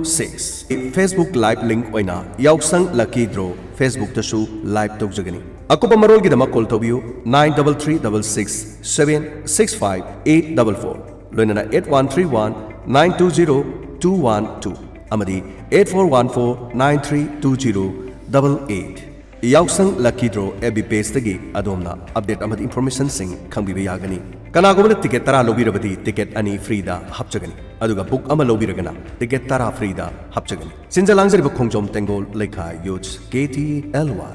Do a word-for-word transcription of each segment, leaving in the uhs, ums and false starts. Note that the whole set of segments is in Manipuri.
ꯁꯤꯛꯁ꯫ Facebook live link ꯑꯣꯏꯅ ꯌꯥꯎꯁꯪ lucky draw Facebook-ꯇꯁꯨ live ꯇꯧꯖꯒꯅꯤ꯫ ꯑꯀꯨꯞꯄ ꯃꯔꯣꯜꯒꯤꯗꯃꯛ call ꯇꯧꯕꯤꯌꯨ, nine double three double six seven six five eight double four, ꯂꯣꯏꯅꯅ eight one three one nine two zero two one two ꯑꯃꯗꯤ eight four one four nine three two zero double eight꯫ ꯌꯥꯎꯁꯪ lucky draw F B page-ꯇꯒꯤ ꯑꯗꯣꯝꯅ update ꯑꯃꯗꯤ information-ꯁꯤꯡ ꯈꯪꯕꯤꯕ ꯌꯥꯒꯅꯤ꯫ ꯀꯅꯥꯒꯨꯝꯕꯅ ticket ꯇꯔꯥ ꯂꯧꯕꯤꯔꯕꯗꯤ ticket ꯑꯅꯤ free-ꯗ ꯍꯥꯞꯆꯒꯅꯤ, ꯑꯗꯨꯒ book ꯑꯃ ꯂꯧꯕꯤꯔꯒꯅ ticket ꯇꯔꯥ free-ꯗ ꯍꯥꯞꯆꯒꯅꯤ꯫ ꯁꯤꯟꯖ ꯂꯥꯡꯖꯔꯤꯕ ꯈꯣꯡꯖꯣꯝ ꯇꯦꯡꯒꯣꯜ ꯂꯩꯀꯥꯏ Youth K T L Y꯫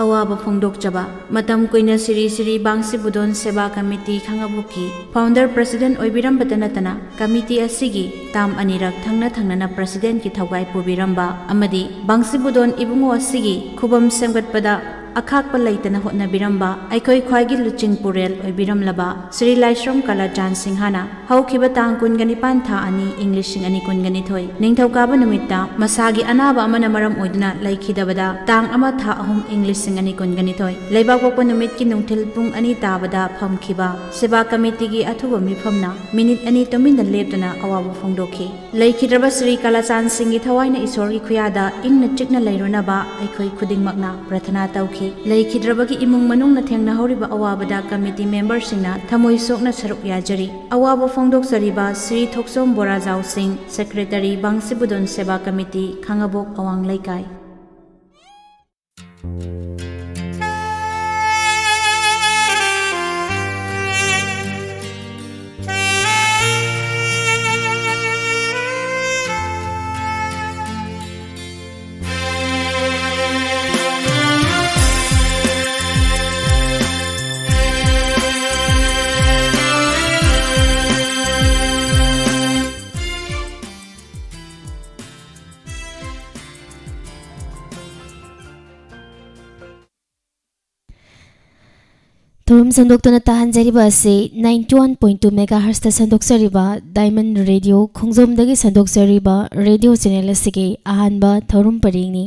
ꯑꯋꯥꯕ ꯐꯣꯡꯗꯣꯛꯆꯕ꯫ ꯃꯇꯝ ꯀꯨꯏꯅ ꯁ꯭ꯔꯤ ꯁ꯭ꯔꯤ ꯕꯥꯡꯁꯤꯕꯨꯗꯣꯟ ꯁꯦꯕꯥ ꯀꯃꯤꯇꯤ ꯈꯥꯉꯕꯣꯛꯀꯤ founder president ꯑꯣꯏꯕꯤꯔꯝꯕꯇ ꯅꯠꯇꯅ, ꯀꯃꯤꯇꯤ ꯑꯁꯤꯒꯤ term ꯑꯅꯤꯔꯛ ꯊꯪꯅ ꯊꯪꯅꯅ president-ꯀꯤ ꯊꯧꯒꯥꯏ ꯄꯨꯕꯤꯔꯝꯕ ꯑꯃꯗꯤ ꯕꯥꯡꯁꯤꯕꯨꯗꯣꯟ ꯏꯕꯨꯡꯉꯣ ꯑꯁꯤꯒꯤ ꯈꯨꯕꯝ ꯁꯦꯝꯒꯠꯄꯗ ꯑꯈꯥꯛꯄ ꯂꯩꯇꯅ ꯍꯣꯠꯅꯕꯤꯔꯝꯕ ꯑꯩꯈꯣꯏ ꯈ꯭ꯋꯥꯏꯒꯤ ꯂꯨꯆꯤꯡ ꯄꯨꯔꯦꯜ ꯑꯣꯏꯕꯤꯔꯝꯂꯕ ꯁ꯭ꯔꯤ ꯂꯥꯏꯁ꯭ꯔꯝ ꯀꯂꯥꯆꯥꯟ ꯁꯤꯡꯍꯅ ꯍꯧꯈꯤꯕ ꯇꯥꯡ ꯀꯨꯟꯒ ꯅꯤꯄꯥꯟ ꯊꯥ ꯑꯅꯤ ꯏꯪ ꯂꯤꯁꯤꯡ ꯑꯅꯤ ꯀꯨꯟꯒ ꯅꯤꯊꯣꯏ ꯅꯤꯡꯊꯧꯀꯥꯕ ꯅꯨꯃꯤꯠꯇ ꯃꯁꯥꯒꯤ ꯑꯅꯥꯕ ꯑꯃꯅ ꯃꯔꯝ ꯑꯣꯏꯗꯨꯅ ꯂꯩꯈꯤꯗꯕꯗ, ꯇꯥꯡ ꯑꯃ ꯊꯥ ꯑꯍꯨꯝ ꯏꯪ ꯂꯤꯁꯤꯡ ꯑꯅꯤ ꯀꯨꯟꯒ ꯅꯤꯊꯣꯏ ꯂꯩꯕꯥꯛꯄꯣꯛꯄ ꯅꯨꯃꯤꯠꯀꯤ ꯅꯨꯡꯊꯤꯜ ꯄꯨꯡ ꯑꯅꯤ ꯇꯥꯕꯗ ꯐꯝꯈꯤꯕ ꯁꯦꯕꯥ ꯀꯃꯤꯇꯤꯒꯤ ꯑꯊꯨꯕ ꯃꯤꯐꯝꯅ ꯃꯤꯅꯤꯠ ꯑꯅꯤ ꯇꯨꯃꯤꯟꯅ ꯂꯦꯞꯇꯨꯅ ꯑꯋꯥꯕ ꯐꯣꯡꯗꯣꯛꯈꯤ꯫ ꯂꯩꯈꯤꯗ꯭ꯔꯕ ꯁ꯭ꯔꯤ ꯀꯂꯥꯆꯥꯟ ꯁꯤꯡꯒꯤ ꯊꯋꯥꯏꯅ ꯏꯁꯣꯔꯒꯤ ꯈꯨꯌꯥꯗ ꯏꯪꯅ ꯆꯤꯛꯅ ꯂꯩꯔꯨꯅꯕ ꯑꯩꯈꯣꯏ ꯈꯨꯗꯤꯡꯃꯛꯅ ꯄ꯭ꯔꯊꯅꯥ ꯇꯧꯈꯤ꯫ ꯂꯩꯈꯤꯗ꯭ꯔꯕꯒꯤ ꯏꯃꯨꯡ ꯃꯅꯨꯡꯅ ꯊꯦꯡꯅꯍꯧꯔꯤꯕ ꯑꯋꯥꯕꯗ ꯀꯃꯤꯇꯤ member-ꯁꯤꯡꯅ ꯊꯃꯣꯏ ꯁꯣꯛꯅ ꯁꯔꯨꯛ ꯌꯥꯖꯔꯤ꯫ ꯑꯋꯥꯕ ꯐꯣꯡꯗꯣꯛꯆꯔꯤꯕ ꯁ꯭ꯔꯤ ꯊꯣꯛꯆꯣꯝ ꯕꯣꯔꯥꯖꯥꯎ ꯁꯤꯡ, Secretary, ꯕꯥꯡꯁꯤꯕꯨꯗꯣꯟ ꯁꯦꯕꯥ ꯀꯃꯤꯇꯤ, ꯈꯥꯉꯕꯣꯛ ꯑꯋꯥꯡ ꯂꯩꯀꯥꯏ꯫ ꯊꯧꯔꯝ ꯁꯟꯗꯣꯛꯇꯨꯅ ꯇꯥꯍꯟꯖꯔꯤꯕ ꯑꯁꯤ ninety one point two megahertz-ꯇ ꯁꯟꯗꯣꯛꯆꯔꯤꯕ Diamond Radio ꯈꯣꯡꯖꯣꯝꯗꯒꯤ ꯁꯟꯗꯣꯛꯆꯔꯤꯕ radio channel ꯑꯁꯤꯒꯤ ꯑꯍꯥꯟꯕ ꯊꯧꯔꯝ ꯄꯔꯦꯡꯅꯤ꯫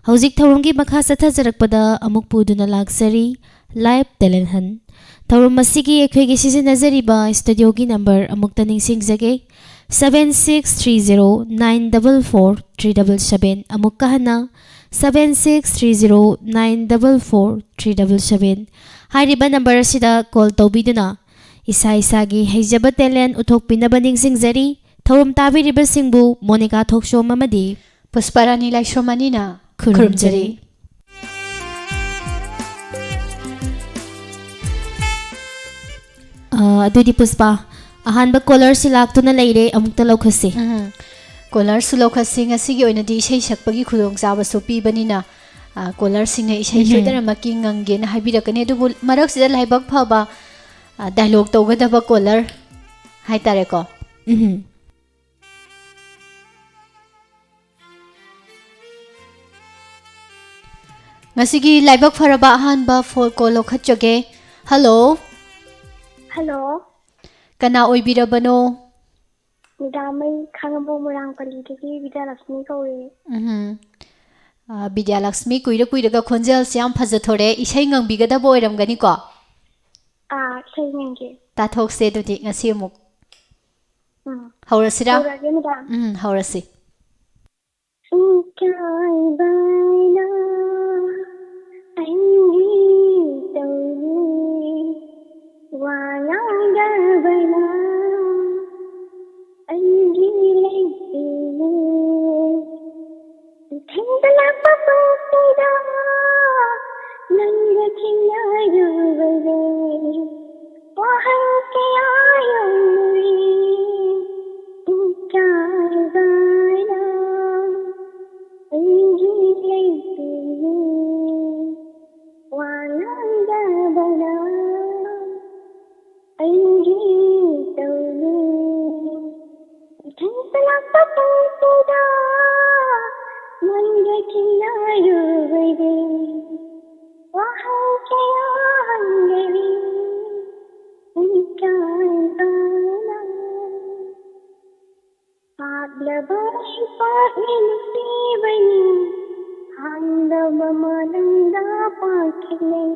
ꯍꯧꯖꯤꯛ ꯊꯧꯔꯝꯒꯤ ꯃꯈꯥ ꯆꯠꯊꯖꯔꯛꯄꯗ ꯑꯃꯨꯛ ꯄꯨꯗꯨꯅ ꯂꯥꯛꯆꯔꯤ Live Talent Hunt꯫ ꯊꯧꯔꯝ ꯑꯁꯤꯒꯤ ꯑꯩꯈꯣꯏꯒꯤ ꯁꯤꯖꯤꯟꯅꯖꯔꯤꯕ studio-ꯒꯤ number ꯑꯃꯨꯛꯇ ꯅꯤꯡꯁꯤꯡꯖꯒꯦ, Seven six three zero nine double four three double seven, ꯑꯃꯨꯛꯀ ꯍꯟꯅ, seven six three zero nine double four three double seven ꯍꯥꯏꯔꯤꯕ ꯅꯝꯕꯔ ꯑꯁꯤꯗ ꯀꯣꯜ ꯇꯧꯕꯤꯗꯨꯅ ꯏꯁꯥ ꯏꯁꯥꯒꯤ ꯍꯩꯖꯕ ꯇꯦꯂꯦꯟ ꯎꯠꯊꯣꯛꯄꯤꯅꯕ ꯅꯤꯡꯁꯤꯡꯖꯔꯤ꯫ ꯊꯧꯔꯝ ꯇꯥꯕꯤꯔꯤꯕꯁꯤꯡꯕꯨ ꯃꯣꯅꯤꯀꯥ ꯊꯣꯛꯆꯣꯝ ꯑꯃꯗꯤ ꯄꯨꯁꯄꯥꯔꯥꯅꯤ ꯂꯥꯏꯁ꯭ꯔꯣꯝ ꯑꯅꯤꯅ ꯈꯨꯔꯨꯝꯖꯔꯤ꯫ ꯈꯨꯔꯨꯝꯖꯔꯤ꯫ ꯑ, ꯑꯗꯨꯗꯤ ꯄꯨꯁꯄꯥ, ꯑꯍꯥꯟꯕ ꯀꯣꯂꯔꯁꯤ ꯂꯥꯛꯇꯨꯅ ꯂꯩꯔꯦ, ꯑꯃꯨꯛꯇ ꯂꯧꯈꯠꯁꯤ꯫ ꯎꯝ꯫ ꯀꯣꯂꯔꯁꯨ ꯂꯧꯈꯠꯁꯤ꯫ ꯉꯁꯤꯒꯤ ꯑꯣꯏꯅꯗꯤ ꯏꯁꯩ ꯁꯛꯄꯒꯤ ꯈꯨꯗꯣꯡꯆꯥꯕꯁꯨ ꯄꯤꯕꯅꯤꯅ, ꯑ, ꯀꯣꯂꯔꯁꯤꯡꯅ ꯏꯁꯩ ꯎꯝ꯫ ꯁꯣꯏꯗꯅꯃꯛꯀꯤ ꯉꯪꯒꯦꯅ ꯍꯥꯏꯕꯤꯔꯛꯀꯅꯤ꯫ ꯑꯗꯨꯕꯨ ꯃꯔꯛꯁꯤꯗ ꯂꯥꯏꯕꯛ ꯐꯕ, ꯑ, ꯗꯥꯏꯂꯣꯛ ꯇꯧꯒꯗꯕ ꯀꯣꯂꯔ ꯍꯥꯏꯇꯥꯔꯦꯀꯣ꯫ ꯎꯝ꯫ ꯉꯁꯤꯒꯤ ꯂꯥꯏꯕꯛ ꯐꯔꯕ ꯑꯍꯥꯟꯕ ꯐꯣꯟ ꯀꯣꯜ ꯂꯧꯈꯠꯆꯒꯦ꯫ ꯍꯜꯂꯣ꯫ ꯍꯜꯂꯣ꯫ ꯀꯅꯥ ꯑꯣꯏꯕꯤꯔꯕꯅꯣ? ꯃꯦꯗꯥꯝ, ꯑꯩ ꯈꯥꯉꯕꯣꯛ ꯃꯣꯏꯔꯥꯡ ꯄꯜꯂꯤꯗꯒꯤ ꯕꯤꯗ꯭ꯌꯥꯂꯛꯁꯃꯤ ꯀꯧꯏ꯫ ꯎꯝꯍꯨꯝ꯫ ꯑ, ꯕꯤꯗ꯭ꯌꯥꯂꯛꯁꯃꯤ, ꯀꯨꯏꯔ ꯀꯨꯏꯔꯒ ꯈꯣꯟꯖꯦꯜꯁꯦ ꯌꯥꯝ ꯐꯖꯊꯣꯔꯛꯑꯦ꯫ ꯏꯁꯩ ꯉꯪꯕꯤꯒꯗꯕ ꯑꯣꯏꯔꯝꯒꯅꯤꯀꯣ? ꯑꯥ, ꯏꯁꯩ ꯉꯪꯒꯦ꯫ ꯇꯥꯊꯣꯛꯁꯦ ꯑꯗꯨꯗꯤ ꯉꯁꯤ ꯑꯃꯨꯛ꯫ ꯎꯝ꯫ ꯍꯧꯔꯁꯤꯔꯥ? ꯍꯧꯔꯒꯦ, ꯃꯦꯗꯥꯝ꯫ ꯎꯝ, ꯍꯧꯔꯁꯤ꯫ ꯏꯀꯥꯏꯕꯅ ꯑꯩꯒꯤ ꯇꯧꯔꯤ, ꯋꯥ ꯉꯥꯡꯗꯕꯅ ꯑꯩꯒꯤ ꯂꯩꯇꯦꯡꯅꯤ꯫ ꯏꯊꯟꯇ ꯂꯥꯛꯄ ꯄꯣꯛꯄꯗ ꯅꯪꯒ ꯊꯦꯡꯅꯔꯨꯕꯗꯩ ꯋꯥꯍꯪ ꯀꯌꯥ ꯌꯣꯟꯅꯔꯤ꯫ ꯏꯀꯥꯏꯕꯅ ꯑꯩꯒꯤ ꯂꯩꯇꯦꯡꯅꯤ꯫ ꯋꯥ ꯉꯥꯡꯗꯕꯅ ꯑꯩꯒꯤ ꯇꯧꯅꯤ꯫ ꯏꯊꯟꯇ ꯂꯥꯛꯄ ꯄꯣꯛꯄꯗ ꯅꯪꯒ ꯊꯦꯡꯅꯔꯨꯕꯗꯩ ꯋꯥꯍꯪ ꯀꯌꯥ ꯍꯪꯅꯔꯤ꯫ ꯏꯀꯥꯏꯕꯅ ꯄꯥꯛꯂꯕ ꯍꯤꯄꯥꯛꯅ ꯅꯨꯡꯁꯤꯕꯅꯤ, ꯍꯥꯡꯗꯕ ꯃꯥꯂꯪꯗ ꯄꯥꯛꯈꯤꯅꯩ꯫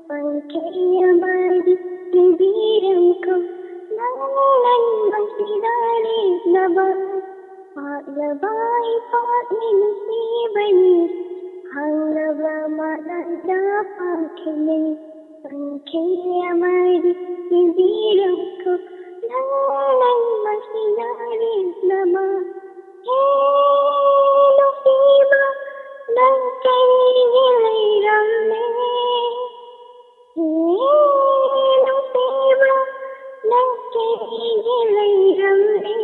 ꯄꯪꯈꯩ ꯑꯃꯗꯤ ꯄꯤꯕꯤꯔꯝꯈꯣ, ꯅꯪ ꯅꯪ ꯅꯨꯡꯁꯤꯅꯔꯤꯛꯅꯕ ꯄꯥꯛꯂꯕ ꯏꯄꯥꯛꯅꯤ ꯅꯨꯡꯁꯤꯕꯅꯤ꯫ ꯍꯥꯡꯂꯕ ꯃꯥꯂꯪꯗ ꯄꯥꯡꯈꯤꯅꯤ꯫ ꯄꯥꯡꯈꯤ ꯑꯃꯗꯤ ꯄꯤꯕꯤꯔꯛꯈꯣ꯫ ꯅꯪ ꯅꯪ ꯅꯨꯡꯁꯤꯅꯔꯤꯛꯅꯕ ꯍꯦ ꯅꯨꯡꯁꯤꯕ ꯅꯪ ꯀꯔꯤꯒꯤ ꯂꯩꯔꯝꯃꯦ? ꯍꯦ ꯅꯨꯡꯁꯤꯕ ꯅꯪ ꯀꯔꯤꯒꯤ ꯂꯩꯔꯝꯃꯦ?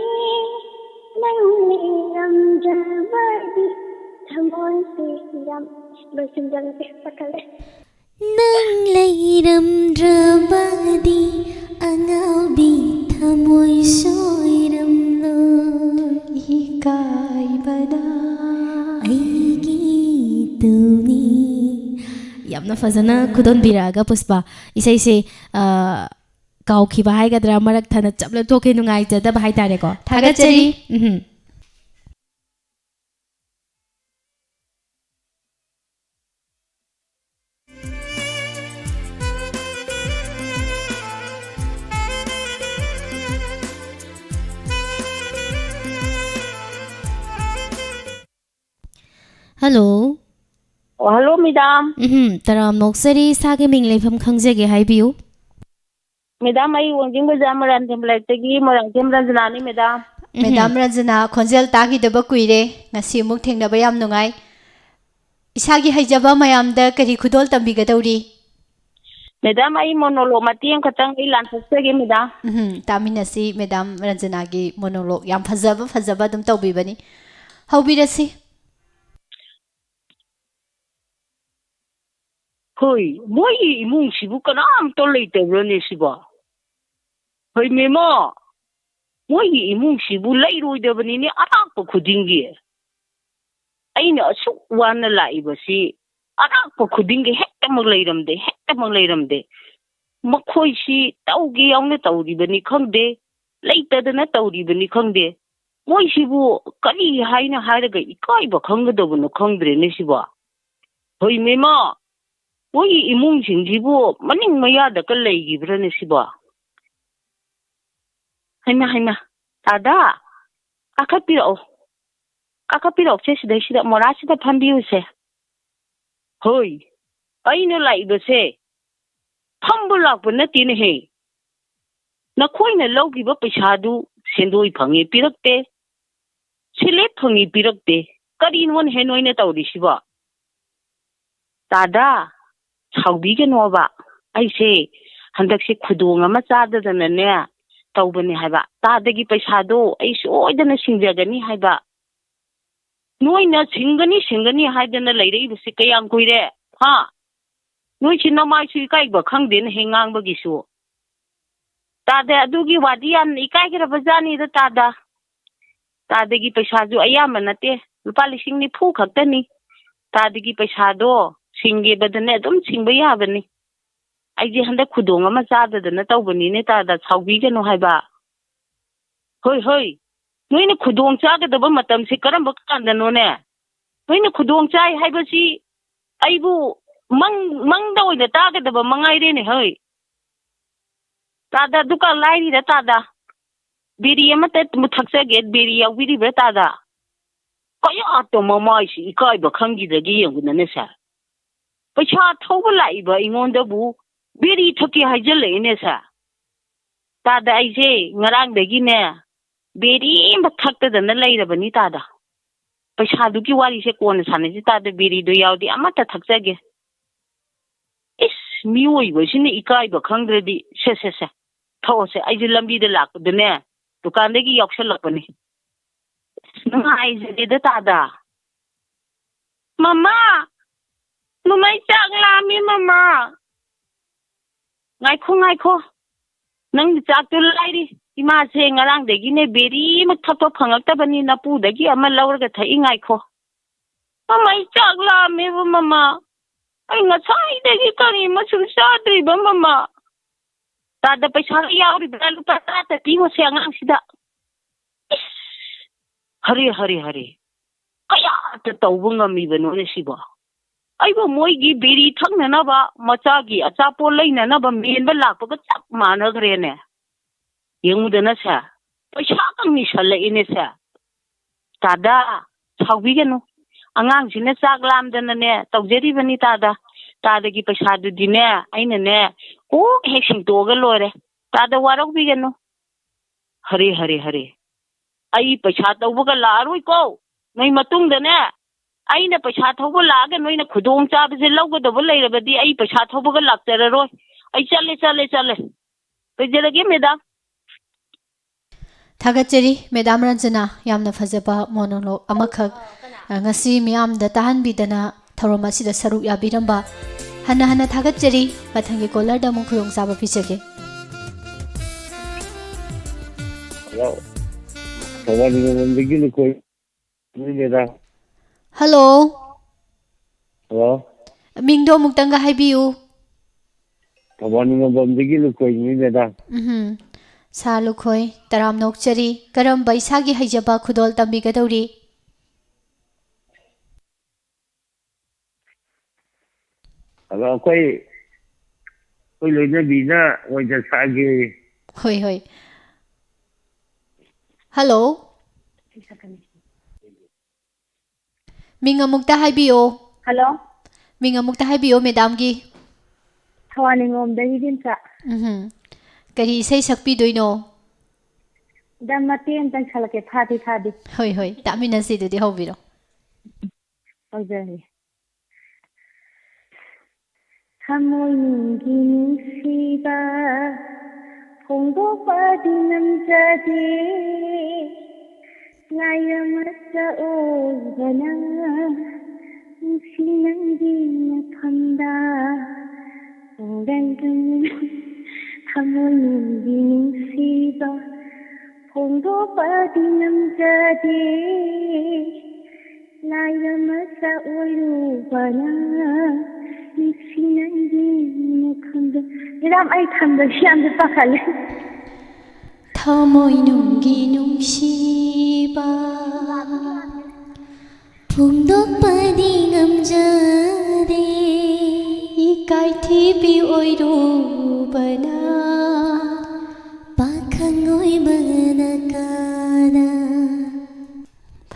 ꯅꯪ ꯂꯩꯔꯝꯗ꯭ꯔꯕꯗꯤ ꯊꯃꯣꯏꯁꯦ ꯌꯥꯝ ꯂꯣꯏꯁꯤꯟꯖꯔꯒꯦ, ꯄꯥꯈꯠꯂꯦ꯫ ꯅꯪ ꯂꯩꯔꯝꯗ꯭ꯔꯕꯗꯤ ꯑꯉꯥꯎꯕꯤ ꯊꯃꯣꯏ ꯁꯣꯏꯔꯝꯂꯣꯏ꯫ ꯏꯀꯥꯏꯕꯅ ꯑꯩꯒꯤ ꯇꯨꯡꯏ꯫ ꯌꯥꯝꯅ ꯐꯖꯅ ꯈꯨꯗꯣꯟꯕꯤꯔꯛꯑꯒ ꯄꯨꯁꯄꯥ, ꯏꯁꯩꯁꯦ, ꯑ, ꯀꯥꯎꯈꯤꯕ ꯍꯥꯏꯒꯗ꯭ꯔꯥ, ꯃꯔꯛ ꯊꯠꯅ ꯆꯞ ꯂꯦꯞꯊꯣꯛꯈꯤ, ꯅꯨꯡꯉꯥꯏꯖꯗꯕ ꯍꯥꯏꯇꯥꯔꯦꯀꯣ꯫ ꯊꯥꯒꯠꯆꯔꯤ꯫ ꯊꯥꯒꯠꯆꯔꯤ꯫ ꯎꯝ꯫ ꯍꯜꯂꯣ꯫ ꯑꯣ, ꯍꯜꯂꯣ, ꯃꯦꯗꯥꯝ꯫ ꯎꯝ, ꯇꯔꯥꯝꯅ ꯑꯣꯛꯆꯔꯤ꯫ ꯏꯁꯥꯒꯤ ꯃꯤꯡ ꯂꯩꯐꯝ ꯈꯪꯖꯒꯦ, ꯍꯥꯏꯕꯤꯌꯨ꯫ ꯃꯦꯗꯥꯝ, ꯑꯩ ꯋꯥꯡꯖꯤꯡ ꯕꯖꯥꯔ ꯃꯣꯏꯔꯥꯡꯊꯦꯝ ꯂꯩꯔꯛꯇꯒꯤ ꯃꯣꯏꯔꯥꯡꯊꯦꯝ ꯔꯟꯖꯅꯥꯅꯤ, ꯃꯦꯗꯥꯝ꯫ ꯎꯝ꯫ ꯃꯦꯗꯥꯝ ꯔꯟꯖꯅꯥ, ꯈꯣꯟꯖꯦꯜ ꯇꯥꯈꯤꯗꯕ ꯀꯨꯏꯔꯦ, ꯉꯁꯤ ꯑꯃꯨꯛ ꯊꯦꯡꯅꯕ ꯌꯥꯝ ꯅꯨꯡꯉꯥꯏ꯫ ꯏꯁꯥꯒꯤ ꯍꯩꯖꯕ ꯃꯌꯥꯝꯗ ꯀꯔꯤ ꯈꯨꯗꯣꯜ ꯇꯝꯕꯤꯒꯗꯧꯔꯤ? ꯃꯦꯗꯥꯝ, ꯑꯩ ꯃꯣꯅꯣꯂꯣꯛ ꯃꯇꯦꯛ ꯑꯃꯈꯛꯇꯪ ꯑꯩ ꯂꯥꯟꯊꯣꯛꯆꯒꯦ, ꯃꯦꯗꯥꯝ꯫ ꯎꯝ, ꯇꯥꯃꯤꯟꯅꯁꯤ꯫ ꯃꯦꯗꯥꯝ ꯔꯟꯖꯅꯥꯒꯤ ꯃꯣꯅꯣꯂꯣꯛ ꯌꯥꯝ ꯐꯖꯕ ꯐꯖꯕ ꯑꯗꯨꯝ ꯇꯧꯕꯤꯕꯅꯤ꯫ ꯍꯧꯕꯤꯔꯁꯤ꯫ ꯍꯣꯏ, ꯃꯣꯏꯒꯤ ꯏꯃꯨꯡꯁꯤꯕꯨ ꯀꯅꯥꯝꯇ ꯂꯩꯇꯕ꯭ꯔꯅꯦ ꯁꯤꯕꯣ? ꯍꯣꯏ, ꯃꯦꯃꯣ, ꯃꯣꯏꯒꯤ ꯏꯃꯨꯡꯁꯤꯕꯨ ꯂꯩꯔꯣꯏꯗꯕꯅꯤꯅꯦ, ꯑꯔꯥꯛꯄ ꯈꯨꯗꯤꯡꯒꯤ꯫ ꯑꯩꯅ ꯑꯁꯨꯛ ꯋꯥꯅ ꯂꯥꯛꯏꯕꯁꯤ ꯑꯔꯥꯛꯄ ꯈꯨꯗꯤꯡꯒꯤ ꯍꯦꯛꯇꯃꯛ ꯂꯩꯔꯝꯗꯦ, ꯍꯦꯛꯇꯃꯛ ꯂꯩꯔꯝꯗꯦ꯫ ꯃꯈꯣꯏꯁꯤ ꯇꯧꯒꯦ ꯌꯥꯎꯅ ꯇꯧꯔꯤꯕꯅꯤ ꯈꯪꯗꯦ, ꯂꯩꯇꯗꯅ ꯇꯧꯔꯤꯕꯅꯤ ꯈꯪꯗꯦ꯫ ꯃꯣꯏꯁꯤꯕꯨ ꯀꯔꯤ ꯍꯥꯏꯅ ꯍꯥꯏꯔꯒ ꯏꯀꯥꯏꯕ ꯈꯪꯒꯗꯕꯅꯣ ꯈꯪꯗ꯭ꯔꯦꯅꯦ ꯁꯤꯕꯣ꯫ ꯍꯣꯏ, ꯃꯦꯃꯥ, ꯃꯣꯏꯒꯤ ꯏꯃꯨꯡꯁꯤꯡꯁꯤꯕꯨ ꯃꯅꯤꯡ ꯃꯌꯥꯗꯒ ꯂꯩꯈꯤꯕ꯭ꯔꯅꯦ ꯁꯤꯕꯣ? ꯍꯩꯃꯥ, ꯍꯩꯃꯥ, ꯇꯥꯗꯥ, ꯀꯥꯈꯠꯄꯤꯔꯛꯑꯣ, ꯀꯥꯈꯠꯄꯤꯔꯛꯑꯣꯁꯦ, ꯁꯤꯗꯩꯁꯤꯗ ꯃꯣꯔꯥꯁꯤꯗ ꯐꯝꯕꯤꯌꯨꯁꯦ꯫ ꯍꯣꯏ, ꯑꯩꯅ ꯂꯥꯛꯏꯕꯁꯦ ꯐꯝꯕ ꯂꯥꯛꯄ ꯅꯠꯇꯦꯅꯦꯍꯦ꯫ ꯅꯈꯣꯏꯅ ꯂꯧꯈꯤꯕ ꯄꯩꯁꯥꯗꯨ ꯁꯦꯟꯗꯣꯏ ꯐꯪꯉꯤ ꯄꯤꯔꯛꯇꯦ, ꯁꯤꯂꯦꯞ ꯐꯪꯉꯤ ꯄꯤꯔꯛꯇꯦ꯫ ꯀꯔꯤꯅꯣꯅꯦꯍꯦ ꯅꯣꯏꯅ ꯇꯧꯔꯤꯁꯤꯕꯣ? ꯇꯥꯗꯥ, ꯁꯥꯎꯕꯤꯒꯅꯣꯕ꯫ ꯑꯩꯁꯦ ꯍꯟꯗꯛꯁꯦ ꯈꯨꯗꯣꯡ ꯑꯃ ꯆꯥꯗꯗꯅꯅꯦ ꯇꯧꯕꯅꯦ ꯍꯥꯏꯕ꯫ ꯇꯥꯗꯒꯤ ꯄꯩꯁꯥꯗꯣ ꯑꯩ ꯁꯣꯏꯗꯅ ꯁꯤꯡꯖꯒꯅꯤ ꯍꯥꯏꯕ꯫ ꯅꯣꯏꯅ ꯁꯤꯡꯒꯅꯤ, ꯁꯤꯡꯒꯅꯤ ꯍꯥꯏꯗꯅ ꯂꯩꯔꯛꯏꯕꯁꯤ ꯀꯌꯥꯝ ꯀꯨꯏꯔꯦ? ꯍꯥ? ꯅꯣꯏꯁꯤ ꯅꯃꯥꯏꯁꯨ ꯏꯀꯥꯏꯕ ꯈꯪꯗꯦꯅꯦꯍꯦ ꯉꯥꯡꯕꯒꯤꯁꯨ꯫ ꯇꯥꯗ, ꯑꯗꯨꯒꯤ ꯋꯥꯗꯤ ꯌꯥꯝꯅ ꯏꯀꯥꯏꯈ꯭ꯔꯕ ꯖꯥꯠꯅꯤꯗ, ꯇꯥꯗ꯫ ꯇꯥꯗꯒꯤ ꯄꯩꯁꯥꯁꯨ ꯑꯌꯥꯝꯕ ꯅꯠꯇꯦ, ꯂꯨꯄꯥ ꯂꯤꯁꯤꯡ ꯅꯤꯐꯨ ꯈꯛꯇꯅꯤ꯫ ꯇꯥꯗꯒꯤ ꯄꯩꯁꯥꯗꯣ ꯁꯤꯡꯒꯦꯕꯗꯅꯦ ꯑꯗꯨꯝ ꯁꯤꯡꯕ ꯌꯥꯕꯅꯤ꯫ ꯑꯩꯁꯦ ꯍꯟꯗꯛ ꯈꯨꯗꯣꯡ ꯑꯃ ꯆꯥꯗꯗꯅ ꯇꯧꯕꯅꯤꯅꯦ, ꯇꯥꯗ, ꯁꯥꯎꯕꯤꯒꯅꯨ ꯍꯥꯏꯕ꯫ ꯍꯣꯏ, ꯍꯣꯏ, ꯅꯣꯏꯅ ꯈꯨꯗꯣꯡ ꯆꯥꯒꯗꯕ ꯃꯇꯝꯁꯤ ꯀꯔꯝꯕ ꯀꯥꯟꯗꯅꯣꯅꯦ? ꯅꯣꯏꯅ ꯈꯨꯗꯣꯡ ꯆꯥꯏ ꯍꯥꯏꯕꯁꯤ ꯑꯩꯕꯨ ꯃꯪ-, ꯃꯪꯗ ꯑꯣꯏꯅ ꯇꯥꯒꯗꯕ ꯃꯉꯥꯏꯔꯦꯅꯦ, ꯍꯣꯏ꯫ ꯇꯥꯗ, ꯗꯨꯀꯥꯟ ꯂꯥꯏꯔꯤꯗ, ꯇꯥꯗ꯫ ꯕꯤꯔꯤ ꯑꯃꯇ ꯊꯛꯆꯒꯦ, ꯕꯤꯔꯤ ꯌꯥꯎꯕꯤꯔꯤꯕ꯭ꯔꯥ, ꯇꯥꯗ? ꯀꯌꯥꯇ ꯃꯃꯥꯏꯁꯤ ꯏꯀꯥꯏꯕ ꯈꯪꯈꯤꯗꯒꯦ ꯌꯦꯡꯉꯨꯗꯅꯦ, ꯁꯥꯔ꯫ ꯄꯩꯁꯥ ꯊꯧꯕ ꯂꯥꯛꯏꯕ ꯑꯩꯉꯣꯟꯗꯕꯨ ꯕꯤꯔꯤ ꯊꯛꯀꯦ ꯍꯥꯏꯖꯜꯂꯛꯏꯅꯦ, ꯁꯥꯔ꯫ ꯇꯥꯗ, ꯑꯩꯁꯦ ꯉꯔꯥꯡꯗꯒꯤꯅꯦ ꯕꯤꯔꯤ ꯑꯃ ꯊꯛꯇꯗꯅ ꯂꯩꯔꯕꯅꯤ, ꯇꯥꯗ꯫ ꯄꯩꯁꯥꯗꯨꯒꯤ ꯋꯥꯔꯤꯁꯦ ꯀꯣꯟꯅ ꯁꯥꯟꯅꯁꯤ, ꯇꯥꯗ, ꯕꯤꯔꯤꯗꯣ ꯌꯥꯎꯗꯤ ꯑꯃꯠꯇ ꯊꯛꯆꯒꯦ꯫ ꯏꯁ, ꯃꯤꯑꯣꯏꯕꯁꯤꯅ ꯏꯀꯥꯏꯕ ꯈꯪꯗ꯭ꯔꯗꯤ꯫ ꯁꯦ, ꯁꯦ, ꯁꯦ, ꯊꯛꯑꯣꯁꯦ, ꯑꯩꯁꯦ ꯂꯝꯕꯤꯗ ꯂꯥꯛꯄꯗꯅꯦ ꯗꯨꯀꯥꯟꯗꯒꯤ ꯌꯥꯎꯁꯜꯂꯛꯄꯅꯤ꯫ ꯏꯁ, ꯅꯨꯡꯉꯥꯏꯖꯔꯦꯗ, ꯇꯥꯗ꯫ ꯃꯃꯥ! ꯃꯃꯥ, ꯑꯩ ꯆꯥꯛ ꯂꯥꯝꯃꯦ, ꯃꯃꯥ꯫ ꯉꯥꯏꯈꯣ, ꯉꯥꯏꯈꯣ꯫ ꯅꯪꯒꯤ ꯆꯥꯛꯇꯨ ꯂꯥꯏꯔꯤ꯫ ꯏꯃꯥꯁꯦ ꯉꯔꯥꯡꯗꯒꯤꯅꯦ ꯕꯦꯔꯤ ꯑꯃ ꯊꯛꯄ ꯐꯪꯉꯛꯇꯕꯅꯤ, ꯅꯄꯨꯗꯒꯤ ꯑꯃ ꯂꯧꯔꯒ ꯊꯛꯏ, ꯉꯥꯏꯈꯣ꯫ ꯃꯃꯥ, ꯑꯩ ꯆꯥꯛ ꯂꯥꯝꯃꯦꯕ, ꯃꯃꯥ꯫ ꯑꯩ ꯉꯁꯥꯏꯗꯒꯤ ꯀꯔꯤ ꯑꯃꯁꯨ ꯆꯥꯗ꯭ꯔꯤꯕ, ꯃꯃꯥ꯫ ꯇꯥꯗ, ꯄꯩꯁꯥꯒ ꯌꯥꯎꯔꯤꯕ꯭ꯔꯥ? ꯂꯨꯄꯥ ꯇꯔꯥꯇ ꯄꯤꯉꯣꯁꯦ ꯑꯉꯥꯡꯁꯤꯗ꯫ ꯏꯁ! ꯍꯔꯦ, ꯍꯔꯦ, ꯍꯔꯦ꯫ ꯀꯌꯥꯇ ꯇꯧꯕ ꯉꯝꯃꯤꯕꯅꯣꯅꯦ ꯁꯤꯕꯣ? ꯑꯩꯕꯨ ꯃꯣꯏꯒꯤ ꯕꯤꯔꯤ ꯊꯛꯅꯅꯕ, ꯃꯆꯥꯒꯤ ꯑꯆꯥꯄꯣꯠ ꯂꯩꯅꯅꯕ ꯃꯦꯟꯕ ꯂꯥꯛꯄꯒ ꯆꯞ ꯃꯥꯟꯅꯈ꯭ꯔꯦꯅꯦ꯫ ꯌꯦꯡꯉꯨꯗꯅꯁꯦ, ꯄꯩꯁꯥꯒ ꯅꯤꯁꯜꯂꯛꯏꯅꯦꯁꯦ꯫ ꯇꯥꯗ, ꯁꯥꯎꯕꯤꯒꯅꯨ꯫ ꯑꯉꯥꯡꯁꯤꯅ ꯆꯥꯛ ꯂꯥꯝꯗꯅꯅꯦ ꯇꯧꯖꯔꯤꯕꯅꯤ ꯇꯥꯗ꯫ ꯇꯥꯗꯒꯤ ꯄꯩꯁꯥꯗꯨꯗꯤꯅꯦ, ꯑꯩꯅꯅꯦ ꯀꯣꯛ ꯍꯦꯛ ꯁꯤꯡꯇꯣꯛꯑꯒ ꯂꯣꯏꯔꯦ꯫ ꯇꯥꯗ ꯋꯥꯔꯧꯕꯤꯒꯅꯨ꯫ ꯍꯔꯦ, ꯍꯔꯦ, ꯍꯔꯦ꯫ ꯑꯩ ꯄꯩꯁꯥ ꯇꯧꯕꯒ ꯂꯥꯛꯑꯔꯣꯏꯀꯣ꯫ ꯅꯣꯏ ꯃꯇꯨꯡꯗꯅꯦ, ꯑꯩꯅ ꯄꯩꯁꯥ ꯊꯧꯕ ꯂꯥꯛꯑꯒ ꯅꯣꯏꯅ ꯈꯨꯗꯣꯡ ꯆꯥꯕꯁꯦ ꯂꯧꯒꯗꯕ ꯂꯩꯔꯕꯗꯤ ꯑꯩ ꯄꯩꯁꯥ ꯊꯧꯕꯒ ꯂꯥꯛꯆꯔꯔꯣꯏ꯫ ꯑꯩ ꯆꯠꯂꯦ, ꯆꯠꯂꯦ, ꯆꯠꯂꯦ꯫ ꯂꯣꯏꯖꯔꯒꯦ, ꯃꯦꯗꯥꯝ꯫ ꯊꯥꯒꯠꯆꯔꯤ, ꯃꯦꯗꯥꯝ ꯔꯟꯖꯅꯥ, ꯌꯥꯝꯅ ꯐꯖꯕ monologue ꯑꯃꯈꯛ, ꯑ, ꯉꯁꯤ ꯃꯤꯌꯥꯝꯗ ꯇꯥꯍꯟꯕꯤꯗꯅ ꯊꯧꯔꯝ ꯑꯁꯤꯗ ꯁꯔꯨꯛ ꯌꯥꯕꯤꯔꯝꯕ꯫ ꯍꯟꯅ ꯍꯟꯅ ꯊꯥꯒꯠꯆꯔꯤ꯫ ꯃꯊꯪꯒꯤ caller ꯗ ꯑꯃꯨꯛ ꯈꯨꯗꯣꯡꯆꯥꯕ ꯄꯤꯖꯒꯦ꯫ ꯍꯜꯂꯣ꯫ ꯊꯧꯕꯥꯜ ꯅꯤꯉꯣꯜꯕꯝꯗꯒꯤ ꯂꯨꯀꯣꯏ ꯃꯦꯗꯥꯝ꯫ ꯍꯜꯂꯣ꯫ ꯍꯜꯂꯣ꯫ ꯃꯤꯡꯗꯣ ꯑꯃꯨꯛꯇꯪꯒ ꯍꯥꯏꯕꯤꯌꯨ꯫ ꯊꯧꯕꯥꯜ ꯅꯤꯉꯣꯜꯕꯝꯗꯒꯤ ꯂꯨꯀꯣꯏꯅꯤ ꯃꯦꯗꯥꯝ꯫ ꯎꯝꯍꯨꯝ꯫ ꯁꯥ ꯂꯨꯈꯣꯏ, ꯇꯔꯥꯝꯅ ꯑꯣꯛꯆꯔꯤ꯫ ꯀꯔꯝꯕ ꯏꯁꯥꯒꯤ ꯍꯩꯖꯕ ꯈꯨꯗꯣꯜ ꯇꯝꯕꯤꯒꯗꯧꯔꯤ? ꯑꯗꯣ ꯑꯩꯈꯣꯏ, ꯑꯩꯈꯣꯏ ꯂꯣꯏꯅꯕꯤꯅ ꯑꯣꯏꯅ ꯁꯥꯒꯦ꯫ ꯍꯣꯏ, ꯍꯣꯏ꯫ ꯍꯜꯂꯣ꯫ ꯃꯤꯡ ꯑꯃꯨꯛꯇ ꯍꯥꯏꯕꯤꯌꯣ꯫ ꯍꯜꯂꯣ꯫ ꯃꯤꯡ ꯑꯃꯨꯛꯇ ꯍꯥꯏꯕꯤꯌꯣ, ꯃꯦꯗꯥꯝꯒꯤ꯫ ꯊꯧꯕꯥꯜ ꯅꯤꯉꯣꯝꯗꯒꯤ ꯏꯕꯦꯝꯆꯥ꯫ ꯎꯝꯍꯨꯝ꯫ ꯀꯔꯤ ꯏꯁꯩ ꯁꯛꯄꯤꯗꯣꯏꯅꯣ? ꯗ ꯃꯇꯦꯛ ꯑꯃꯇꯪ ꯁꯥꯜꯂꯛꯀꯦ, ꯐꯥꯗꯤ ꯐꯥꯗꯤ꯫ ꯍꯣꯏ, ꯍꯣꯏ, ꯇꯥꯃꯤꯟꯅꯁꯤ ꯑꯗꯨꯗꯤ, ꯍꯧꯕꯤꯔꯣ꯫ ꯍꯧꯖꯔꯒꯦ꯫ ꯊꯃꯣꯏꯅꯨꯡꯒꯤ ꯅꯨꯡꯁꯤꯕ ꯐꯣꯡꯗꯣꯛꯄꯗꯤ ꯉꯝꯖꯗꯦ, ꯂꯥꯏꯔ ꯃꯆꯥ ꯑꯣꯏꯕꯅ ꯅꯨꯡꯁꯤ ꯅꯪꯒꯤ ꯃꯐꯝꯗ ꯍꯣꯡꯗꯅ ꯊꯃꯣꯏꯅꯨꯡꯒꯤ ꯅꯨꯡꯁꯤꯕ ꯐꯣꯡꯗꯣꯛꯄꯗꯤ ꯉꯝꯖꯗꯦ, ꯂꯥꯏꯔ ꯃꯆꯥ ꯑꯣꯏꯔꯨꯕꯅ ꯅꯨꯡꯁꯤ ꯅꯪꯒꯤ ꯃꯈꯣꯟꯗꯣ꯫ ꯃꯦꯗꯥꯝ, ꯑꯩ ꯈꯟꯕꯁꯤ ꯌꯥꯝꯅ ꯄꯥꯈꯠꯂꯦ꯫ ꯊꯃꯣꯏꯅꯨꯡꯒꯤ ꯅꯨꯡꯁꯤꯕ ꯐꯣꯡꯗꯣꯛꯄꯗꯤ ꯉꯝꯖꯗꯦ, ꯏꯀꯥꯏꯊꯤꯕꯤ ꯑꯣꯏꯔꯨꯕꯅ ꯄꯥꯈꯪ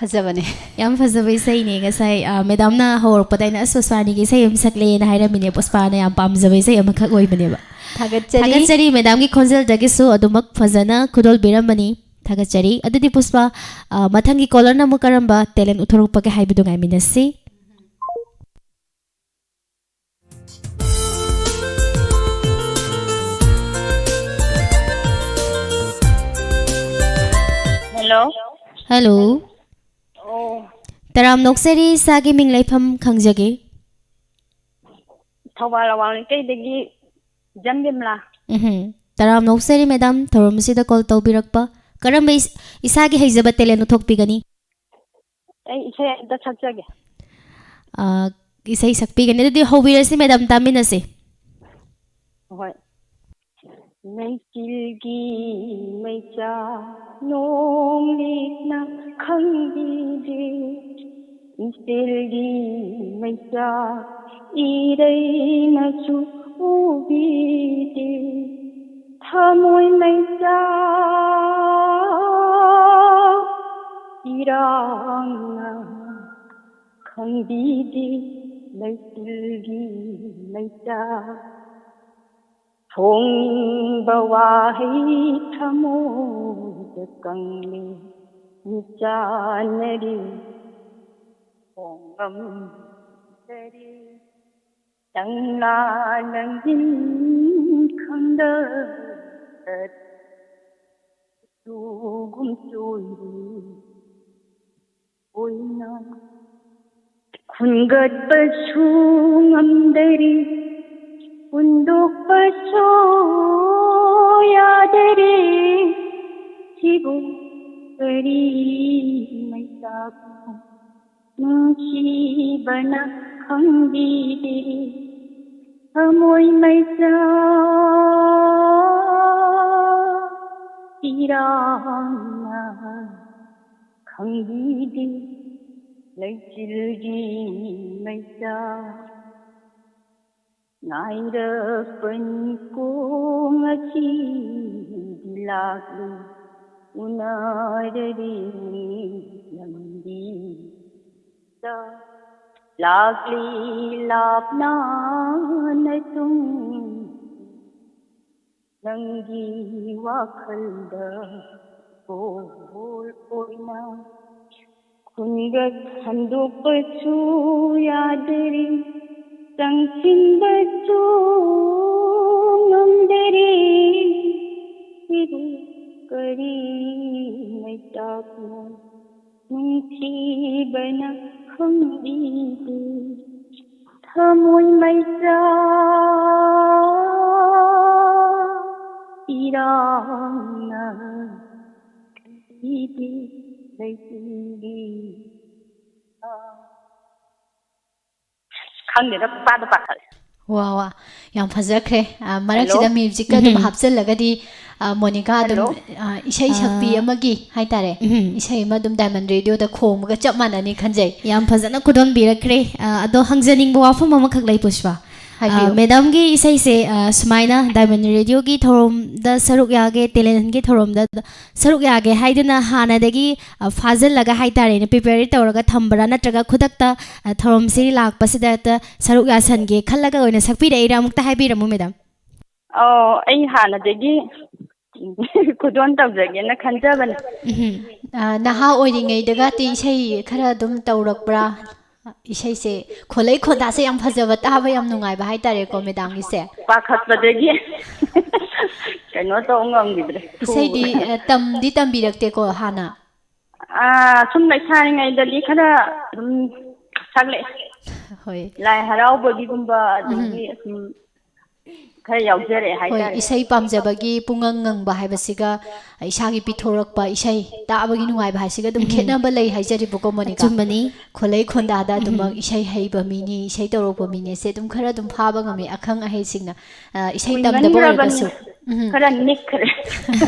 ꯐꯖꯕꯅꯦ꯫ ꯌꯥꯝ ꯐꯖꯕ ꯏꯁꯩꯅꯦ꯫ ꯉꯁꯥꯏ ꯃꯦꯗꯥꯝꯅ ꯍꯧꯔꯛꯄꯗ ꯑꯩꯅ ꯑꯁ ꯄꯨꯁꯄꯥꯅꯤꯒꯤ ꯏꯁꯩ ꯑꯃ ꯁꯛꯂꯦꯅ ꯍꯥꯏꯔꯝꯃꯤꯅꯦ꯫ ꯄꯨꯁꯄꯥꯅ ꯌꯥꯝ ꯄꯥꯝꯖꯕ ꯏꯁꯩ ꯑꯃꯈꯛ ꯑꯣꯏꯕꯅꯦꯕ꯫ ꯊꯥꯒꯠꯆꯔꯤ꯫ ꯊꯥꯒꯠꯆꯔꯤ ꯃꯦꯗꯥꯝꯒꯤ ꯈꯣꯟꯖꯦꯜꯗꯒꯤꯁꯨ ꯑꯗꯨꯃꯛ ꯐꯖꯅ ꯈꯨꯗꯣꯜꯕꯤꯔꯝꯕꯅꯤ꯫ ꯊꯥꯒꯠꯆꯔꯤ꯫ ꯑꯗꯨꯗꯤ ꯄꯨꯁꯄꯥ, ꯑ, ꯃꯊꯪꯒꯤ ꯀꯣꯂꯔꯅ ꯑꯃꯨꯛ ꯀꯔꯝꯕ ꯇꯦꯂꯦꯟ ꯎꯠꯊꯣꯔꯛꯄꯒꯦ ꯍꯥꯏꯕꯗꯨ ꯉꯥꯏꯃꯤꯟꯅꯁꯤ꯫ ꯍꯜꯂꯣ꯫ ꯍꯜꯂꯣ꯫ ꯑꯣ꯫ ꯇꯔꯥꯝ ꯅꯣꯛꯆꯔꯤ, ꯏꯁꯥꯒꯤ ꯃꯤꯡ ꯂꯩꯐꯝ ꯈꯪꯖꯒꯦ꯫ ꯊꯧꯕꯥꯜ ꯑꯋꯥꯡ ꯂꯩꯀꯩꯗꯒꯤ ꯖꯝ ꯕꯤꯃꯂꯥ꯫ ꯎꯝꯍꯨꯝ꯫ ꯇꯔꯥꯝ ꯅꯣꯛꯆꯔꯤ ꯃꯦꯗꯥꯝ, ꯊꯧꯔꯝ ꯑꯁꯤꯗ ꯀꯣꯜ ꯇꯧꯕꯤꯔꯛꯄ꯫ ꯀꯔꯝꯕ ꯏꯁ-, ꯏꯁꯥꯒꯤ ꯍꯩꯖꯕ ꯇꯦꯂꯦꯟ ꯎꯠꯊꯣꯛꯄꯤꯒꯅꯤ? ꯑꯩ ꯏꯁꯩ ꯑꯝꯇ ꯁꯛꯆꯒꯦ꯫ ꯑ, ꯏꯁꯩ ꯁꯛꯄꯤꯒꯅꯤ꯫ ꯑꯗꯨꯗꯤ ꯍꯧꯕꯤꯔꯁꯤ ꯃꯦꯗꯥꯝ, ꯇꯥꯃꯤꯟꯅꯁꯤ꯫ ꯍꯣꯏ꯫ ꯂꯩꯆꯤꯜꯒꯤ ꯃꯩꯆꯥ ꯅꯣꯡꯂꯤꯛꯅ ꯈꯪꯕꯤꯗꯦ, ꯏꯆꯦꯜꯒꯤ ꯃꯩꯆꯥ ꯏꯔꯩꯅꯁꯨ ꯎꯕꯤꯗꯦ, ꯊꯃꯣꯏ ꯃꯩꯆꯥ ꯏꯔꯥꯡꯅ ꯈꯪꯕꯤꯗꯦ, ꯂꯩꯆꯤꯜꯒꯤ ꯃꯩꯆꯥ ꯐꯣꯡꯅꯤꯡꯕ ꯋꯥꯍꯩ ꯊꯃꯣꯏꯗ ꯀꯪꯂꯦ ꯃꯤꯆꯥꯟꯅꯔꯤ ꯐꯣꯡꯉꯝꯗꯔꯦ ꯅꯪꯂꯥ ꯅꯪꯒꯤꯟ ꯈꯪꯗ ꯆꯠꯇꯨꯒꯨꯝ ꯆꯣꯏꯔꯤ ꯑꯣꯏꯅ ꯈꯨꯟꯒꯠꯄꯁꯨ ꯉꯝꯗꯔꯤ ꯍꯨꯟꯗꯣꯛꯄꯁꯨ ꯌꯥꯗꯔꯤ ꯁꯤꯕꯨ ꯀꯔꯤ ꯃꯩꯁꯥꯕꯨ ꯅꯨꯡꯁꯤꯕꯅ ꯈꯪꯕꯤꯗꯦ ꯊꯃꯣꯏ ꯃꯩꯆꯥ ꯏꯔꯥꯡꯅ ꯈꯪꯕꯤꯗꯦ ꯂꯩꯆꯤꯜꯒꯤ ꯃꯩꯆꯥ ꯉꯥꯏꯔꯛꯄꯅꯤꯀꯣ ꯉꯁꯤꯗꯤ ꯂꯥꯛꯂꯦ ꯎꯅꯔꯔꯦ ꯂꯝꯕꯤ ꯂꯥꯛꯂꯤ ꯂꯥꯞꯅ ꯅꯇꯨꯡ ꯅꯪꯒꯤ ꯋꯥꯈꯜꯗ ꯕꯣꯜ ꯑꯣꯏꯅ ꯈꯨꯟꯒ ꯍꯟꯗꯣꯛꯄꯁꯨ ꯌꯥꯗꯔꯤ, ꯆꯪꯁꯤꯟꯕꯁꯨ ꯉꯝꯗꯔꯤ꯫ ꯁꯤꯕꯨ ꯀꯔꯤ ꯃꯩꯆꯥꯛꯅꯣ ꯅꯨꯡꯁꯤꯕꯅ ꯈꯪꯕꯤꯗꯦ꯫ ꯊꯃꯣꯏ ꯃꯩꯆꯥꯛ ꯏꯔꯥꯡꯅ ꯀꯤꯕꯤ ꯂꯩꯆꯤꯟꯒꯤ ꯈꯪꯗꯦꯗ, ꯄꯥꯗ ꯄꯥꯈꯠꯂꯦ꯫ ꯋꯥ ꯋꯥ, ꯌꯥꯝ ꯐꯖꯈ꯭ꯔꯦ꯫ ꯑ, ꯃꯔꯛꯁꯤꯗ ꯍꯜꯂꯣ? ꯃ꯭ꯌꯨꯖꯤꯛꯀ ꯑꯗꯨꯝ ꯎꯝ꯫ ꯍꯥꯞꯆꯤꯜꯂꯒꯗꯤ, ꯑ, ꯃꯣꯅꯤꯀꯥ ꯑꯗꯨꯝ, ꯍꯜꯂꯣ? ꯑ, ꯏꯁꯩ ꯁꯛꯄꯤ ꯑꯥ꯫ ꯑꯃꯒꯤ ꯍꯥꯏꯇꯥꯔꯦ, ꯎꯝ꯫ ꯏꯁꯩ ꯑꯃ ꯑꯗꯨꯝ ꯗꯥꯏꯃꯟ ꯔꯦꯗꯤꯑꯣꯗ ꯈꯣꯡꯕꯒ ꯆꯞ ꯃꯥꯟꯅꯅꯤ ꯈꯟꯖꯩ꯫ ꯌꯥꯝ ꯐꯖꯅ ꯈꯨꯗꯣꯝꯕꯤꯔꯛꯈ꯭ꯔꯦ꯫ ꯑ, ꯑꯗꯣ ꯍꯪꯖꯅꯤꯡꯕ ꯋꯥꯐꯝ ꯑꯃꯈꯛ ꯂꯩ, ꯄꯨꯁꯄꯥ꯫ ꯍꯥꯏꯕꯤꯌꯨ꯫ ꯑ, ꯃꯦꯗꯥꯝꯒꯤ ꯏꯁꯩꯁꯦ, ꯑ, ꯁꯨꯃꯥꯏꯅ ꯗꯥꯏꯃꯟ ꯔꯦꯗꯤꯑꯣꯒꯤ ꯊꯧꯔꯝꯗ ꯁꯔꯨꯛ ꯌꯥꯒꯦ, ꯇꯦꯂꯦꯟꯒꯤ ꯊꯧꯔꯝꯗ ꯁꯔꯨꯛ ꯌꯥꯒꯦ ꯍꯥꯏꯗꯨꯅ ꯍꯥꯟꯅꯗꯒꯤ, ꯑ, ꯐꯥꯖꯤꯜꯂꯒ ꯍꯥꯏꯇꯥꯔꯦꯅꯦ, ꯄ꯭ꯔꯤꯄꯦꯌꯔ ꯇꯧꯔꯒ ꯊꯝꯕ꯭ꯔꯥ, ꯅꯠꯇ꯭ꯔꯒ ꯈꯨꯗꯛꯇ, ꯑ, ꯊꯧꯔꯝꯁꯤ ꯂꯥꯛꯄꯁꯤꯗ ꯍꯦꯛꯇ ꯁꯔꯨꯛ ꯌꯥꯁꯟꯒꯦ ꯈꯜꯂꯒ ꯑꯣꯏꯅ ꯁꯛꯄꯤꯔꯛꯏꯔꯥ? ꯑꯃꯨꯛꯇ ꯍꯥꯏꯕꯤꯔꯝꯃꯨ, ꯃꯦꯗꯥꯝ꯫ ꯑꯣ, ꯑꯩ ꯍꯥꯟꯅꯗꯒꯤ ꯈꯨꯗꯣꯜ ꯇꯧꯖꯒꯦꯅ ꯈꯟꯖꯕꯅꯦ꯫ ꯎꯝ꯫ ꯑ, ꯅꯍꯥ ꯑꯣꯏꯔꯤꯉꯩꯗꯒꯗꯤ ꯏꯁꯩ ꯈꯔ ꯑꯗꯨꯝ ꯇꯧꯔꯛꯄ꯭ꯔꯥ? ꯏꯁꯩꯁꯦ, ꯈꯣꯜꯂꯩ ꯈꯣꯟꯗꯥꯁꯦ ꯌꯥꯝ ꯐꯖꯕ, ꯇꯥꯕ ꯌꯥꯝ ꯅꯨꯡꯉꯥꯏꯕ ꯍꯥꯏꯇꯥꯔꯦꯀꯣ, ꯃꯦꯗꯥꯝꯒꯤꯁꯦ꯫ ꯄꯥꯈꯠꯄꯗꯒꯤ ꯀꯩꯅꯣ ꯇꯧ ꯉꯝꯈꯤꯗ꯭ꯔꯦ꯫ ꯏꯁꯩꯗꯤ, ꯊꯨꯕꯗ꯫ ꯑ, ꯇꯝꯗꯤ ꯇꯝꯕꯤꯔꯛꯇꯦꯀꯣ ꯍꯥꯟꯅ? ꯑꯥ, ꯁꯨꯝ ꯂꯩꯁꯥꯔꯤꯉꯩꯗꯗꯤ ꯈꯔ ꯑꯗꯨꯝ ꯁꯛꯂꯛꯑꯦ꯫ ꯍꯣꯏ꯫ ꯂꯥꯏ ꯍꯔꯥꯎꯕꯒꯤꯒꯨꯝꯕ, ꯎꯝ꯫ ꯑꯗꯒꯤ ꯑꯁꯨꯝ ꯈꯔ ꯌꯥꯎꯖꯔꯛꯑꯦ ꯍꯣꯏ, ꯍꯥꯏꯇꯥꯔꯦ꯫ ꯏꯁꯩ ꯄꯥꯝꯖꯕꯒꯤ ꯄꯨꯡꯉꯪ ꯉꯪꯕ ꯍꯥꯏꯕꯁꯤꯒ ꯏꯁꯥꯒꯤ ꯄꯤꯊꯣꯔꯛꯄ ꯏꯁꯩ ꯇꯥꯕꯒꯤ ꯅꯨꯡꯉꯥꯏꯕ ꯍꯥꯏꯁꯤꯒ ꯑꯗꯨꯝ ꯎꯝ꯫ ꯈꯦꯠꯅꯕ ꯂꯩ ꯍꯥꯏꯖꯔꯤꯕꯀꯣ, ꯃꯣꯅꯤꯀꯥ꯫ ꯑꯆꯨꯝꯕꯅꯤ꯫ ꯈꯣꯜꯂꯩ ꯈꯣꯟꯗꯥꯗ ꯎꯝ꯫ ꯑꯗꯨꯃꯛ ꯏꯁꯩ ꯍꯩꯕ ꯃꯤꯅꯤ, ꯏꯁꯩ ꯇꯧꯔꯛꯄ ꯃꯤꯅꯤ, ꯁꯦ ꯑꯗꯨꯝ ꯈꯔ ꯑꯗꯨꯝ ꯐꯥꯕ ꯉꯝꯃꯤ, ꯑꯈꯪ ꯑꯍꯩꯁꯤꯡꯅ, ꯑ, ꯏꯁꯩ ꯇꯝꯗꯕ ꯀꯨꯏꯃꯟꯈ꯭ꯔꯕꯅꯤ꯫ ꯑꯣꯏꯔꯒꯁꯨ꯫ ꯎꯝ꯫ ꯈꯔ ꯅꯤꯛꯈ꯭ꯔꯦ꯫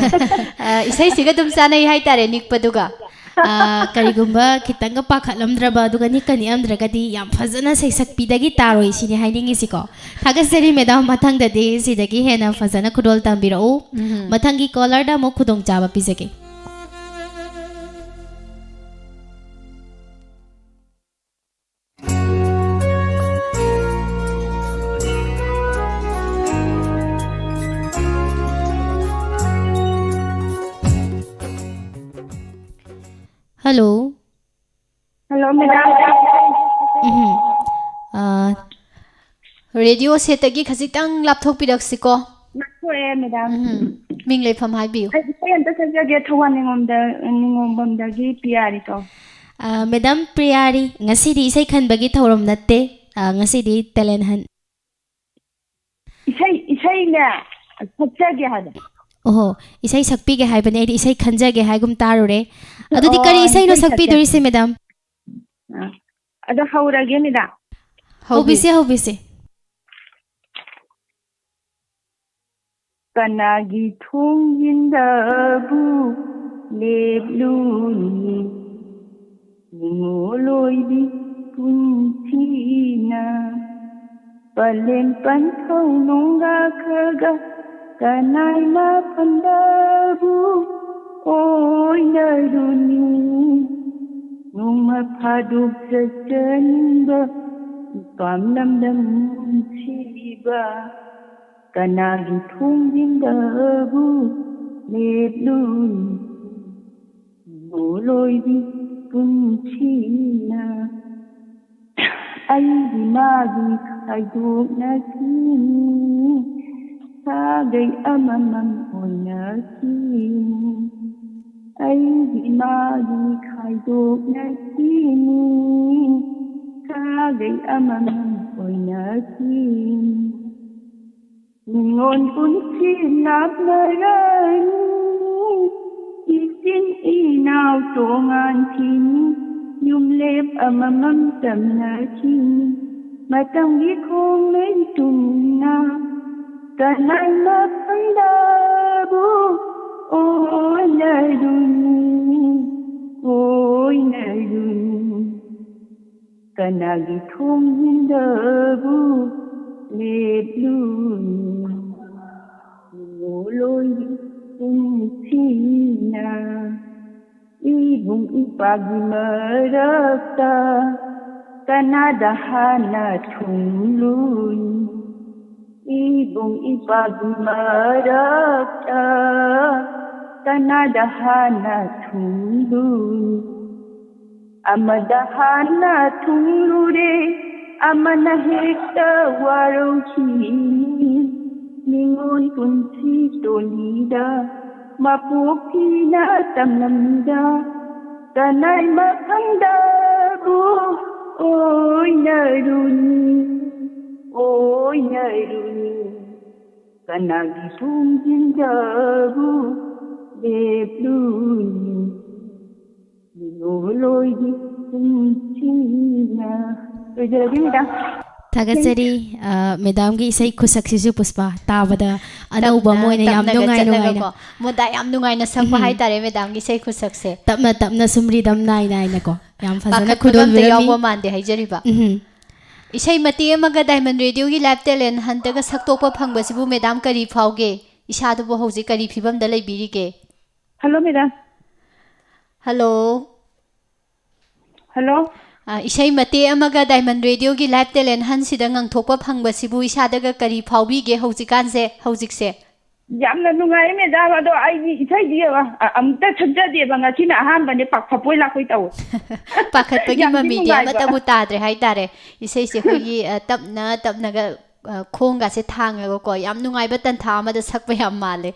ꯑ, ꯏꯁꯩꯁꯤꯒ ꯑꯗꯨꯝ ꯆꯥꯅꯩ ꯍꯥꯏꯇꯥꯔꯦ, ꯅꯤꯛꯄꯗꯨꯒ꯫ ꯑ, ꯀꯔꯤꯒꯨꯝꯕ ꯈꯤꯇꯪꯒ ꯄꯥꯈꯠꯂꯝꯗ꯭ꯔꯕ, ꯑꯗꯨꯒ ꯅꯤꯛꯀ ꯅꯤꯛꯑꯝꯗ꯭ꯔꯒꯗꯤ ꯌꯥꯝ ꯐꯖꯅ ꯁꯩꯁꯛꯄꯤꯗꯒꯤ ꯇꯥꯔꯣꯏ ꯁꯤꯅꯤ ꯍꯥꯏꯅꯤꯡꯉꯤꯁꯤꯀꯣ꯫ ꯊꯥꯒꯠꯆꯔꯤ, ꯃꯦꯗꯥꯝ꯫ ꯃꯊꯪꯗꯗꯤ ꯁꯤꯗꯒꯤ ꯍꯦꯟꯅ ꯐꯖꯅ ꯈꯨꯗꯣꯜ ꯇꯝꯕꯤꯔꯛꯎ꯫ ꯎꯝ꯫ ꯃꯊꯪꯒꯤ ꯀꯣꯂꯔꯗ ꯑꯃꯨꯛ ꯈꯨꯗꯣꯡꯆꯥꯕ ꯄꯤꯖꯒꯦ꯫ Hello. Hello, madam. ꯎꯝ꯫ ꯑꯥ, ꯔꯦꯗꯤꯑꯣ ꯁꯦꯠꯇꯒꯤ ꯈꯖꯤꯛꯇꯪ ꯂꯥꯞꯊꯣꯛꯄꯤꯔꯛꯁꯤꯀꯣ꯫ ꯂꯥꯞꯊꯣꯛꯑꯦ, madam꯫ ꯎꯝ꯫ ꯃꯤꯡ ꯂꯩꯐꯝ ꯍꯥꯏꯕꯤꯌꯨ꯫ ꯑꯩ ꯏꯁꯩ ꯑꯝꯇ ꯁꯛꯆꯒꯦ, ꯊꯧꯕꯥꯜ ꯅꯤꯉꯣꯝꯗ-, ꯅꯤꯉꯣꯝꯕꯝꯗꯒꯤ ꯄ꯭ꯔꯤꯌꯥꯔꯤ ꯀꯧ꯫ ꯑꯥ, madam ꯄ꯭ꯔꯤꯌꯥꯔꯤ, ꯉꯁꯤꯗꯤ ꯏꯁꯩ ꯈꯟꯕꯒꯤ ꯊꯧꯔꯝ ꯅꯠꯇꯦ꯫ ꯑꯥ, ꯉꯁꯤꯗꯤ talent hunt꯫ ꯏꯁꯩ, ꯏꯁꯩꯅꯦ, ꯁꯛꯆꯒꯦ ꯍꯥꯏꯕ꯫ ꯑꯣꯍꯣ, ꯏꯁꯩ ꯁꯛꯄꯤꯒꯦ ꯍꯥꯏꯕꯅꯦ, ꯑꯩꯗꯤ ꯏꯁꯩ ꯈꯟꯖꯒꯦ ꯍꯥꯏꯒꯨꯝ ꯇꯥꯔꯨꯔꯦ꯫ ꯑꯗꯨꯗꯤ ꯀꯔꯤ ꯑꯣ, ꯏꯁꯩꯅꯣ ꯏꯁꯩ ꯁꯛꯆꯒꯦ꯫ ꯁꯛꯄꯤꯗꯣꯔꯤꯁꯦ, madam? ꯑ, ꯑꯗꯣ ꯍꯧꯔꯒꯦ, madam꯫ ꯍꯧꯕꯤꯁꯦ, ꯍꯧꯕꯤꯁꯦ꯫ ꯀꯅꯥꯒꯤ ꯊꯣꯡꯖꯤꯟꯗꯕꯨ ꯂꯦꯞꯂꯨꯅꯤ? ꯅꯤꯡꯉꯣꯜ ꯑꯣꯏꯕꯤ ꯄꯨꯟꯁꯤꯅ꯫ ꯄꯂꯦꯝ ꯄꯟꯊꯧ ꯅꯣꯡꯒꯥ ꯈꯔꯒ ꯀꯅꯥꯏ ꯃꯐꯝꯗꯕꯨ ꯑꯣꯏꯅꯔꯨꯅꯤ? ꯅꯣꯡꯃ ꯐꯥꯗꯣꯛ ꯆꯠꯆꯅꯤꯡꯕ ꯏꯄꯥꯝ ꯂꯝꯗꯝ ꯅꯨꯡꯁꯤꯕ꯫ ꯀꯅꯥꯒꯤ ꯊꯣꯡꯖꯤꯟꯗꯕꯨ ꯂꯦꯞꯂꯨꯅꯤ? ꯅꯤꯡꯉꯣꯜ ꯑꯣꯏꯕꯤ ꯄꯨꯟꯁꯤꯅ꯫ ꯑꯩꯒꯤ ꯃꯥꯒꯤ ꯈꯥꯏꯗꯣꯛꯅꯈꯤꯅꯤ, ꯁꯥꯒꯩ ꯑꯃꯃꯝ ꯑꯣꯏꯅꯈꯤꯅꯤ꯫ ꯑꯩꯒꯤ ꯃꯥꯒꯤ ꯈꯥꯏꯗꯣꯛꯅꯈꯤꯅꯤ, ꯁꯥꯒꯩ ꯑꯃꯃꯝ ꯑꯣꯏꯅꯈꯤꯅꯤ꯫ ꯅꯤꯉꯣꯜ ꯄꯨꯟꯁꯤ ꯂꯥꯞꯅꯔꯅꯤ, ꯏꯆꯤꯟ ꯏꯅꯥꯎ ꯇꯣꯉꯥꯟꯈꯤꯅꯤ, ꯌꯨꯝꯂꯦꯞ ꯑꯃꯃꯝ ꯇꯝꯅꯈꯤꯅꯤ꯫ ꯃꯇꯝꯒꯤ ꯈꯣꯡꯂꯩ ꯇꯨꯝꯅ ꯀꯅꯥꯏ ꯃꯐꯝꯗꯕꯨ ꯑꯣꯏꯅꯔꯨꯅꯤ, ꯑꯣꯏꯅꯔꯨꯅꯤ꯫ ꯀꯅꯥꯒꯤ ꯊꯣꯡꯖꯤꯟꯗꯕꯨ ꯂꯦꯞꯂꯨꯅꯤ? ꯅꯤꯡꯉꯣꯜ ꯑꯣꯏꯕꯤ ꯄꯨꯟꯁꯤꯅ꯫ ꯏꯕꯨꯡ ꯏꯄꯥꯒꯤ ꯃꯔꯛꯇ ꯀꯅꯥꯗ ꯍꯥꯟꯅ ꯊꯨꯡꯂꯨꯅꯤ? ꯏꯕꯨꯡ ꯏꯄꯥꯒꯤ ꯃꯔꯛꯇ ꯀꯅꯥꯗ ꯍꯥꯟꯅ ꯊꯨꯡꯂꯨꯅꯤ? ꯑꯃꯗ ꯍꯥꯟꯅ ꯊꯨꯡꯂꯨꯔꯦ, ꯑꯃꯅ ꯍꯦꯛꯇ ꯋꯥꯔꯧꯈꯤꯅꯤ꯫ ꯃꯤꯉꯣꯟ ꯄꯨꯟꯁꯤ ꯇꯣꯜꯂꯤꯗ, ꯃꯄꯣꯛꯀꯤꯅ ꯇꯝꯂꯝꯃꯤꯗ, ꯀꯅꯥꯏ ꯃꯐꯝꯗꯕꯨ ꯑꯣꯏꯅꯔꯨꯅꯤ, ꯑꯣꯏꯅꯔꯨꯅꯤ꯫ ꯀꯅꯥꯒꯤ ꯊꯣꯡꯖꯤꯟꯗꯕꯨ ꯂꯦꯞꯂꯨꯅꯤ? ꯃꯤꯅꯣꯂꯣꯏꯒꯤ ꯄꯨꯟꯁꯤꯅ꯫ ꯂꯣꯏꯖꯔꯒꯦ, ꯃꯦꯗꯥꯝ꯫ ꯊꯥꯒꯠꯆꯔꯤ꯫ ꯑ, ꯃꯦꯗꯥꯝꯒꯤ ꯏꯁꯩ ꯈꯨꯁꯛꯁꯤꯁꯨ, ꯄꯨꯁꯄꯥ, ꯇꯥꯕꯗ ꯑꯅꯧꯕ ꯑꯃ ꯇꯞꯅ, ꯑꯣꯏꯅ ꯌꯥꯝ ꯇꯞꯅꯒ ꯅꯨꯡꯉꯥꯏ, ꯅꯨꯡꯉꯥꯏꯅ꯫ ꯆꯠꯂꯒꯀꯣ, ꯃꯨꯗꯥ ꯌꯥꯝ ꯅꯨꯡꯉꯥꯏꯅ ꯁꯛꯄ ꯎꯝ꯫ ꯍꯥꯏꯇꯥꯔꯦ ꯃꯦꯗꯥꯝꯒꯤ ꯏꯁꯩ ꯈꯨꯁꯛꯁꯦ꯫ ꯇꯞꯅ ꯇꯞꯅ ꯁꯨꯝ ꯔꯤꯗꯝ ꯅꯥꯏ ꯅꯥꯏꯅꯀꯣ꯫ ꯌꯥꯝ ꯐꯖꯅ ꯄꯥꯈꯠꯄꯒ ꯑꯝꯇ ꯈꯨꯗꯣꯜꯕꯤꯔꯝꯃꯤ꯫ ꯌꯥꯎꯕ ꯃꯥꯟꯗꯦ ꯍꯥꯏꯖꯔꯤꯕ꯫ ꯎꯝ꯫ ꯏꯁꯩ ꯃꯇꯦꯛ ꯑꯃꯒ ꯗꯥꯏꯃꯟ ꯔꯦꯗꯤꯑꯣꯒꯤ ꯂꯥꯏꯚ ꯇꯦꯂꯦꯟ ꯍꯟꯇꯒ ꯁꯛꯇꯣꯛꯄ ꯐꯪꯕꯁꯤꯕꯨ ꯃꯦꯗꯥꯝ ꯀꯔꯤ ꯐꯥꯎꯒꯦ? ꯏꯁꯥꯗꯨꯕꯨ ꯍꯧꯖꯤꯛ ꯀꯔꯤ ꯐꯤꯕꯝꯗ ꯂꯩꯕꯤꯔꯤꯒꯦ? Hello, madam. ꯍꯜꯂꯣ꯫ ꯍꯜꯂꯣ꯫ ꯑ, ꯏꯁꯩ ꯃꯇꯦꯛ ꯑꯃꯒ ꯗꯥꯏꯃꯟ ꯔꯦꯗꯤꯑꯣꯒꯤ ꯂꯥꯏꯚ ꯇꯦꯂꯦꯟ ꯍꯟꯁꯤꯗ ꯉꯪꯊꯣꯛꯄ ꯐꯪꯕꯁꯤꯕꯨ ꯏꯁꯥꯗꯒ ꯀꯔꯤ ꯐꯥꯎꯕꯤꯒꯦ ꯍꯧꯖꯤꯛꯀꯥꯟꯁꯦ, ꯍꯧꯖꯤꯛꯁꯦ? ꯌꯥꯝꯅ ꯅꯨꯡꯉꯥꯏ, ꯃꯦꯗꯥꯝ꯫ ꯑꯗꯣ ꯑꯩꯗꯤ ꯏꯁꯩꯗꯤ, ꯑ, ꯑ, ꯑꯃꯨꯛꯇ ꯁꯛꯆꯗꯦꯕ, ꯉꯁꯤꯅ ꯑꯍꯥꯟꯕꯅꯦ, ꯄꯥꯈꯠꯄꯣꯏ ꯂꯥꯛꯄꯣꯏ ꯇꯧꯋꯦ꯫ ꯄꯥꯈꯠꯄꯒꯤ ꯌꯥꯝꯗꯤ ꯃꯃꯤꯗꯤ ꯅꯨꯡꯉꯥꯏꯕ꯫ ꯑꯃꯠꯇꯕꯨ ꯇꯥꯗ꯭ꯔꯦ ꯍꯥꯏꯇꯥꯔꯦ꯫ ꯏꯁꯩꯁꯦ ꯑꯩꯈꯣꯏꯒꯤ, ꯑ, ꯇꯞꯅ ꯇꯞꯅꯒ, ꯑ, ꯈꯣꯡꯒꯁꯦ ꯊꯥꯡꯉꯒꯀꯣ, ꯌꯥꯝ ꯅꯨꯡꯉꯥꯏꯕ ꯇꯟꯊꯥ ꯑꯃꯗ ꯁꯛꯄ ꯌꯥꯝ ꯃꯥꯜꯂꯦ꯫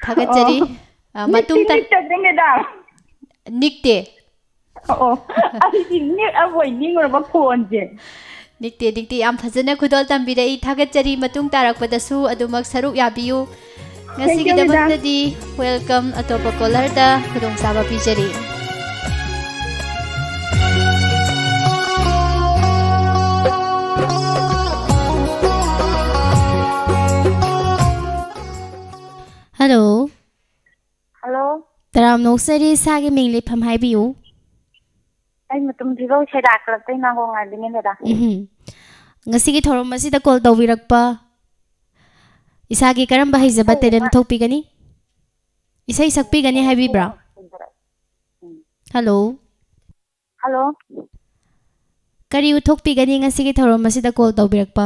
ꯊꯥꯒꯠꯆꯔꯤ꯫ ꯑꯣ꯫ ꯑ, ꯃꯤꯠꯇꯤ ꯃꯇꯨꯡ ꯇ-, ꯅꯤꯛꯇꯕ꯭ꯔꯣ, ꯃꯦꯗꯥꯝ? ꯅꯤꯛꯇꯦ꯫ ꯑꯣ, ꯑꯩꯗꯤ ꯅꯤꯛꯑꯕꯣꯏ ꯅꯤꯡꯉꯨꯔꯕ ꯈꯣꯟꯁꯦ꯫ ꯅꯤꯛꯇꯦ, ꯅꯤꯛꯇꯦ, ꯌꯥꯝ ꯐꯖꯅ ꯈꯨꯗꯣꯜ ꯇꯝꯕꯤꯔꯛꯏ꯫ ꯊꯥꯒꯠꯆꯔꯤ꯫ ꯃꯇꯨꯡ ꯇꯥꯔꯛꯄꯗꯁꯨ ꯑꯗꯨꯃꯛ ꯁꯔꯨꯛ ꯌꯥꯕꯤꯌꯨ꯫ Thank you, madam. ꯉꯁꯤꯒꯤꯗꯃꯛꯇꯗꯤ welcome, ꯑꯇꯣꯞꯄ ꯀꯣꯂꯔꯗ ꯈꯨꯗꯣꯡꯆꯥꯕ ꯄꯤꯖꯔꯤ꯫ ꯍꯜꯂꯣ꯫ ꯍꯜꯂꯣ꯫ ꯇꯔꯥꯝꯅ ꯑꯣꯛꯆꯔꯤ, ꯏꯁꯥꯒꯤ ꯃꯤꯡ ꯂꯩꯐꯝ ꯍꯥꯏꯕꯤꯌꯨ꯫ ꯑꯩ ꯃꯇꯨꯝ ꯐꯤꯕꯧ ꯁꯦꯗꯥ ꯀ꯭ꯂꯕꯇꯩ ꯃꯥꯡꯒꯣꯜ ꯉꯥꯏꯕꯤꯅꯦ, ꯃꯦꯗꯥꯝ꯫ ꯎꯝꯍꯨꯝ꯫ ꯉꯁꯤꯒꯤ ꯊꯧꯔꯝ ꯑꯁꯤꯗ ꯀꯣꯜ ꯇꯧꯕꯤꯔꯛꯄ, ꯏꯁꯥꯒꯤ ꯀꯔꯝꯕ ꯍꯩꯖꯕ ꯏꯁꯩ ꯇꯦꯂꯦꯟ ꯑꯃ ꯎꯠꯊꯣꯛꯄꯤꯒꯅꯤ? ꯏꯁꯩ ꯁꯛꯄꯤꯒꯅꯤ ꯍꯥꯏꯕꯤꯕ꯭ꯔꯥ? ꯎꯝ꯫ ꯍꯜꯂꯣ꯫ ꯍꯜꯂꯣ꯫ ꯀꯔꯤ ꯎꯠꯊꯣꯛꯄꯤꯒꯅꯤ ꯉꯁꯤꯒꯤ ꯊꯧꯔꯝ ꯑꯁꯤꯗ ꯀꯣꯜ ꯇꯧꯕꯤꯔꯛꯄ?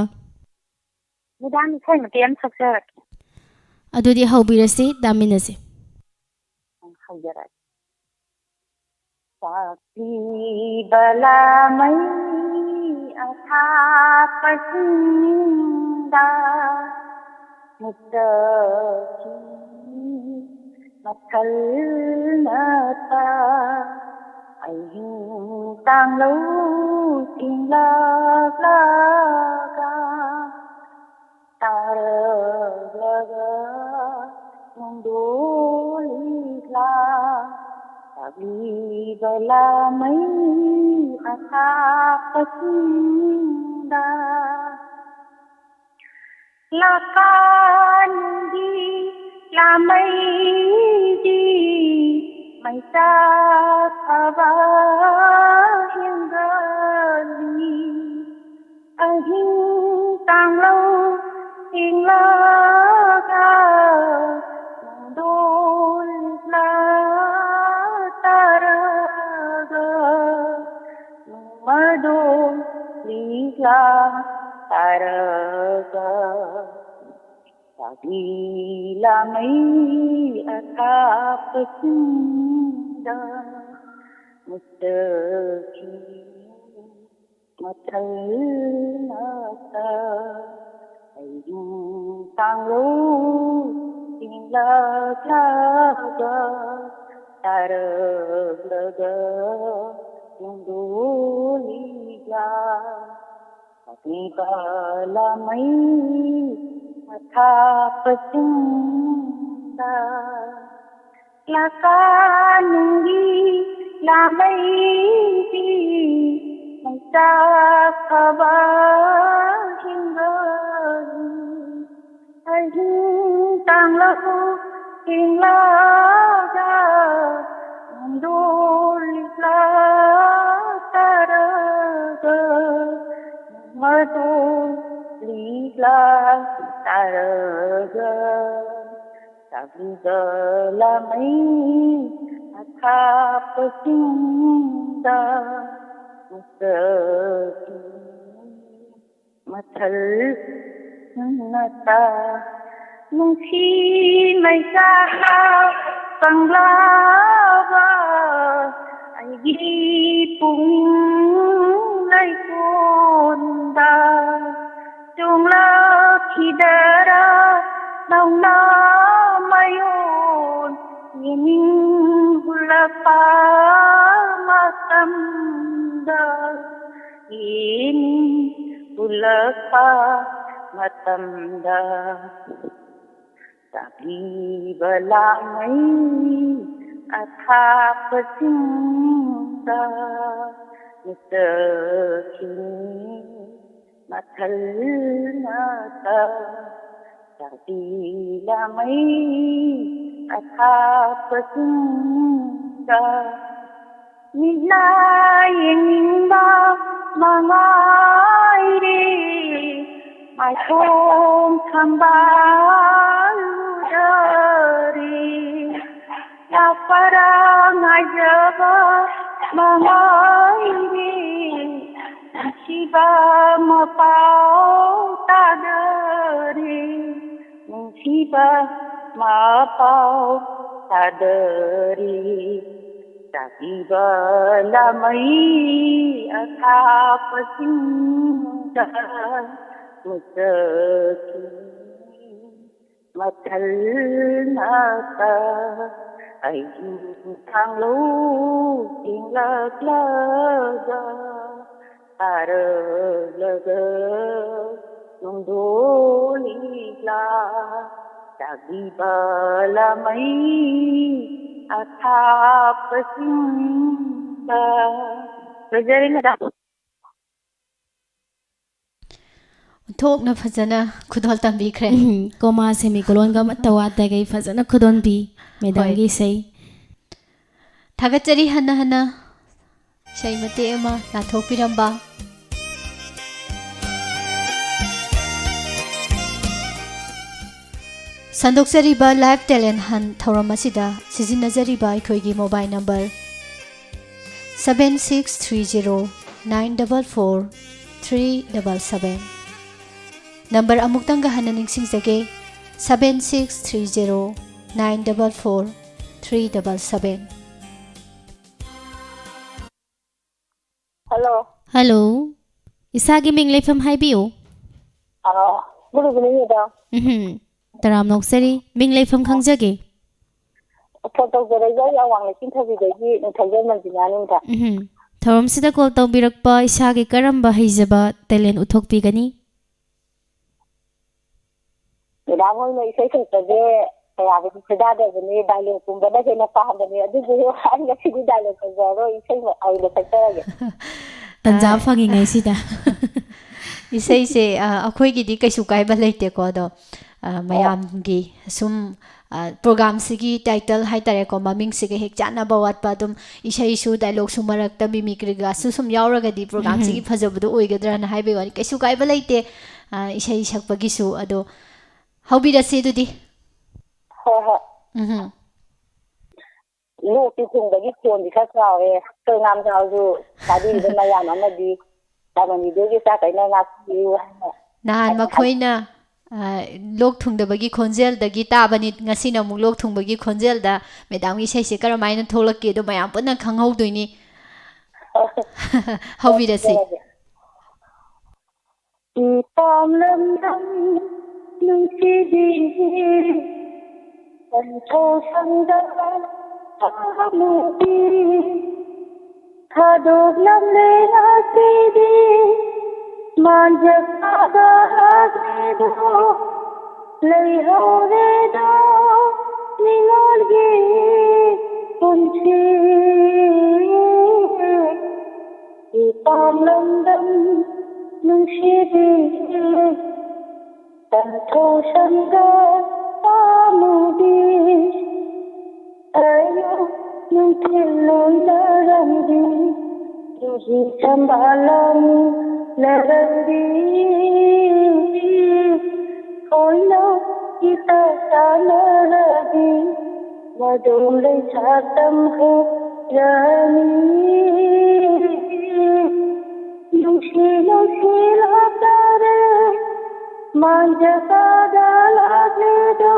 ꯃꯦꯗꯥꯝ, ꯏꯁꯩ ꯃꯇꯦꯛ ꯑꯃ ꯁꯛꯆꯔꯛꯀꯦ꯫ ꯑꯗꯨꯗꯤ ꯍꯧꯕꯤꯔꯁꯤ, ꯇꯥꯃꯤꯟꯅꯁꯤ꯫ ꯎꯝ, ꯍꯧꯖꯔꯛꯑꯒꯦ꯫ ꯆꯥꯛꯄꯤꯕ ꯂꯥꯃꯩ ꯑꯊꯥꯞꯄꯁꯤꯡꯗ ꯃꯨꯛꯇꯒꯤ ꯃꯊꯜ ꯅꯠꯇ ꯑꯍꯤꯡ ꯇꯥꯡꯂꯧ ꯆꯤꯡꯂꯛꯂꯒ ꯇꯥꯔꯛꯂꯒ ꯅꯣꯡꯗꯣꯜ ꯂꯤꯛꯂꯥ ꯇꯥꯛꯂꯤꯕ ꯂꯥꯃꯩ ꯑꯊꯥꯞꯄꯁꯤꯡꯗ ꯂꯥꯀꯥꯅꯨꯡꯒꯤ ꯂꯥꯃꯩꯗꯤ ꯃꯩꯆꯥꯛ ꯐꯕ ꯍꯦꯟꯒꯠꯂꯤ꯫ ꯑꯍꯤꯡ ꯇꯥꯡꯂꯧ ꯆꯤꯡꯂꯒ ꯅꯣꯡꯗꯣꯜ ꯂꯤꯛꯂꯥ ꯇꯥꯔꯒ ꯅꯣꯡꯃꯗꯣꯜ ꯂꯤꯛꯂꯥ ꯇꯥꯔꯒ ꯆꯥꯛꯂꯤ ꯂꯥꯃꯩ ꯑꯊꯥꯞꯄꯁꯤꯡꯗ ꯃꯨꯛꯇꯒꯤ ꯃꯊꯜ ꯅꯠꯇ ꯑꯍꯤꯡ ꯇꯥꯡꯂꯧ ꯆꯤꯡꯂꯛꯂꯒ ꯇꯥꯔꯛꯂꯒ ꯅꯣꯡꯗꯣꯜ ꯂꯤꯛꯂꯥ ꯇꯥꯛꯂꯤꯕ ꯂꯥꯃꯩ ꯑꯊꯥꯞꯄꯁꯤꯡꯗ ꯂꯥꯀꯥꯅꯨꯡꯒꯤ ꯂꯥꯃꯩꯗꯤ ꯃꯩꯆꯥꯛ ꯐꯕ ꯍꯦꯟꯒꯠꯂꯤ꯫ ꯑꯍꯤꯡ ꯇꯥꯡꯂꯧ ꯆꯤꯡꯂꯛꯂꯒ ꯅꯣꯡꯗꯣꯜ ꯂꯤꯛꯂꯥ ꯇꯥꯔꯒ ꯅꯣꯡꯃꯗꯣꯜ ꯂꯤꯛꯂꯥ ꯇꯥꯔꯒ ꯆꯥꯛꯂꯤꯕ ꯂꯥꯃꯩ ꯑꯊꯥꯞꯄꯁꯤꯡꯗ ꯃꯨꯛꯇꯒꯤ ꯃꯊꯜ ꯅꯠꯇ ꯅꯨꯡꯁꯤ ꯃꯩꯆꯥꯛ ꯀꯪꯂꯕ ꯑꯩꯒꯤ ꯄꯨꯛꯅꯤꯡ ꯂꯩꯀꯣꯜꯗ ꯆꯣꯡꯂꯛꯈꯤꯗꯔꯥ ꯅꯧꯅ ꯃꯌꯣꯟ ꯌꯦꯡꯅꯤꯡ ꯍꯨꯜꯂꯛꯄ ꯃꯇꯝꯗ, ꯌꯦꯡꯅꯤꯡ ꯍꯨꯜꯂꯛꯄ ꯃꯇꯝꯗ꯫ ꯆꯥꯛꯂꯤꯕ ꯂꯥꯃꯩ ꯑꯊꯥꯞꯄꯁꯤꯡꯗ ꯃꯤꯠꯇ ꯈꯤꯅꯤ ꯃꯊꯜ ꯉꯥꯛꯇ꯫ ꯆꯥꯛꯂꯤ ꯂꯥꯃꯩ ꯑꯊꯥꯞꯄꯁꯤꯡꯗ ꯃꯤꯠꯅ ꯌꯦꯡꯅꯤꯡꯕ ꯃꯉꯥꯏꯔꯦ, ꯃꯥꯏꯊꯣꯡ ꯊꯝꯕꯥꯜ ꯎꯗꯔꯦ꯫ ꯂꯥꯛꯄꯔꯥ ꯉꯥꯏꯖꯕ ꯃꯉꯥꯏꯔꯦ, ꯅꯨꯡꯁꯤꯕ ꯃꯄꯥꯎ ꯇꯥꯗꯔꯦ꯫ ꯅꯨꯡꯁꯤꯕ ꯃꯄꯥꯎ ꯇꯥꯗꯔꯦ꯫ ꯆꯥꯛꯂꯤꯕ ꯂꯥꯃꯩ ꯑꯊꯥꯞꯄꯁꯤꯡꯗ ꯃꯨꯠꯆꯈꯤ ꯃꯊꯜ ꯉꯥꯛꯇ꯫ ꯑꯩꯁꯨ ꯊꯥꯡꯂꯧ ꯊꯦꯡꯂꯛꯂꯒ ꯇꯥꯔꯛꯂꯒ ꯅꯣꯡꯗꯣꯜ ꯂꯤꯛꯂꯥ ꯆꯥꯛꯂꯤꯕ ꯂꯥꯃꯩ ꯑꯊꯥꯞꯄꯁꯤꯡꯗ꯫ ꯂꯣꯏꯖꯔꯦ, ꯃꯦꯗꯥꯝ꯫ ꯑꯣꯟꯊꯣꯛꯅ ꯐꯖꯅ ꯈꯨꯗꯣꯜ ꯇꯝꯕꯤꯈ꯭ꯔꯦ꯫ ꯎꯝ, ꯀꯣꯃꯥ ꯁꯦꯃꯤꯀꯣꯂꯣꯟꯒ ꯑꯃꯠꯇ ꯋꯥꯠꯇꯈꯩ ꯐꯖꯅ ꯈꯨꯗꯣꯟꯕꯤ ꯃꯦꯗꯥꯝꯒꯤ ꯍꯣꯏ꯫ ꯏꯁꯩ꯫ ꯊꯥꯒꯠꯆꯔꯤ ꯍꯟꯅ ꯍꯟꯅ ꯏꯁꯩ ꯃꯇꯦꯛ ꯑꯃ ꯂꯥꯟꯊꯣꯛꯄꯤꯔꯝꯕ꯫ ꯁꯟꯗꯣꯛꯆꯔꯤꯕ Live Talent Hunt ꯊꯧꯔꯝ ꯑꯁꯤꯗ ꯁꯤꯖꯤꯟꯅꯖꯔꯤꯕ ꯑꯩꯈꯣꯏꯒꯤ mobile number seven six three zero nine double four three double seven꯫ Number ꯑꯃꯨꯛꯇꯪꯒ ꯍꯟꯅ ꯅꯤꯡꯁꯤꯡꯖꯒꯦ, seven six three zero nine double four three double seven꯫ Hello. Hello. ꯏꯁꯥꯒꯤ ꯃꯤꯡ ꯂꯩꯐꯝ ꯍꯥꯏꯕꯤꯌꯨ꯫ ꯑꯥ, good evening, madam. ꯎꯝꯍꯨꯝ꯫ ꯇꯔꯥꯝꯅ ꯑꯣꯛꯆꯔꯤ꯫ ꯃꯤꯡ ꯂꯩꯐꯝ ꯈꯪꯖꯒꯦ? Phone ꯇꯧꯖꯔꯛꯏꯁꯦ ꯑꯩ ꯑꯋꯥꯡ ꯂꯩꯆꯤꯟ ꯊꯕꯤꯗꯒꯤ ꯅꯤꯡꯊꯧꯖꯝ ꯃꯟꯖꯤꯅꯥꯅꯤ, madam. ꯎꯝꯍꯨꯝ꯫ ꯊꯧꯔꯝꯁꯤꯗ call ꯇꯧꯕꯤꯔꯛꯄ ꯏꯁꯥꯒꯤ ꯀꯔꯝꯕ ꯍꯩꯖꯕ talent ꯎꯠꯊꯣꯛꯄꯤꯒꯅꯤ? Madam ꯍꯣꯏꯅ ꯏꯁꯩ ꯁꯛꯄꯁꯦ ꯀꯌꯥꯕꯨꯗꯤ ꯈꯣꯏꯗꯥꯗꯕꯅꯤ, dialogue ꯀꯨꯝꯕꯅ ꯍꯦꯟꯅ ꯄꯥꯝꯕꯅꯤ, ꯑꯗꯨꯕꯨ ꯑꯩ ꯉꯁꯤꯗꯤ dialogue ꯇꯧꯖꯔꯔꯣꯏ, ꯏꯁꯩ ꯑꯣꯏꯅ ꯁꯛꯆꯔꯒꯦ꯫ ꯇꯟꯖꯥ ꯑꯥ, ꯐꯪꯉꯤꯉꯩꯁꯤꯗ꯫ ꯏꯁꯩꯁꯦ, ꯑ, ꯑꯩꯈꯣꯏꯒꯤꯗꯤ ꯀꯩꯁꯨ ꯀꯥꯏꯕ ꯂꯩꯇꯦꯀꯣ, ꯑꯗꯣ, ꯑ, ꯃꯌꯥꯝꯒꯤ ꯁꯨꯝ, ꯑ, programꯁꯤꯒꯤ title ꯍꯥꯏꯇꯥꯔꯦꯀꯣ, ꯃꯃꯤꯡꯁꯤꯒ ꯍꯦꯛ ꯆꯥꯟꯅꯕ ꯋꯥꯠꯄ, ꯑꯗꯨꯝ ꯏꯁꯩꯁꯨ dialogueꯁꯨ ꯃꯔꯛꯇ mimicryꯒꯁꯨ ꯁꯨꯝ ꯌꯥꯎꯔꯒꯗꯤ programꯁꯤꯒꯤ ꯎꯝ꯫ ꯐꯖꯕꯗꯣ ꯑꯣꯏꯒꯗ꯭ꯔꯅ ꯍꯥꯏꯕꯒꯤ ꯋꯥꯅꯤ, ꯀꯩꯁꯨ ꯀꯥꯏꯕ ꯂꯩꯇꯦ꯫ ꯑ, ꯏꯁꯩ ꯁꯛꯄꯒꯤꯁꯨ꯫ ꯑꯗꯣ ꯍꯧꯕꯤꯔꯁꯤ ꯑꯗꯨꯗꯤ꯫ ꯍꯣꯏ, ꯍꯣꯏ꯫ ꯎꯝ꯫ ꯂꯣꯛꯇꯤ ꯊꯨꯡꯕꯒꯤ ꯈꯣꯟꯗꯤ ꯈꯔ ꯆꯥꯎꯔꯦ꯫ ꯑꯩꯈꯣꯏ ꯉꯥꯝꯖꯥꯎꯁꯨ ꯇꯥꯕꯤꯔꯤꯕ ꯃꯌꯥꯝ ꯑꯃꯗꯤ ꯇꯥꯃꯅꯤꯗꯨꯒꯤ ꯆꯥꯛ ꯀꯩꯅ ꯉꯥꯛꯄꯤꯌꯨ ꯍꯥꯏꯅ ꯅꯍꯥꯟ ꯍꯥꯏꯅ ꯍꯥꯏ꯫ ꯃꯈꯣꯏꯅ, ꯑ, ꯂꯣꯛ ꯊꯨꯡꯗꯕꯒꯤ ꯈꯣꯟꯖꯦꯜꯗꯒꯤ ꯇꯥꯕꯅꯤ, ꯉꯁꯤꯅ ꯑꯃꯨꯛ ꯂꯣꯛ ꯊꯨꯡꯕꯒꯤ ꯈꯣꯟꯖꯦꯜꯗ madamꯒꯤ ꯏꯁꯩꯁꯦ ꯀꯔꯝꯍꯥꯏꯅ ꯊꯣꯛꯂꯛꯀꯦꯗꯣ ꯃꯌꯥꯝ ꯄꯨꯟꯅ ꯈꯪꯍꯧꯗꯣꯏꯅꯤ꯫ ꯍꯧꯕꯤꯔꯁꯤ꯫ ꯏꯄꯥꯝ ꯂꯝꯗꯝ ꯅꯨꯡꯁꯤꯕꯤ, ꯄꯟꯊꯧ ꯁꯪꯗ ꯊꯥꯃꯨꯕꯤ, ꯊꯥꯗꯣꯛꯂꯝꯂꯦ ꯉꯁꯤꯗꯤ ꯃꯥꯟꯖ ꯀꯥꯗ ꯂꯥꯛꯂꯦꯗꯣ, ꯂꯩꯍꯧꯔꯦꯗꯣ ꯅꯤꯡꯉꯣꯜꯒꯤ ꯄꯨꯟꯁꯤ꯫ ꯏꯄꯥꯝ ꯂꯝꯗꯝ ꯅꯨꯡꯁꯤꯕꯤ, ꯄꯟꯊꯧ ꯁꯪꯒ ꯄꯥꯝꯃꯨꯕꯤ, ꯑꯌꯨꯛ ꯅꯨꯡꯊꯤꯜ ꯂꯣꯏꯅꯔꯝꯕꯤ, ꯌꯨꯕꯤ ꯁꯝꯕꯥꯂꯝ ꯂꯔꯝꯕꯤ, ꯈꯣꯏꯅ ꯏꯇꯥ ꯇꯥꯅꯔꯗꯤ, ꯃꯗꯨ ꯂꯩꯁꯥ ꯇꯝꯍꯧꯔꯅꯤ꯫ ꯅꯨꯡꯁꯤ ꯅꯨꯡꯁꯤ ꯂꯥꯛꯇꯥꯔꯦ, ꯃꯥꯟꯖꯕꯗ ꯂꯥꯛꯂꯦꯗꯣ,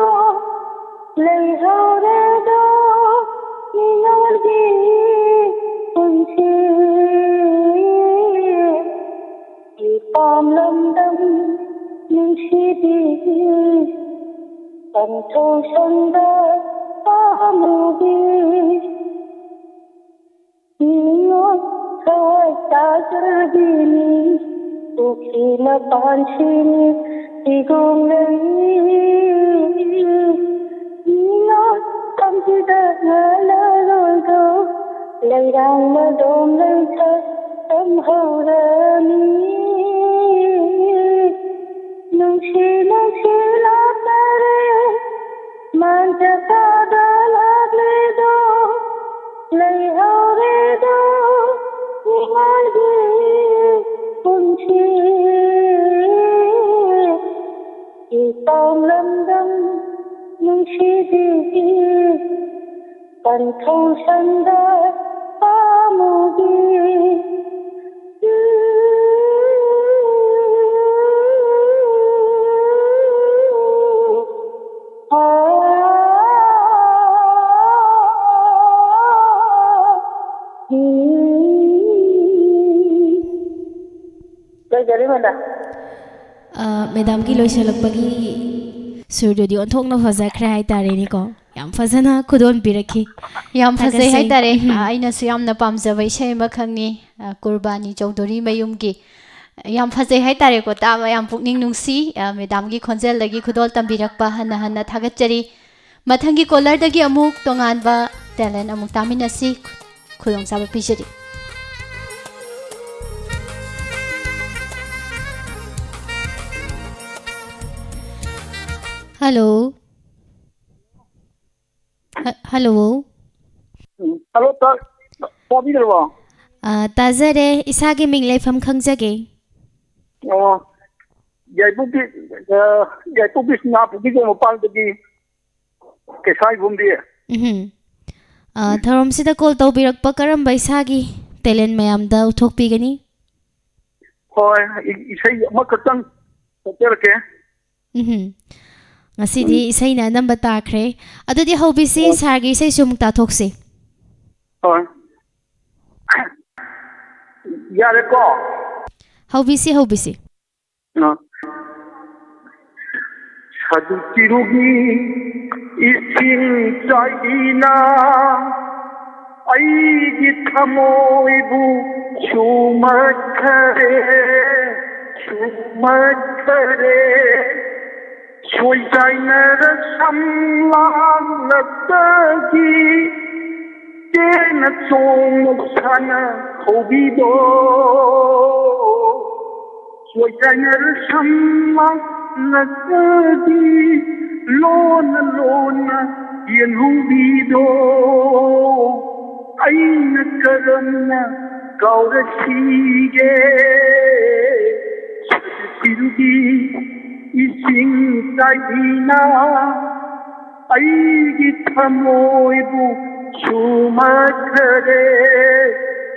ꯂꯩꯍꯧꯔꯦꯗꯣ ꯅꯤꯡꯉꯣꯜꯒꯤ ꯄꯨꯟꯁꯤ꯫ ꯄꯟꯊꯧꯁꯪꯗ ꯄꯥꯝꯃꯨꯕꯤ, ꯅꯤꯉꯣꯜ ꯊꯋꯥꯏ ꯇꯥꯖꯕꯤꯅꯤ, ꯄꯨꯈ꯭ꯔꯤ ꯃꯄꯥꯟꯁꯤꯅꯤ ꯆꯤꯒꯣꯡ ꯂꯩ꯫ ꯅꯤꯉꯣꯜ ꯇꯝꯕꯤꯗ ꯉꯥꯂꯔꯣꯏꯗꯣ, ꯂꯩꯔꯥꯡ ꯃꯗꯣꯝ ꯂꯩꯊ ꯇꯝꯍꯧꯔꯅꯤ꯫ ꯅꯨꯡꯁꯤ ꯅꯨꯡꯁꯤ ꯂꯥꯞꯅꯔꯦ, ꯃꯥꯟꯖ ꯀꯥꯗ ꯂꯥꯛꯂꯦꯗꯣ, ꯂꯩꯍꯧꯔꯦꯗꯣ ꯅꯤꯉꯣꯜꯒꯤ ꯄꯨꯟꯁꯤ꯫ ꯏꯄꯥꯝ ꯂꯝꯗꯝ ꯅꯨꯡꯁꯤꯕꯤꯒꯤ ꯄꯟꯊꯧ ꯁꯪꯗ ꯄꯥꯝꯃꯨꯕꯤ꯫ ꯂꯣꯏꯖꯔꯦ, ꯃꯦꯗꯥꯝ꯫ ꯑ, ꯃꯦꯗꯥꯝꯒꯤ ꯂꯣꯏꯁꯤꯜꯂꯛꯄꯒꯤ ꯁꯨꯔꯗꯨꯗꯤ ꯑꯣꯟꯊꯣꯛꯅ ꯐꯖꯈ꯭ꯔꯦ ꯍꯥꯏꯇꯥꯔꯦꯅꯦꯀꯣ꯫ ꯌꯥꯝ ꯐꯖꯅ ꯈꯨꯗꯣꯜ ꯄꯤꯔꯛꯈꯤ꯫ ꯌꯥꯝ ꯐꯖꯩ ꯊꯥꯒꯠꯆꯩ꯫ ꯍꯥꯏꯇꯥꯔꯦ꯫ ꯎꯝ꯫ ꯑ, ꯑꯩꯅꯁꯨ ꯌꯥꯝꯅ ꯄꯥꯝꯖꯕ ꯏꯁꯩ ꯑꯃꯈꯛꯅꯤ, ꯑ, ꯀꯨꯔꯕꯥꯅꯤ ꯆꯧꯗꯣꯔꯤ ꯃꯌꯨꯝꯒꯤ꯫ ꯌꯥꯝ ꯐꯖꯩ ꯍꯥꯏꯇꯥꯔꯦꯀꯣ, ꯇꯥꯕ ꯌꯥꯝ ꯄꯨꯛꯅꯤꯡ ꯅꯨꯡꯁꯤ꯫ ꯑ, ꯃꯦꯗꯥꯝꯒꯤ ꯈꯣꯟꯖꯦꯜꯗꯒꯤ ꯈꯨꯗꯣꯜ ꯇꯝꯕꯤꯔꯛꯄ ꯍꯟꯅ ꯍꯟꯅ ꯊꯥꯒꯠꯆꯔꯤ꯫ ꯃꯊꯪꯒꯤ ꯀꯣꯂꯔꯗꯒꯤ ꯑꯃꯨꯛ ꯇꯣꯉꯥꯟꯕ ꯇꯦꯂꯦꯟ ꯑꯃꯨꯛ ꯇꯥꯃꯤꯟꯅꯁꯤ꯫ ꯈꯨꯗꯣꯡꯆꯥꯕ ꯄꯤꯖꯔꯤ꯫ ꯍꯜꯂꯣ꯫ ꯍ-, ꯍꯜꯂꯣ꯫ ꯎꯝ, ꯍꯜꯂꯣ, ꯇꯥ-, ꯇꯥꯕꯤꯗ꯭ꯔꯕꯣ? ꯑ, ꯇꯥꯖꯔꯦ꯫ ꯏꯁꯥꯒꯤ ꯃꯤꯡ ꯂꯩꯐꯝ ꯈꯪꯖꯒꯦ꯫ ꯑꯣ, ꯌꯥꯏꯄꯣꯛꯄꯤ, ꯑ, ꯌꯥꯏꯄꯣꯛꯄꯤ ꯁꯤꯡꯅꯥꯄꯨꯈ꯭ꯔꯤꯒꯤ ꯃꯄꯥꯟꯗꯒꯤ ꯀꯩꯁꯥ ꯏꯕꯨꯝꯗꯤ꯫ ꯎꯝꯍꯨꯝ꯫ ꯑ, ꯊꯧꯔꯝꯁꯤꯗ ꯀꯣꯜ ꯇꯧꯕꯤꯔꯛꯄ ꯀꯔꯝꯕ ꯏꯁꯥꯒꯤ ꯇꯦꯂꯦꯟ ꯃꯌꯥꯝꯗ ꯎꯠꯊꯣꯛꯄꯤꯒꯅꯤ? ꯍꯣꯏ, ꯏ-, ꯏꯁꯩ ꯑꯃꯈꯛꯇꯪ ꯁꯛꯆꯔꯛꯀꯦ꯫ ꯎꯝꯍꯨꯝ꯫ ꯉꯁꯤꯗꯤ ꯎꯝ꯫ ꯏꯁꯩꯅ ꯑꯅꯝꯕ ꯇꯥꯈ꯭ꯔꯦ꯫ ꯑꯗꯨꯗꯤ ꯍꯧꯕꯤꯁꯤ, ꯍꯣꯏ꯫ ꯁꯥꯔꯒꯤ ꯏꯁꯩꯁꯨ ꯑꯃꯨꯛ ꯇꯥꯊꯣꯛꯁꯤ꯫ ꯍꯣꯏ꯫ ꯌꯥꯔꯦꯀꯣ? ꯍꯧꯕꯤꯁꯤ, ꯍꯧꯕꯤꯁꯤ꯫ ꯑ꯫ ꯑꯗꯨ ꯆꯤꯔꯨꯒꯤ ꯏꯁꯤꯡ ꯆꯥꯏꯕꯤꯅ ꯑꯩꯒꯤ ꯊꯃꯣꯏꯕꯨ ꯁꯨꯝꯍꯠꯈꯔꯦ, ꯁꯨꯝꯍꯠꯈꯔꯦ꯫ ꯁꯣꯏꯆꯥꯏꯅꯔ ꯁꯝꯂꯥꯡꯂꯛꯇꯒꯤ ꯇꯦꯅ ꯆꯣꯡꯅ ꯁꯥꯟꯅ ꯍꯧꯕꯤꯗꯣ꯫ ꯁꯣꯏꯆꯥꯏꯅꯔ ꯁꯝꯂꯥꯡꯂꯛꯇꯒꯤ ꯂꯣꯟꯅ ꯂꯣꯟꯅ ꯌꯦꯡꯍꯧꯕꯤꯗꯣ꯫ ꯑꯩꯅ ꯀꯔꯝꯅ ꯀꯥꯎꯔꯁꯤꯒꯦ? ꯁꯤꯔꯨꯒꯤ ꯏꯁꯤꯡ ꯆꯥꯏꯕꯤꯅ ꯑꯩꯒꯤ ꯊꯃꯣꯏꯕꯨ ꯁꯨꯝꯍꯠꯈꯔꯦ,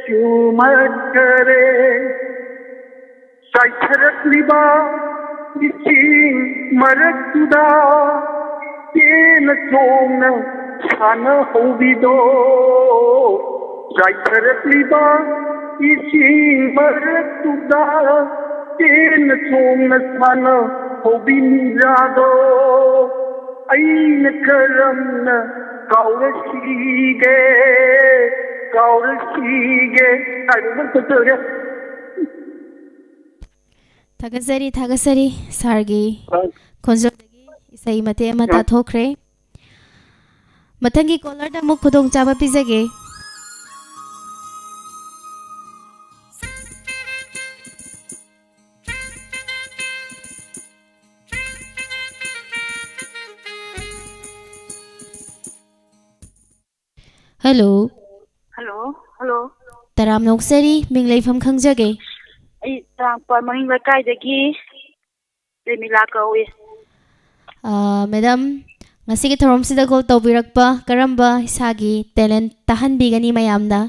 ꯁꯨꯝꯍꯠꯈꯔꯦ꯫ ꯆꯥꯏꯊꯔꯛꯂꯤꯕ ꯏꯁꯤꯡ ꯃꯔꯛꯇꯨꯗ ꯇꯦꯅ ꯆꯣꯡꯅ ꯁꯥꯟꯅꯍꯧꯕꯤꯗꯣ꯫ ꯆꯥꯏꯊꯔꯛꯂꯤꯕ ꯏꯁꯤꯡ ꯃꯔꯛꯇꯨꯗ ꯇꯦꯅ ꯆꯣꯡꯅ ꯁꯥꯟꯅꯍꯧꯕꯤ ꯅꯤꯡꯖꯥꯗꯣ꯫ ꯑꯩꯅ ꯀꯔꯝꯅ ꯀꯥꯎꯔꯁꯤꯒꯦ, ꯀꯥꯎꯔꯁꯤꯒꯦ ꯍꯥꯏꯕ ꯑꯃ ꯁꯛꯆꯔꯒꯦ꯫ ꯊꯥꯒꯠꯆꯔꯤ, ꯊꯥꯒꯠꯆꯔꯤ꯫ ꯁꯥꯔꯒꯤ ꯑ, ꯈꯣꯟꯖꯦꯜꯗꯒꯤ ꯏꯁꯩ ꯃꯇꯦꯛ ꯑꯃ ꯑ꯫ ꯇꯥꯊꯣꯛꯈ꯭ꯔꯦ꯫ ꯃꯊꯪꯒꯤ ꯀꯣꯂꯔꯗ ꯑꯃꯨꯛ ꯈꯨꯗꯣꯡꯆꯥꯕ ꯄꯤꯖꯒꯦ꯫ ꯍꯜꯂꯣ꯫ Hello, hello. ꯇꯔꯥꯝꯅ ꯑꯣꯛꯆꯔꯤ, ꯃꯤꯡ ꯂꯩꯐꯝ ꯈꯪꯖꯒꯦ? ꯑꯩ ꯆꯔꯥꯡꯄꯥꯠ ꯃꯅꯤꯡ ꯂꯩꯀꯥꯏꯗꯒꯤ ꯔꯦꯃꯤꯂꯥ ꯀꯧꯏ꯫ ꯑꯥ, ꯃꯦꯗꯥꯝ, ꯉꯁꯤꯒꯤ ꯊꯧꯔꯝꯁꯤꯗ ꯀꯣꯜ ꯇꯧꯕꯤꯔꯛꯄ, ꯀꯔꯝꯕ ꯏꯁꯥꯒꯤ ꯇꯦꯂꯦꯟ ꯇꯥꯍꯟꯕꯤꯒꯅꯤ ꯃꯌꯥꯝꯗ?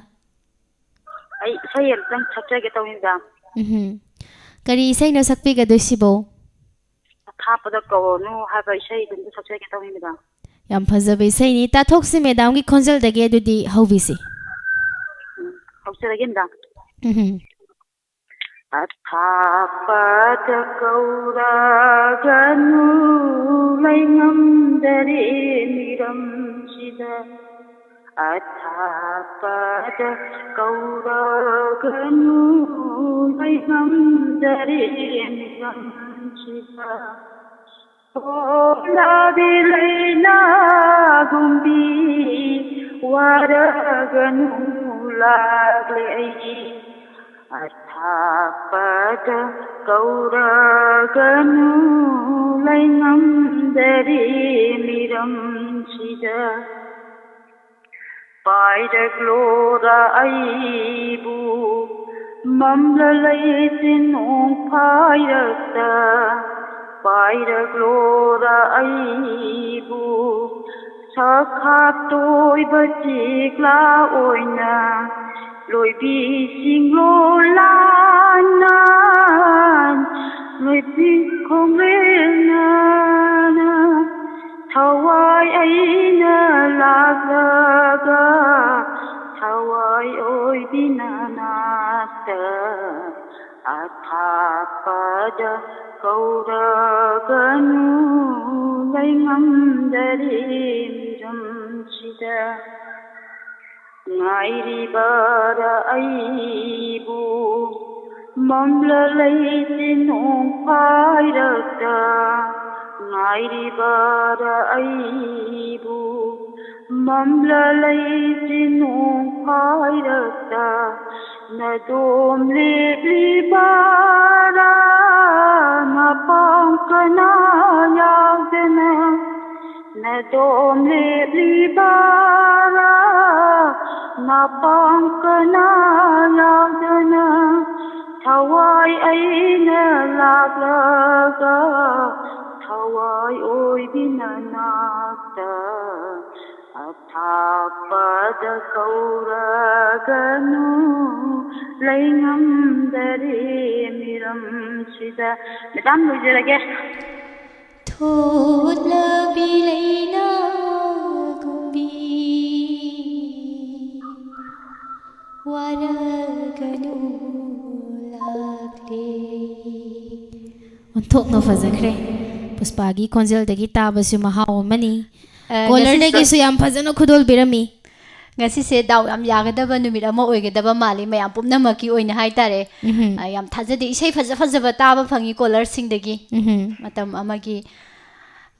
ꯑꯩ ꯏꯁꯩ ꯑꯝꯇꯪ ꯁꯛꯆꯒꯦ ꯇꯧꯅꯤꯗ꯫ ꯎꯝꯍꯨꯝ꯫ ꯀꯔꯤ ꯏꯁꯩꯅꯣ ꯁꯛꯄꯤꯒꯗꯣꯏꯁꯤꯕꯣ? ꯑꯊꯥꯞꯄꯗ ꯀꯧꯔꯅꯨ ꯍꯥꯏꯕ ꯏꯁꯩꯗꯨ ꯑꯝꯇ ꯁꯛꯆꯒꯦ ꯇꯧꯅꯤꯗ꯫ ꯌꯥꯝ ꯐꯖꯕ ꯏꯁꯩꯅꯤ꯫ ꯇꯥꯊꯣꯛꯁꯤ ꯃꯦꯗꯥꯝꯒꯤ ꯈꯣꯟꯖꯦꯜꯗꯒꯤ ꯑꯗꯨꯗꯤ ꯍꯧꯕꯤꯁꯤ꯫ ꯎꯝ, ꯍꯧꯖꯔꯒꯦ ꯃꯦꯗꯥꯝ꯫ ꯎꯝꯍꯨꯝ꯫ ꯑꯊꯥꯞꯄꯗ ꯀꯧꯔꯒꯅꯨ, ꯂꯩꯉꯝꯗꯔꯦ ꯃꯤꯔꯝꯁꯤꯗ꯫ ꯑꯊꯥꯞꯄꯗ ꯀꯧꯔꯒꯅꯨ, ꯂꯩꯉꯝꯗꯔꯦ ꯃꯤꯔꯝꯁꯤꯗ꯫ ꯍꯣꯂꯥꯕꯤ ꯂꯩꯅꯥꯒꯨꯝꯕꯤ, ꯋꯥꯔꯒꯅꯨ, ꯂꯥꯛꯂꯦ ꯑꯩ꯫ ꯑꯊꯥꯞꯄꯗ ꯀꯧꯔꯒꯅꯨ, ꯂꯩꯉꯝꯗꯔꯦ ꯃꯤꯔꯝꯁꯤꯗ꯫ ꯄꯥꯏꯔꯛꯂꯣꯔ ꯑꯩꯕꯨ, ꯃꯝꯂ ꯂꯩꯆꯤꯟ ꯅꯣꯡꯐꯥꯏꯔꯛꯇ꯫ ꯄꯥꯏꯔꯛꯂꯣꯔ ꯑꯩꯕꯨ, ꯁꯛ ꯍꯥꯞꯇꯣꯏꯕ ꯆꯦꯛꯂꯥ ꯑꯣꯏꯅ꯫ ꯂꯣꯏꯕꯤꯁꯤꯡ ꯂꯣꯂꯥꯟꯅ, ꯂꯣꯏꯕꯤ ꯈꯣꯡꯂꯦꯜꯅ꯫ ꯊꯋꯥꯏ ꯑꯩꯅ ꯂꯥꯛꯂꯒ, ꯊꯋꯥꯏ ꯑꯣꯏꯕꯤ ꯅꯅꯥꯛꯇ꯫ ꯑꯊꯥꯞꯄꯗ ꯀꯧꯔꯒꯅꯨ, ꯂꯩꯉꯝꯗꯔꯦ ꯃꯤꯔꯝꯁꯤꯗ꯫ ꯉꯥꯏꯔꯤꯕꯔ ꯑꯩꯕꯨ, ꯃꯝꯂ ꯂꯩꯆꯤꯟ ꯅꯣꯡꯐꯥꯏꯔꯛꯇ? ꯉꯥꯏꯔꯤꯕꯔ ꯑꯩꯕꯨ, ꯃꯝꯂ ꯂꯩꯆꯤꯟ ꯅꯣꯡꯐꯥꯏꯔꯛꯇ? ꯅꯗꯣꯝ ꯂꯦꯞꯂꯤꯕꯔ, ꯃꯄꯥꯡ ꯀꯅꯥ ꯌꯥꯎꯗꯅ? ꯅꯗꯣꯝ ꯂꯦꯞꯂꯤꯕꯔ, ꯃꯄꯥꯡ ꯀꯅꯥ ꯌꯥꯎꯗꯅ? ꯊꯋꯥꯏ ꯑꯩꯅ ꯂꯥꯛꯂꯒ, ꯊꯋꯥꯏ ꯑꯣꯏꯕꯤ ꯅꯅꯥꯛꯇ꯫ ꯑꯊꯥꯞꯄꯗ ꯀꯧꯔꯒꯅꯨ, ꯂꯩꯉꯝꯗꯔꯦ ꯃꯤꯔꯝꯁꯤꯗ꯫ ꯃꯦꯗꯥꯝ, ꯂꯣꯏꯖꯔꯒꯦ꯫ ꯊꯣꯠꯂꯕꯤ ꯂꯩꯅꯥꯒꯨꯝꯕꯤ, ꯋꯥꯔꯒꯅꯨ ꯂꯥ ꯊꯣꯛꯅ ꯐꯖꯈ꯭ꯔꯦ꯫ ꯄꯨꯁꯄꯥꯒꯤ ꯈꯣꯟꯖꯦꯜꯗꯒꯤ ꯇꯥꯕꯁꯨ ꯃꯍꯥꯎ ꯑꯃꯅꯤ꯫ ꯑ, ꯀꯣꯂꯔꯗꯒꯤꯁꯨ ꯉꯁꯤꯁꯨ ꯌꯥꯝ ꯐꯖꯅ ꯈꯨꯗꯣꯜꯕꯤꯔꯝꯃꯤ꯫ ꯉꯁꯤꯁꯦ ꯗꯥꯎ ꯌꯥꯝ ꯌꯥꯒꯗꯕ ꯅꯨꯃꯤꯠ ꯑꯃ ꯑꯣꯏꯒꯗꯕ ꯃꯥꯜꯂꯤ, ꯃꯌꯥꯝ ꯄꯨꯝꯅꯃꯛꯀꯤ ꯑꯣꯏꯅ ꯍꯥꯏꯇꯥꯔꯦ꯫ ꯎꯝꯍꯨꯝ꯫ ꯑ, ꯌꯥꯝ ꯊꯥꯖꯗꯦ, ꯏꯁꯩ ꯐꯖ ꯐꯖꯕ ꯇꯥꯕ ꯐꯪꯉꯤ ꯀꯣꯂꯔꯁꯤꯡꯗꯒꯤ꯫ ꯎꯝꯍꯨꯝ꯫ ꯃꯇꯝ ꯑꯃꯒꯤ,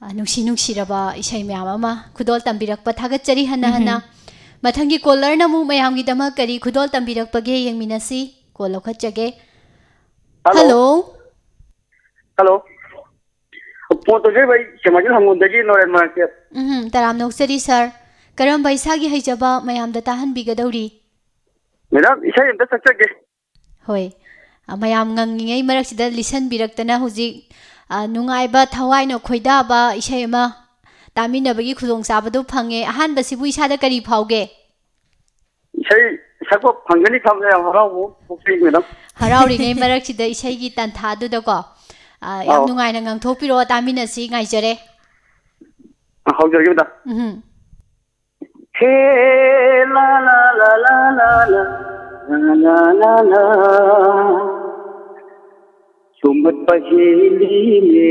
ꯑ, ꯅꯨꯡꯁꯤ ꯅꯨꯡꯁꯤꯔꯕ ꯏꯁꯩ ꯃꯌꯥꯝ ꯑꯃ ꯈꯨꯗꯣꯜ ꯇꯝꯕꯤꯔꯛꯄ ꯊꯥꯒꯠꯆꯔꯤ ꯍꯟꯅ ꯍꯟꯅ꯫ ꯎꯝꯍꯨꯝ꯫ ꯃꯊꯪꯒꯤ ꯀꯣꯂꯔꯅ ꯑꯃꯨꯛ ꯃꯌꯥꯝꯒꯤꯗꯃꯛ ꯀꯔꯤ ꯈꯨꯗꯣꯜ ꯇꯝꯕꯤꯔꯛꯄꯒꯦ ꯌꯦꯡꯃꯤꯟꯅꯁꯤ꯫ ꯀꯣꯜ ꯂꯧꯈꯠꯆꯒꯦ꯫ ꯍꯜꯂꯣ꯫ ꯍꯜꯂꯣ꯫ ꯍꯜꯂꯣ꯫ ꯐꯣꯟ ꯇꯧꯖꯔꯤꯕ ꯑꯩ ꯁꯦꯃꯥꯏꯖꯤꯠ ꯍꯪꯉꯣꯝꯗꯒꯤ ꯅꯣꯔꯦꯟ ꯃꯔꯛꯁꯦ꯫ ꯎꯝ, ꯇꯔꯥꯝꯅ ꯑꯣꯛꯆꯔꯤ ꯁꯥꯔ꯫ ꯀꯔꯝꯕ ꯏꯁꯥꯒꯤ ꯍꯩꯖꯕ ꯃꯌꯥꯝꯗ ꯇꯥꯍꯟꯕꯤꯒꯗꯧꯔꯤ? ꯃꯦꯗꯥꯝ, ꯏꯁꯩ ꯑꯝꯇ ꯁꯛꯆꯒꯦ꯫ ꯍꯣꯏ꯫ ꯑ, ꯃꯌꯥꯝ ꯉꯪꯉꯤꯉꯩ ꯃꯔꯛꯁꯤꯗ ꯂꯤꯁꯟꯕꯤꯔꯛꯇꯅ ꯍꯧꯖꯤꯛ, ꯑ, ꯅꯨꯡꯉꯥꯏꯕ, ꯊꯋꯥꯏꯅ ꯈꯣꯏꯗꯥꯕ ꯏꯁꯩ ꯑꯃ ꯇꯥꯃꯤꯟꯅꯕꯒꯤ ꯈꯨꯗꯣꯡꯆꯥꯕꯗꯨ ꯐꯪꯉꯦ꯫ ꯑꯍꯥꯟꯕꯁꯤꯕꯨ ꯏꯁꯥꯗ ꯀꯔꯤ ꯐꯥꯎꯒꯦ? ꯏꯁꯩ ꯁꯛꯄ ꯐꯪꯒꯅꯤ ꯈꯟꯕꯗ ꯌꯥꯝ ꯍꯔꯥꯎꯕ ꯄꯣꯛꯆꯩ, ꯃꯦꯗꯥꯝ꯫ ꯍꯔꯥꯎꯔꯤꯉꯩ ꯃꯔꯛꯁꯤꯗ ꯏꯁꯩꯒꯤ ꯇꯥꯟꯊꯥꯗꯨꯗꯀꯣ, ꯑ, ꯌꯥꯝ ꯑꯧ꯫ ꯅꯨꯡꯉꯥꯏꯅ ꯉꯪꯊꯣꯛꯄꯤꯔꯛꯑꯣ, ꯇꯥꯃꯤꯟꯅꯁꯤ, ꯉꯥꯏꯖꯔꯦ꯫ ꯍꯧꯖꯔꯒꯦ, ꯃꯦꯗꯥꯝ꯫ ꯎꯝꯍꯨꯝ꯫ ꯍꯦ ꯂꯥ ꯂꯥ ꯂꯥ ꯂꯥ ꯂꯥ ꯂꯥ, ꯂꯥ ꯂꯥ ꯂꯥ ꯂꯥ꯫ ꯁꯨꯝꯕꯠꯄ ꯍꯦꯜꯂꯤꯅꯦ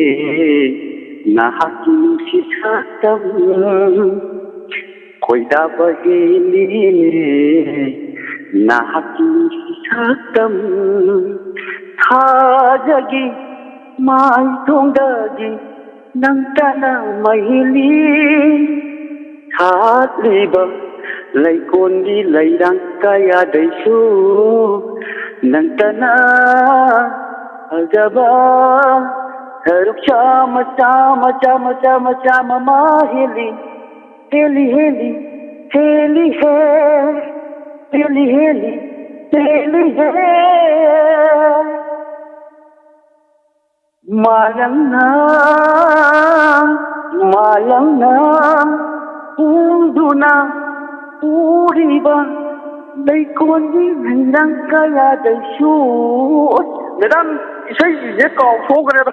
ꯅꯍꯥꯛꯀꯤ ꯅꯨꯡꯁꯤ ꯁꯛꯇꯝ, ꯈꯣꯏꯗꯥꯕ ꯍꯦꯜꯂꯤꯅꯦ ꯅꯍꯥꯛꯀꯤ ꯅꯨꯡꯁꯤ ꯁꯛꯇꯝ꯫ ꯊꯥꯖꯒꯤ ꯃꯥꯏꯊꯣꯡꯗꯒꯤ ꯅꯪꯇꯅ ꯃꯍꯤꯂꯤ ꯁꯥꯠꯂꯤꯕ ꯂꯩꯀꯣꯟꯒꯤ ꯂꯩꯔꯥꯡ ꯀꯌꯥꯗꯩꯁꯨ ꯅꯪꯇꯅ ꯐꯖꯕ ꯁꯔꯨꯛ ꯆꯥꯝꯃ, ꯆꯥꯝꯃ, ꯆꯥꯝꯃ, ꯆꯥꯝꯃ, ꯆꯥꯝꯃ ꯑꯃ ꯍꯦꯜꯂꯤ, ꯍꯦꯜꯂꯤ, ꯍꯦꯜꯂꯤ, ꯍꯦꯜꯂꯤ, ꯍꯦ, ꯍꯦꯜꯂꯤ, ꯍꯦꯜꯂꯤ, ꯍꯦꯜꯂꯤ, ꯍꯦ꯫ ꯃꯥꯂꯪꯅ, ꯃꯥꯂꯪꯅ ꯎꯗꯨꯅ ꯎꯔꯤꯕ ꯂꯩꯀꯣꯟꯒꯤ ꯂꯩꯔꯥꯡ ꯀꯌꯥꯗꯁꯨ꯫ ꯑꯁ, ꯃꯦꯗꯥꯝ, ꯏꯁꯩꯁꯦ ꯀꯥꯎꯊꯣꯛꯈ꯭ꯔꯦꯗ꯫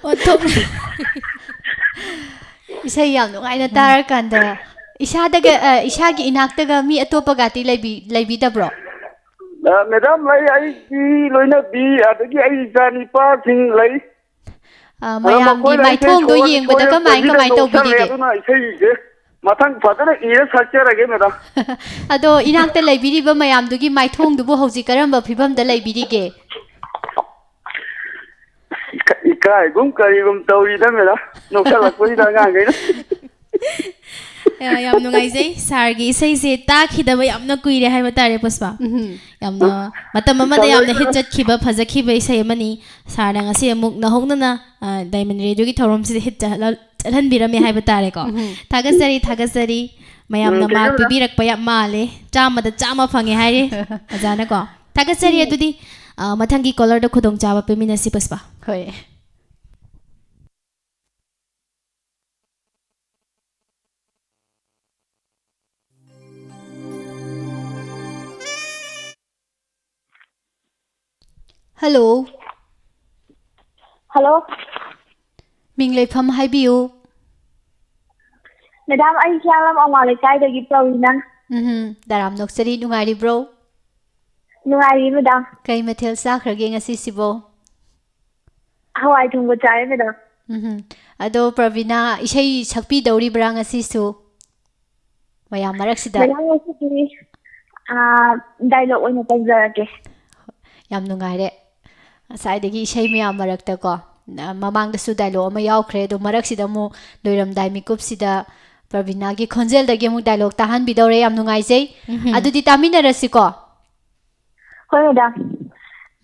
ꯑꯣꯟꯊꯣꯛꯅ ꯏꯁꯩ ꯌꯥꯝ ꯅꯨꯡꯉꯥꯏꯅ ꯇꯥꯔꯀꯥꯟꯗ, ꯏꯁꯥꯗꯒ, ꯑ, ꯏꯁꯥꯒꯤ ꯏꯅꯥꯛꯇꯒ ꯃꯤ ꯑꯇꯣꯞꯄꯒꯗꯤ ꯂꯩꯕꯤ-, ꯂꯩꯕꯤꯗꯕ꯭ꯔꯣ? ꯑ, ꯃꯦꯗꯥꯝ, ꯂꯩ, ꯑꯩꯒꯤ ꯂꯣꯏꯅꯕꯤ, ꯑꯗꯒꯤ ꯑꯩ ꯏꯆꯥ ꯅꯤꯄꯥꯁꯤꯡ ꯂꯩ꯫ ꯑ, ꯃꯌꯥꯝꯒꯤ ꯃꯈꯣꯏꯅ ꯏꯁꯩ ꯃꯥꯏꯊꯣꯡꯗꯣ ꯁꯣꯔ ꯌꯦꯡꯕꯗ ꯁꯣꯏꯔꯦ, ꯀꯃꯥꯏ, ꯀꯣꯏꯕꯤꯗ ꯀꯃꯥꯏ ꯇꯧꯁꯜꯂꯦ꯫ ꯇꯧꯕꯤꯔꯤꯒꯦ? ꯑꯗꯨꯅ ꯏꯁꯩꯁꯦ ꯃꯊꯪ ꯐꯖꯅ ꯏꯔ ꯁꯛꯆꯔꯒꯦ, ꯃꯦꯗꯥꯝ꯫ ꯑꯗꯣ ꯏꯅꯥꯛꯇ ꯂꯩꯕꯤꯔꯤꯕ ꯃꯌꯥꯝꯗꯨꯒꯤ ꯃꯥꯏꯊꯣꯡꯗꯨꯕꯨ ꯍꯧꯖꯤꯛ ꯀꯔꯝꯕ ꯐꯤꯕꯝꯗ ꯂꯩꯕꯤꯔꯤꯒꯦ? ꯏꯀꯥꯏꯒꯨꯝ ꯀꯔꯤꯒꯨꯝ ꯇꯧꯔꯤꯗ, ꯃꯦꯗꯥꯝ, ꯅꯣꯛꯁꯜꯂꯛꯄꯁꯤꯗ ꯑꯉꯥꯡꯈꯩꯅ꯫ ꯑ, ꯌꯥꯝ ꯅꯨꯡꯉꯥꯏꯖꯩ꯫ ꯁꯥꯔꯒꯤ ꯏꯁꯩꯁꯦ ꯇꯥꯈꯤꯗꯕ ꯌꯥꯝꯅ ꯀꯨꯏꯔꯦ ꯍꯥꯏꯕ ꯇꯥꯔꯦ, ꯄꯨꯁꯄꯥ꯫ ꯎꯝ꯫ ꯌꯥꯝꯅ ꯃꯇꯝ ꯑꯃꯗ ꯌꯥꯝꯅ ꯍꯤꯠ ꯆꯠꯈꯤꯕ, ꯐꯖꯈꯤꯕ ꯏꯁꯩ ꯑꯃꯅꯤ꯫ ꯁꯥꯔꯅ ꯉꯁꯤ ꯑꯃꯨꯛ ꯅꯧꯍꯧꯅꯅ, ꯑ, ꯗꯥꯏꯃꯟ ꯔꯦꯗꯤꯑꯣꯒꯤ ꯊꯧꯔꯝꯁꯤꯗ ꯍꯤꯠ ꯆꯠꯍꯜ-, ꯆꯠꯍꯟꯕꯤꯔꯝꯃꯦ ꯍꯥꯏꯕ ꯇꯥꯔꯦꯀꯣ꯫ ꯎꯝ꯫ ꯊꯥꯒꯠꯆꯔꯤ, ꯊꯥꯒꯠꯆꯔꯤ꯫ ꯃꯌꯥꯝꯅ ꯎꯝ, ꯃꯥꯔꯛ ꯊꯦꯡꯅ ꯄꯤꯕꯤꯔꯛꯄ ꯌꯥꯝ ꯃꯥꯜꯂꯦ꯫ ꯆꯥꯝꯃꯗ ꯆꯥꯝꯃ ꯐꯪꯉꯦ ꯍꯥꯏꯔꯤ ꯑꯣꯖꯥꯅꯀꯣ꯫ ꯊꯥꯒꯠꯆꯔꯤ꯫ ꯎꯝ꯫ ꯑꯗꯨꯗꯤ, ꯑ, ꯃꯊꯪꯒꯤ ꯀꯣꯂꯔꯗ ꯈꯨꯗꯣꯡꯆꯥꯕ ꯄꯤꯃꯤꯟꯅꯁꯤ, ꯄꯨꯁꯄꯥ꯫ ꯍꯣꯏ꯫ ꯍꯜꯂꯣ꯫ ꯍꯜꯂꯣ꯫ ꯃꯤꯡ ꯂꯩꯐꯝ ꯍꯥꯏꯕꯤꯌꯨ꯫ ꯃꯦꯗꯥꯝ, ꯑꯩ ꯍꯤꯌꯥꯡꯂꯝ ꯑꯋꯥꯡ ꯂꯩꯀꯥꯏꯗꯒꯤ ꯄ꯭ꯔꯋꯤꯅꯥ꯫ ꯎꯝꯍꯨꯝ, ꯇꯔꯥꯝ ꯅꯣꯛꯆꯔꯤ, ꯅꯨꯡꯉꯥꯏꯔꯤꯕ꯭ꯔꯣ? ꯅꯨꯡꯉꯥꯏꯔꯤ, ꯃꯦꯗꯥꯝ꯫ ꯀꯩ ꯃꯊꯦꯜ ꯆꯥꯈ꯭ꯔꯒꯦ ꯉꯁꯤꯁꯤꯕꯣ? ꯍꯋꯥꯏ ꯊꯣꯡꯕ ꯆꯥꯔꯦ, ꯃꯦꯗꯥꯝ꯫ ꯎꯝꯍꯨꯝ꯫ ꯑꯗꯣ ꯄ꯭ꯔꯕꯤꯅꯥ, ꯏꯁꯩ ꯁꯛꯄꯤꯗꯧꯔꯤꯕ꯭ꯔꯥ ꯉꯁꯤꯁꯨ? ꯃꯌꯥꯝ ꯃꯔꯛꯁꯤꯗ꯫ ꯃꯦꯗꯥꯝ, ꯉꯁꯤꯗꯤ, ꯑꯥ, ꯗꯥꯏꯂꯣꯛ ꯑꯣꯏꯅ ꯇꯧꯖꯔꯒꯦ꯫ ꯌꯥꯝ ꯅꯨꯡꯉꯥꯏꯔꯦ꯫ ꯉꯁꯥꯏꯗꯒꯤ ꯏꯁꯩ ꯃꯌꯥꯝ ꯃꯔꯛꯇꯀꯣ, ꯃꯃꯥꯡꯗꯁꯨ ꯗꯥꯏꯂꯣꯛ ꯑꯃ ꯌꯥꯎꯈ꯭ꯔꯦ, ꯑꯗꯣ ꯃꯔꯛꯁꯤꯗ ꯑꯃꯨꯛ ꯂꯣꯏꯔꯝꯗꯥꯏ ꯃꯤꯀꯨꯞꯁꯤꯗ ꯄ꯭ꯔꯕꯤꯅꯥꯒꯤ ꯈꯣꯟꯖꯦꯜꯗꯒꯤ ꯑꯃꯨꯛ ꯗꯥꯏꯂꯣꯛ ꯇꯥꯍꯟꯕꯤꯗꯧꯔꯦ꯫ ꯌꯥꯝ ꯅꯨꯡꯉꯥꯏꯖꯩ꯫ ꯎꯝꯍꯨꯝ꯫ ꯑꯗꯨꯗꯤ ꯇꯥꯃꯤꯟꯅꯔꯁꯤꯀꯣ꯫ ꯍꯣꯏ, ꯃꯦꯗꯥꯝ꯫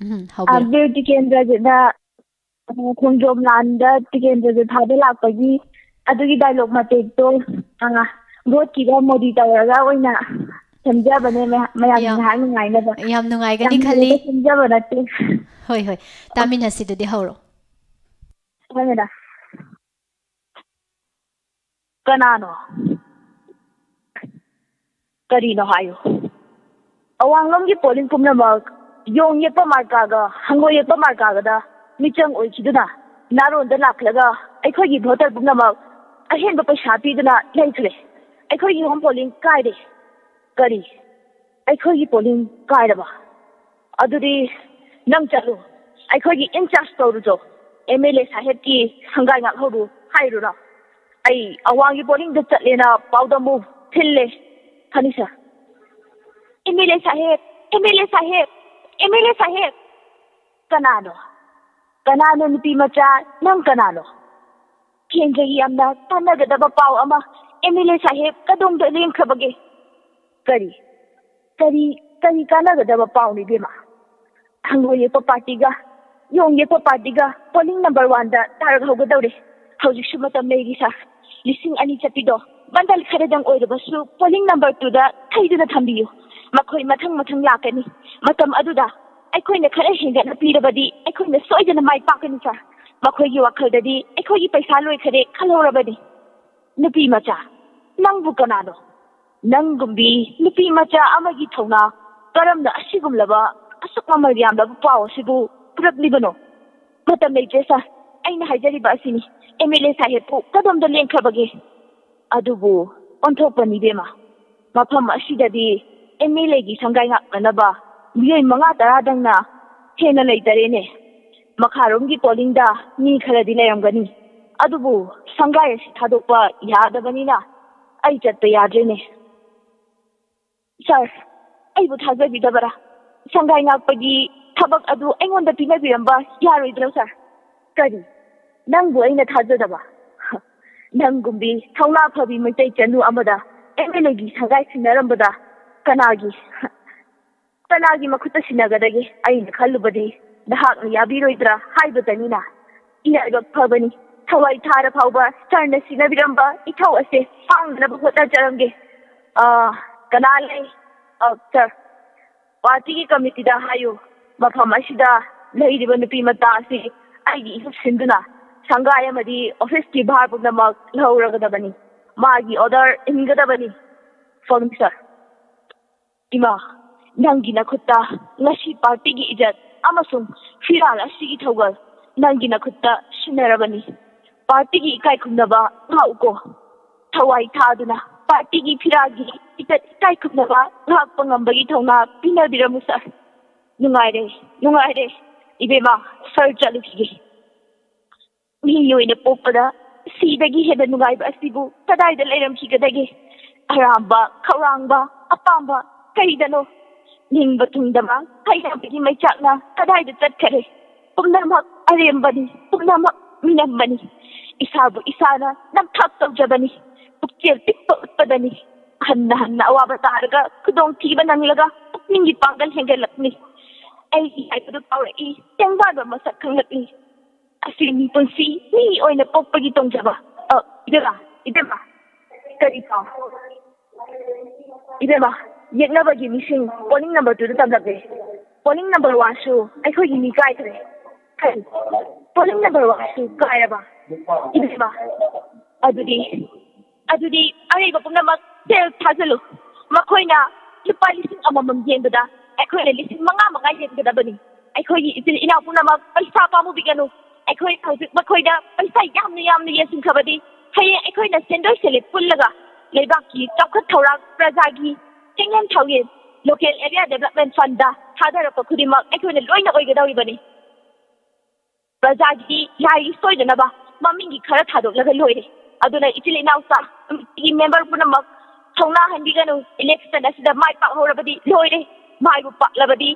ꯎꯝ, ꯑ, ꯍꯧꯕꯤꯔꯣ꯫ ꯕꯤꯔ ꯇꯤꯀꯦꯟꯗ꯭ꯔꯖꯤꯠꯅ, ꯑ, ꯈꯣꯡꯖꯣꯝ ꯂꯥꯟꯗ ꯇꯤꯀꯦꯟꯗ꯭ꯔꯖꯤꯠ ꯐꯥꯕ ꯂꯥꯛꯄꯒꯤ ꯑꯗꯨꯒꯤ ꯗꯥꯏꯂꯣꯛ ꯃꯇꯦꯛꯇꯣ, ꯑ, ꯚꯣꯠꯀꯤꯗ ꯃꯣꯗꯤ ꯇꯧꯔꯒ ꯑꯣꯏꯅ ꯁꯦꯝꯖꯕꯅꯦ, ꯃꯌꯥ-, ꯃꯌꯥꯝꯒꯤ ꯌꯥꯝ, ꯉꯥꯏꯍꯥꯛ ꯅꯨꯡꯉꯥꯏꯅꯕ꯫ ꯌꯥꯝ ꯅꯨꯡꯉꯥꯏꯒꯅꯤ ꯌꯥꯝ ꯈꯜꯂꯤ꯫ ꯂꯨꯅ ꯁꯦꯝꯖꯕ ꯅꯠꯇꯦ꯫ ꯍꯣꯏ, ꯍꯣꯏ꯫ ꯇꯥꯃꯤꯟꯅꯁꯤ ꯑꯗꯨꯗꯤ, ꯍꯧꯔꯣ꯫ ꯍꯣꯏ, ꯃꯦꯗꯥꯝ꯫ ꯀꯅꯥꯅꯣ? ꯀꯔꯤꯅꯣ ꯍꯥꯏꯌꯨ꯫ ꯑꯋꯥꯡꯂꯣꯝꯒꯤ ꯄꯣꯂꯤꯡ ꯄꯨꯝꯅꯃꯛ ꯌꯣꯡ ꯌꯦꯛꯄ ꯃꯥꯔꯀꯥꯒ ꯍꯪꯉꯣꯏ ꯌꯦꯛꯄ ꯃꯥꯔꯀꯥꯒꯗ ꯃꯤꯆꯪ ꯑꯣꯏꯈꯤꯗꯨꯅ ꯅꯥꯔꯣꯟꯗ ꯂꯥꯛꯂꯒ ꯑꯩꯈꯣꯏꯒꯤ ꯚꯣꯇꯔ ꯄꯨꯝꯅꯃꯛ ꯑꯍꯦꯟꯕ ꯄꯩꯁꯥ ꯄꯤꯗꯨꯅ ꯂꯩꯈ꯭ꯔꯦ꯫ ꯑꯩꯈꯣꯏꯒꯤ ꯍꯣꯝ ꯄꯣꯂꯤꯡ ꯀꯥꯏꯔꯦ꯫ ꯀꯔꯤ? ꯑꯩꯈꯣꯏꯒꯤ ꯄꯣꯂꯤꯡ ꯀꯥꯏꯔꯕ? ꯑꯗꯨꯗꯤ ꯅꯪ ꯆꯠꯂꯨ, ꯑꯩꯈꯣꯏꯒꯤ ꯏꯟꯆꯥꯔꯖ ꯀꯧꯔꯨꯆꯣ꯫ ꯑꯦꯝ ꯑꯦꯜ ꯑꯦ ꯁꯥꯍꯦꯕꯀꯤ ꯁꯪꯒꯥꯏ ꯉꯥꯛꯍꯧꯔꯨ ꯍꯥꯏꯔꯨꯔꯣ? ꯑꯩ ꯑꯋꯥꯡꯒꯤ ꯕꯣꯔꯗꯤꯡꯗ ꯆꯠꯂꯦꯅ ꯄꯥꯎꯗꯝꯕꯨ ꯊꯤꯜꯂꯦ꯫ ꯐꯅꯤ ꯁꯥꯔ꯫ ꯑꯦꯝ ꯑꯦꯜ ꯑꯦ ꯁꯥꯍꯦꯕ, ꯑꯦꯝ ꯑꯦꯜ ꯑꯦ ꯁꯥꯍꯦꯕ, ꯑꯦꯝ ꯑꯦꯜ ꯑꯦ ꯁꯥꯍꯦꯕ꯫ ꯀꯅꯥꯅꯣ? ꯀꯅꯥꯅꯣ ꯅꯨꯄꯤ ꯃꯆꯥ? ꯅꯪ ꯀꯅꯥꯅꯣ? ꯀꯦꯟꯗ꯭ꯔꯒꯤ ꯌꯥꯝꯅ ꯀꯥꯟꯅꯒꯗꯕ ꯄꯥꯎ ꯑꯃ ꯑꯦꯝ ꯑꯦꯜ ꯑꯦ ꯁꯥꯍꯦꯕ ꯀꯗꯣꯝꯗ ꯂꯦꯡꯈ꯭ꯔꯕꯒꯦ? ꯀꯔꯤ? ꯀꯔꯤ, ꯀꯔꯤ ꯀꯥꯟꯅꯒꯗꯕ ꯄꯥꯎꯅꯣ ꯏꯕꯦꯝꯃ? ꯊꯥꯡꯒꯣꯜ ꯌꯦꯛꯄ ꯄꯥꯔꯇꯤꯒ ꯌꯣꯡ ꯌꯦꯛꯄ ꯄꯥꯔꯇꯤꯒ ꯄꯣꯂꯤꯡ ꯅꯝꯕꯔ ꯋꯥꯟꯗ ꯇꯥꯔꯛꯍꯧꯒꯗꯧꯔꯦ꯫ ꯍꯧꯖꯤꯛꯁꯨ ꯃꯇꯝ ꯂꯩꯔꯤ ꯁꯥꯔ꯫ ꯂꯤꯁꯤꯡ ꯑꯅꯤ ꯆꯠꯄꯤꯗꯣ ꯕꯟꯗꯜ ꯈꯔꯗꯪ ꯑꯣꯏꯔꯕꯁꯨ ꯄꯣꯂꯤꯡ ꯅꯝꯕꯔ ꯇꯨꯗ ꯊꯩꯗꯨꯅ ꯊꯝꯕꯤꯌꯨ꯫ ꯃꯈꯣꯏ ꯃꯊꯪ ꯃꯊꯪ ꯂꯥꯛꯀꯅꯤ꯫ ꯃꯇꯝ ꯑꯗꯨꯗ ꯑꯩꯈꯣꯏꯅ ꯈꯔ ꯍꯦꯟꯒꯠꯅ ꯄꯤꯔꯕꯗꯤ ꯑꯩꯈꯣꯏꯅ ꯁꯣꯏꯗꯅ ꯃꯥꯏ ꯄꯥꯛꯀꯅꯤ ꯁꯥꯔ꯫ ꯃꯈꯣꯏꯒꯤ ꯋꯥꯈꯜꯗꯗꯤ ꯑꯩꯈꯣꯏꯒꯤ ꯄꯩꯁꯥ ꯂꯣꯏꯈꯔꯦ ꯈꯜꯍꯧꯔꯕꯅꯤ꯫ ꯅꯨꯄꯤ ꯃꯆꯥ, ꯅꯪꯕꯨ ꯀꯅꯥꯅꯣ? ꯅꯪꯒꯨꯝꯕꯤ ꯅꯨꯄꯤ ꯃꯆꯥ ꯑꯃꯒꯤ ꯊꯧꯅꯥ ꯀꯔꯝꯅ ꯑꯁꯤꯒꯨꯝꯂꯕ ꯑꯁꯨꯛ ꯃꯃꯜ ꯌꯥꯝꯂꯕ ꯄꯥꯎ ꯑꯁꯤꯕꯨ ꯄꯨꯔꯛꯂꯤꯕꯅꯣ? ꯃꯇꯝ ꯂꯩꯇ꯭ꯔꯦ ꯁꯥꯔ꯫ ꯑꯩꯅ ꯍꯥꯏꯖꯔꯤꯕ ꯑꯁꯤꯅꯤ, ꯑꯦꯝ ꯑꯦꯜ ꯑꯦ ꯁꯥꯍꯦꯕꯄꯨ ꯀꯗꯣꯝꯗ ꯂꯦꯡꯈ꯭ꯔꯕꯒꯦ? ꯑꯗꯨꯕꯨ ꯑꯣꯟꯊꯣꯛꯄꯅꯤ ꯏꯕꯦꯝꯃ, ꯃꯐꯝ ꯑꯁꯤꯗꯗꯤ ꯑꯦꯝ ꯑꯦꯜ ꯑꯦꯒꯤ ꯁꯪꯒꯥꯏ ꯉꯥꯛꯅꯅꯕ ꯃꯤꯑꯣꯏ ꯃꯉꯥ ꯇꯔꯥꯗꯪꯅ ꯍꯦꯟꯅ ꯂꯩꯇꯔꯦꯅꯦ꯫ ꯃꯈꯥꯔꯣꯝꯒꯤ ꯄꯣꯂꯤꯡꯗ ꯃꯤ ꯈꯔꯗꯤ ꯂꯩꯔꯝꯒꯅꯤ, ꯑꯗꯨꯕꯨ ꯁꯪꯒꯥꯏ ꯑꯁꯤ ꯊꯥꯗꯣꯛꯄ ꯌꯥꯗꯕꯅꯤꯅ ꯑꯩ ꯆꯠꯄ ꯌꯥꯗ꯭ꯔꯦꯅꯦ꯫ ꯁꯥꯔ, ꯑꯩꯕꯨ ꯊꯥꯖꯕꯤꯗꯕꯔꯥ? ꯁꯪꯒꯥꯏ ꯉꯥꯛꯄꯒꯤ ꯊꯕꯛ ꯑꯗꯨ ꯑꯩꯉꯣꯟꯗ ꯄꯤꯅꯕꯤꯔꯝꯕ ꯌꯥꯔꯣꯏꯗ꯭ꯔꯣ ꯁꯥꯔ? ꯀꯔꯤ? ꯅꯪꯕꯨ ꯑꯩꯅ ꯊꯥꯖꯗꯕ? ꯅꯪꯒꯨꯝꯕꯤ ꯊꯧꯅꯥ ꯐꯕꯤ ꯃꯩꯇꯩ ꯆꯅꯨ ꯑꯃꯗ ꯑꯦꯝ ꯑꯦꯜ ꯑꯦꯒꯤ ꯁꯪꯒꯥꯏ ꯁꯤꯟꯅꯔꯝꯕꯗ ꯀꯅꯥꯒꯤ, ꯀꯅꯥꯒꯤ ꯃꯈꯨꯠꯇ ꯁꯤꯟꯅꯒꯗꯒꯦ? ꯑꯩꯅ ꯈꯜꯂꯨꯕꯗꯤ ꯅꯍꯥꯛꯅ ꯌꯥꯕꯤꯔꯣꯏꯗ꯭ꯔꯥ ꯍꯥꯏꯕꯇꯅꯤꯅ꯫ ꯏꯔꯥꯏꯕꯛ ꯐꯕꯅꯤ, ꯊꯋꯥꯏ ꯊꯥꯔ ꯐꯥꯎꯕ ꯁꯥꯔꯅ ꯁꯤꯟꯅꯕꯤꯔꯝꯕ ꯏꯊꯧ ꯑꯁꯦ ꯄꯥꯡꯅꯅꯕ ꯍꯣꯠꯅꯖꯔꯝꯒꯦ꯫ ꯑꯥ, ꯀꯅꯥ ꯂꯩ? ꯑꯥ, ꯁꯥꯔ, ꯄꯥꯔꯇꯤꯒꯤ ꯀꯃꯤꯇꯤꯗ ꯍꯥꯏꯌꯨ, ꯃꯐꯝ ꯑꯁꯤꯗ ꯂꯩꯔꯤꯕ ꯅꯨꯄꯤ ꯃꯆꯥ ꯑꯁꯤ ꯑꯩꯒꯤ ꯏꯍꯨꯠ ꯁꯤꯟꯗꯨꯅ ꯁꯪꯒꯥꯏ ꯑꯃꯗꯤ ꯑꯣꯐꯤꯁꯀꯤ ꯚꯥꯔ ꯄꯨꯝꯅꯃꯛ ꯂꯧꯔꯒꯗꯕꯅꯤ꯫ ꯃꯥꯒꯤ ꯑꯣꯔꯗꯔ ꯏꯟꯒꯗꯕꯅꯤ꯫ ꯐꯣꯟ, ꯁꯥꯔ꯫ ꯏꯃꯥ, ꯅꯪꯒꯤ ꯅꯈꯨꯠꯇ ꯉꯁꯤ ꯄꯥꯔꯇꯤꯒꯤ ꯏꯖꯠ ꯑꯃꯁꯨꯡ ꯐꯤꯔꯥꯜ ꯑꯁꯤꯒꯤ ꯊꯧꯒꯜ ꯅꯪꯒꯤ ꯅꯈꯨꯠꯇ ꯁꯤꯟꯅꯔꯕꯅꯤ꯫ ꯄꯥꯔꯇꯤꯒꯤ ꯏꯀꯥꯏ ꯈꯨꯝꯅꯕ ꯉꯥꯛꯎꯀꯣ꯫ ꯊꯋꯥꯏ ꯊꯥꯗꯨꯅ ꯄꯥꯔꯇꯤꯒꯤ ꯐꯤꯔꯥꯜꯒꯤ ꯏꯖꯠ ꯏꯀꯥꯏ ꯈꯨꯝꯅꯕ ꯉꯥꯛꯄ ꯉꯝꯕꯒꯤ ꯊꯧꯅꯥ ꯄꯤꯅꯕꯤꯔꯝꯃꯨ ꯁꯥꯔ꯫ ꯅꯨꯡꯉꯥꯏꯔꯦ, ꯅꯨꯡꯉꯥꯏꯔꯦ꯫ ꯏꯕꯦꯝꯃ, ꯁꯥꯔ ꯆꯠꯂꯨꯈꯤꯒꯦ꯫ ꯃꯤ ꯑꯣꯏꯅ ꯄꯣꯛꯄꯗ ꯁꯤꯗꯒꯤ ꯍꯦꯟꯅ ꯅꯨꯡꯉꯥꯏꯕ ꯑꯁꯤꯕꯨ ꯀꯗꯥꯏꯗ ꯂꯩꯔꯝꯈꯤꯒꯗꯒꯦ? ꯑꯔꯥꯝꯕ, ꯈꯧꯔꯥꯡꯕ, ꯑꯄꯥꯝꯕ ꯀꯔꯤꯗꯅꯣ? ꯅꯤꯡꯕ ꯊꯨꯡꯗꯕ ꯍꯩꯅꯕꯒꯤ ꯃꯩꯆꯥꯛꯅ ꯀꯗꯥꯏꯗ ꯆꯠꯈꯔꯦ? ꯄꯨꯝꯅꯃꯛ ꯑꯔꯦꯝꯕꯅꯤ, ꯄꯨꯝꯅꯃꯛ ꯃꯤꯅꯝꯕꯅꯤ꯫ ꯏꯁꯥꯕꯨ ꯏꯁꯥꯅ ꯅꯝꯊꯥꯛ ꯇꯧꯖꯕꯅꯤ, ꯄꯨꯛꯆꯦꯜ ꯄꯤꯛꯄ ꯎꯠꯄꯗꯅꯤ꯫ ꯍꯟꯅ ꯍꯟꯅ ꯑꯋꯥꯕ ꯇꯥꯔꯒ ꯈꯨꯗꯣꯡꯊꯤꯕ ꯅꯪꯂꯒ ꯄꯨꯛꯅꯤꯡꯒꯤ ꯄꯥꯡꯒꯜ ꯍꯦꯟꯒꯠꯂꯛꯂꯤ꯫ ꯑꯩꯒꯤ ꯍꯥꯏꯕꯗꯨ ꯀꯥꯎꯔꯛꯏ, ꯇꯦꯡꯕꯥꯟꯕ ꯃꯁꯛ ꯈꯪꯂꯛꯂꯤ꯫ ꯑꯁꯤ ꯃꯤꯄꯨꯟꯁꯤ ꯃꯤ ꯑꯣꯏꯅ ꯄꯣꯛꯄꯒꯤ ꯇꯣꯡꯖꯕ꯫ ꯑ, ꯏꯕꯦꯝꯃ, ꯏꯕꯦꯝꯃ, ꯀꯔꯤ ꯄꯥꯎ? ꯏꯕꯦꯝꯃ, ꯌꯦꯛꯅꯕꯒꯤ ꯃꯤꯁꯤꯡ ꯄꯣꯂꯤꯡ ꯅꯝꯕꯔ ꯇꯨꯗ ꯇꯝꯂꯛꯂꯦ꯫ ꯄꯣꯂꯤꯡ ꯅꯝꯕꯔ ꯋꯥꯟꯁꯨ ꯑꯩꯈꯣꯏꯒꯤ ꯃꯤ ꯀꯥꯏꯈ꯭ꯔꯦ꯫ ꯀꯔꯤ? ꯄꯣꯂꯤꯡ ꯅꯝꯕꯔ ꯋꯥꯟꯁꯨ ꯀꯥꯏꯔꯕ? ꯏꯕꯦꯝꯃ, ꯑꯗꯨꯗꯤ, ꯑꯗꯨꯗꯤ ꯑꯔꯩꯕ ꯄꯨꯝꯅꯃꯛ ꯁꯦꯜ ꯊꯥꯖꯤꯜꯂꯨ꯫ ꯃꯈꯣꯏꯅ ꯂꯨꯄꯥ ꯂꯤꯁꯤꯡ ꯑꯃꯃꯝ ꯌꯦꯟꯕꯗ ꯑꯩꯈꯣꯏꯅ ꯂꯤꯁꯤꯡ ꯃꯉꯥ ꯃꯉꯥ ꯌꯦꯟꯒꯗꯕꯅꯤ꯫ ꯑꯩꯈꯣꯏꯒꯤ ꯏꯆꯤꯜ ꯏꯅꯥꯎ ꯄꯨꯝꯅꯃꯛ ꯄꯩꯁꯥ ꯄꯥꯝꯃꯨꯕꯤꯒꯅꯨ꯫ ꯑꯩꯈꯣꯏ ꯍꯧꯖꯤꯛ ꯃꯈꯣꯏꯗ ꯄꯩꯁꯥ ꯌꯥꯝꯅ ꯌꯥꯝꯅ ꯌꯦꯟꯁꯤꯟꯈ꯭ꯔꯕꯗꯤ ꯍꯌꯦꯡ ꯑꯩꯈꯣꯏꯅ ꯁꯦꯟꯗꯣꯏ ꯁꯦꯜꯂꯦꯞ ꯄꯨꯜꯂꯒ ꯂꯩꯕꯥꯛꯀꯤ ꯆꯥꯎꯈꯠ ꯊꯧꯔꯥꯡ, ꯄ꯭ꯔꯖꯥꯒꯤ ꯆꯦꯡꯌꯦꯟ ꯊꯥꯎꯌꯦꯟ, ꯂꯣꯀꯦꯜ ꯑꯦꯔꯤꯌꯥ ꯗꯦꯕꯂꯞꯃꯦꯟ ꯐꯟꯗ ꯊꯥꯗꯔꯛꯄ ꯈꯨꯗꯤꯡꯃꯛ ꯑꯩꯈꯣꯏꯅ ꯂꯣꯏꯅ ꯑꯣꯏꯒꯗꯧꯔꯤꯕꯅꯤ꯫ ꯄ꯭ꯔꯖꯥꯒꯤ ꯂꯥꯏꯒꯤ ꯁꯣꯏꯗꯅꯕ ꯃꯃꯤꯡꯒꯤ ꯈꯔ ꯊꯥꯗꯣꯛꯂꯒ ꯂꯣꯏꯔꯦ꯫ ꯑꯗꯨꯅ ꯏꯆꯤꯜ ꯏꯅꯥꯎ ꯆꯥ ꯀꯃꯤꯇꯤꯒꯤ ꯃꯦꯝꯕꯔ ꯄꯨꯝꯅꯃꯛ ꯊꯧꯅꯥ ꯍꯟꯕꯤꯒꯅꯨ꯫ ꯏꯂꯦꯛꯁꯟ ꯑꯁꯤꯗ ꯃꯥꯏ ꯄꯥꯛꯍꯧꯔꯕꯗꯤ ꯂꯣꯏꯔꯦ, ꯃꯥꯏꯕꯨ ꯄꯥꯛꯂꯕꯗꯤ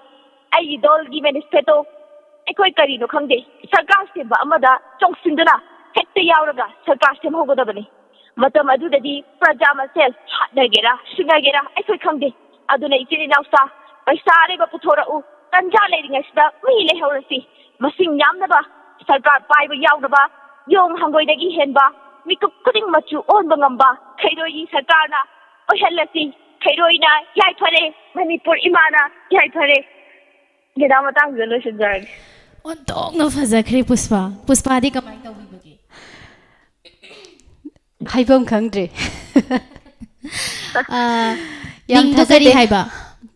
ꯑꯩꯒꯤ ꯗꯜꯒꯤ ꯃꯦꯅꯤꯐꯦꯁꯇꯣ ꯑꯩꯈꯣꯏ ꯀꯔꯤꯅꯣ ꯈꯪꯗꯦ, ꯁꯔꯀꯥꯔ ꯁꯦꯝꯕ ꯑꯃꯗ ꯆꯣꯡꯁꯤꯟꯗꯨꯅ ꯍꯦꯛꯇ ꯌꯥꯎꯔꯒ ꯁꯔꯀꯥꯔ ꯁꯦꯝꯍꯧꯒꯗꯕꯅꯤ꯫ ꯃꯇꯝ ꯑꯗꯨꯗꯗꯤ ꯄ꯭ꯔꯖꯥ ꯃꯁꯦꯜ ꯍꯥꯠꯅꯒꯦꯔꯥ ꯁꯨꯅꯒꯦꯔꯥ ꯑꯩꯈꯣꯏ ꯈꯪꯗꯦ꯫ ꯑꯗꯨꯅ ꯏꯆꯤꯜ ꯏꯅꯥꯎꯁꯥ, ꯄꯩꯁꯥ ꯑꯔꯩꯕ ꯄꯨꯊꯣꯔꯛꯎ꯫ ꯇꯟꯖꯥ ꯂꯩꯔꯤꯉꯩꯁꯤꯗ ꯃꯤ ꯂꯩꯍꯧꯔꯁꯤ꯫ ꯃꯁꯤꯡ ꯌꯥꯝꯅꯕ, ꯁꯔꯀꯥꯔ ꯄꯥꯏꯕ ꯌꯥꯎꯅꯕ, ꯌꯣꯡ ꯍꯪꯒꯣꯏꯗꯒꯤ ꯍꯦꯟꯕ, ꯃꯤꯀꯨꯞ ꯈꯨꯗꯤꯡ ꯃꯆꯨ ꯑꯣꯟꯕ ꯉꯝꯕ ꯈꯩꯔꯣꯏꯒꯤ ꯁꯔꯀꯥꯔꯅ ꯑꯣꯏꯍꯜꯂꯁꯤ꯫ ꯈꯩꯔꯣꯏꯅ ꯌꯥꯏꯐꯔꯦ, ꯃꯅꯤꯄꯨꯔ ꯏꯃꯥꯅ ꯌꯥꯏꯐꯔꯦ꯫ ꯃꯦꯗꯥꯝ, ꯃꯇꯥꯡꯁꯤꯗ ꯂꯣꯏꯁꯤꯟꯖꯔꯒꯦ꯫ ꯑꯣꯟꯊꯣꯛꯅ ꯐꯖꯈ꯭ꯔꯦ ꯄꯨꯁꯄꯥ꯫ ꯄꯨꯁꯄꯥꯗꯤ ꯀꯃꯥꯏꯅ ꯇꯧꯕꯤꯕꯒꯦ? ꯍꯥꯏꯐꯝ ꯈꯪꯗ꯭ꯔꯦ꯫ ꯑꯥ, ꯌꯥꯝ ꯃꯤꯡꯗꯣ ꯀꯔꯤ ꯊꯥꯖꯗꯦ꯫ ꯍꯥꯏꯕ?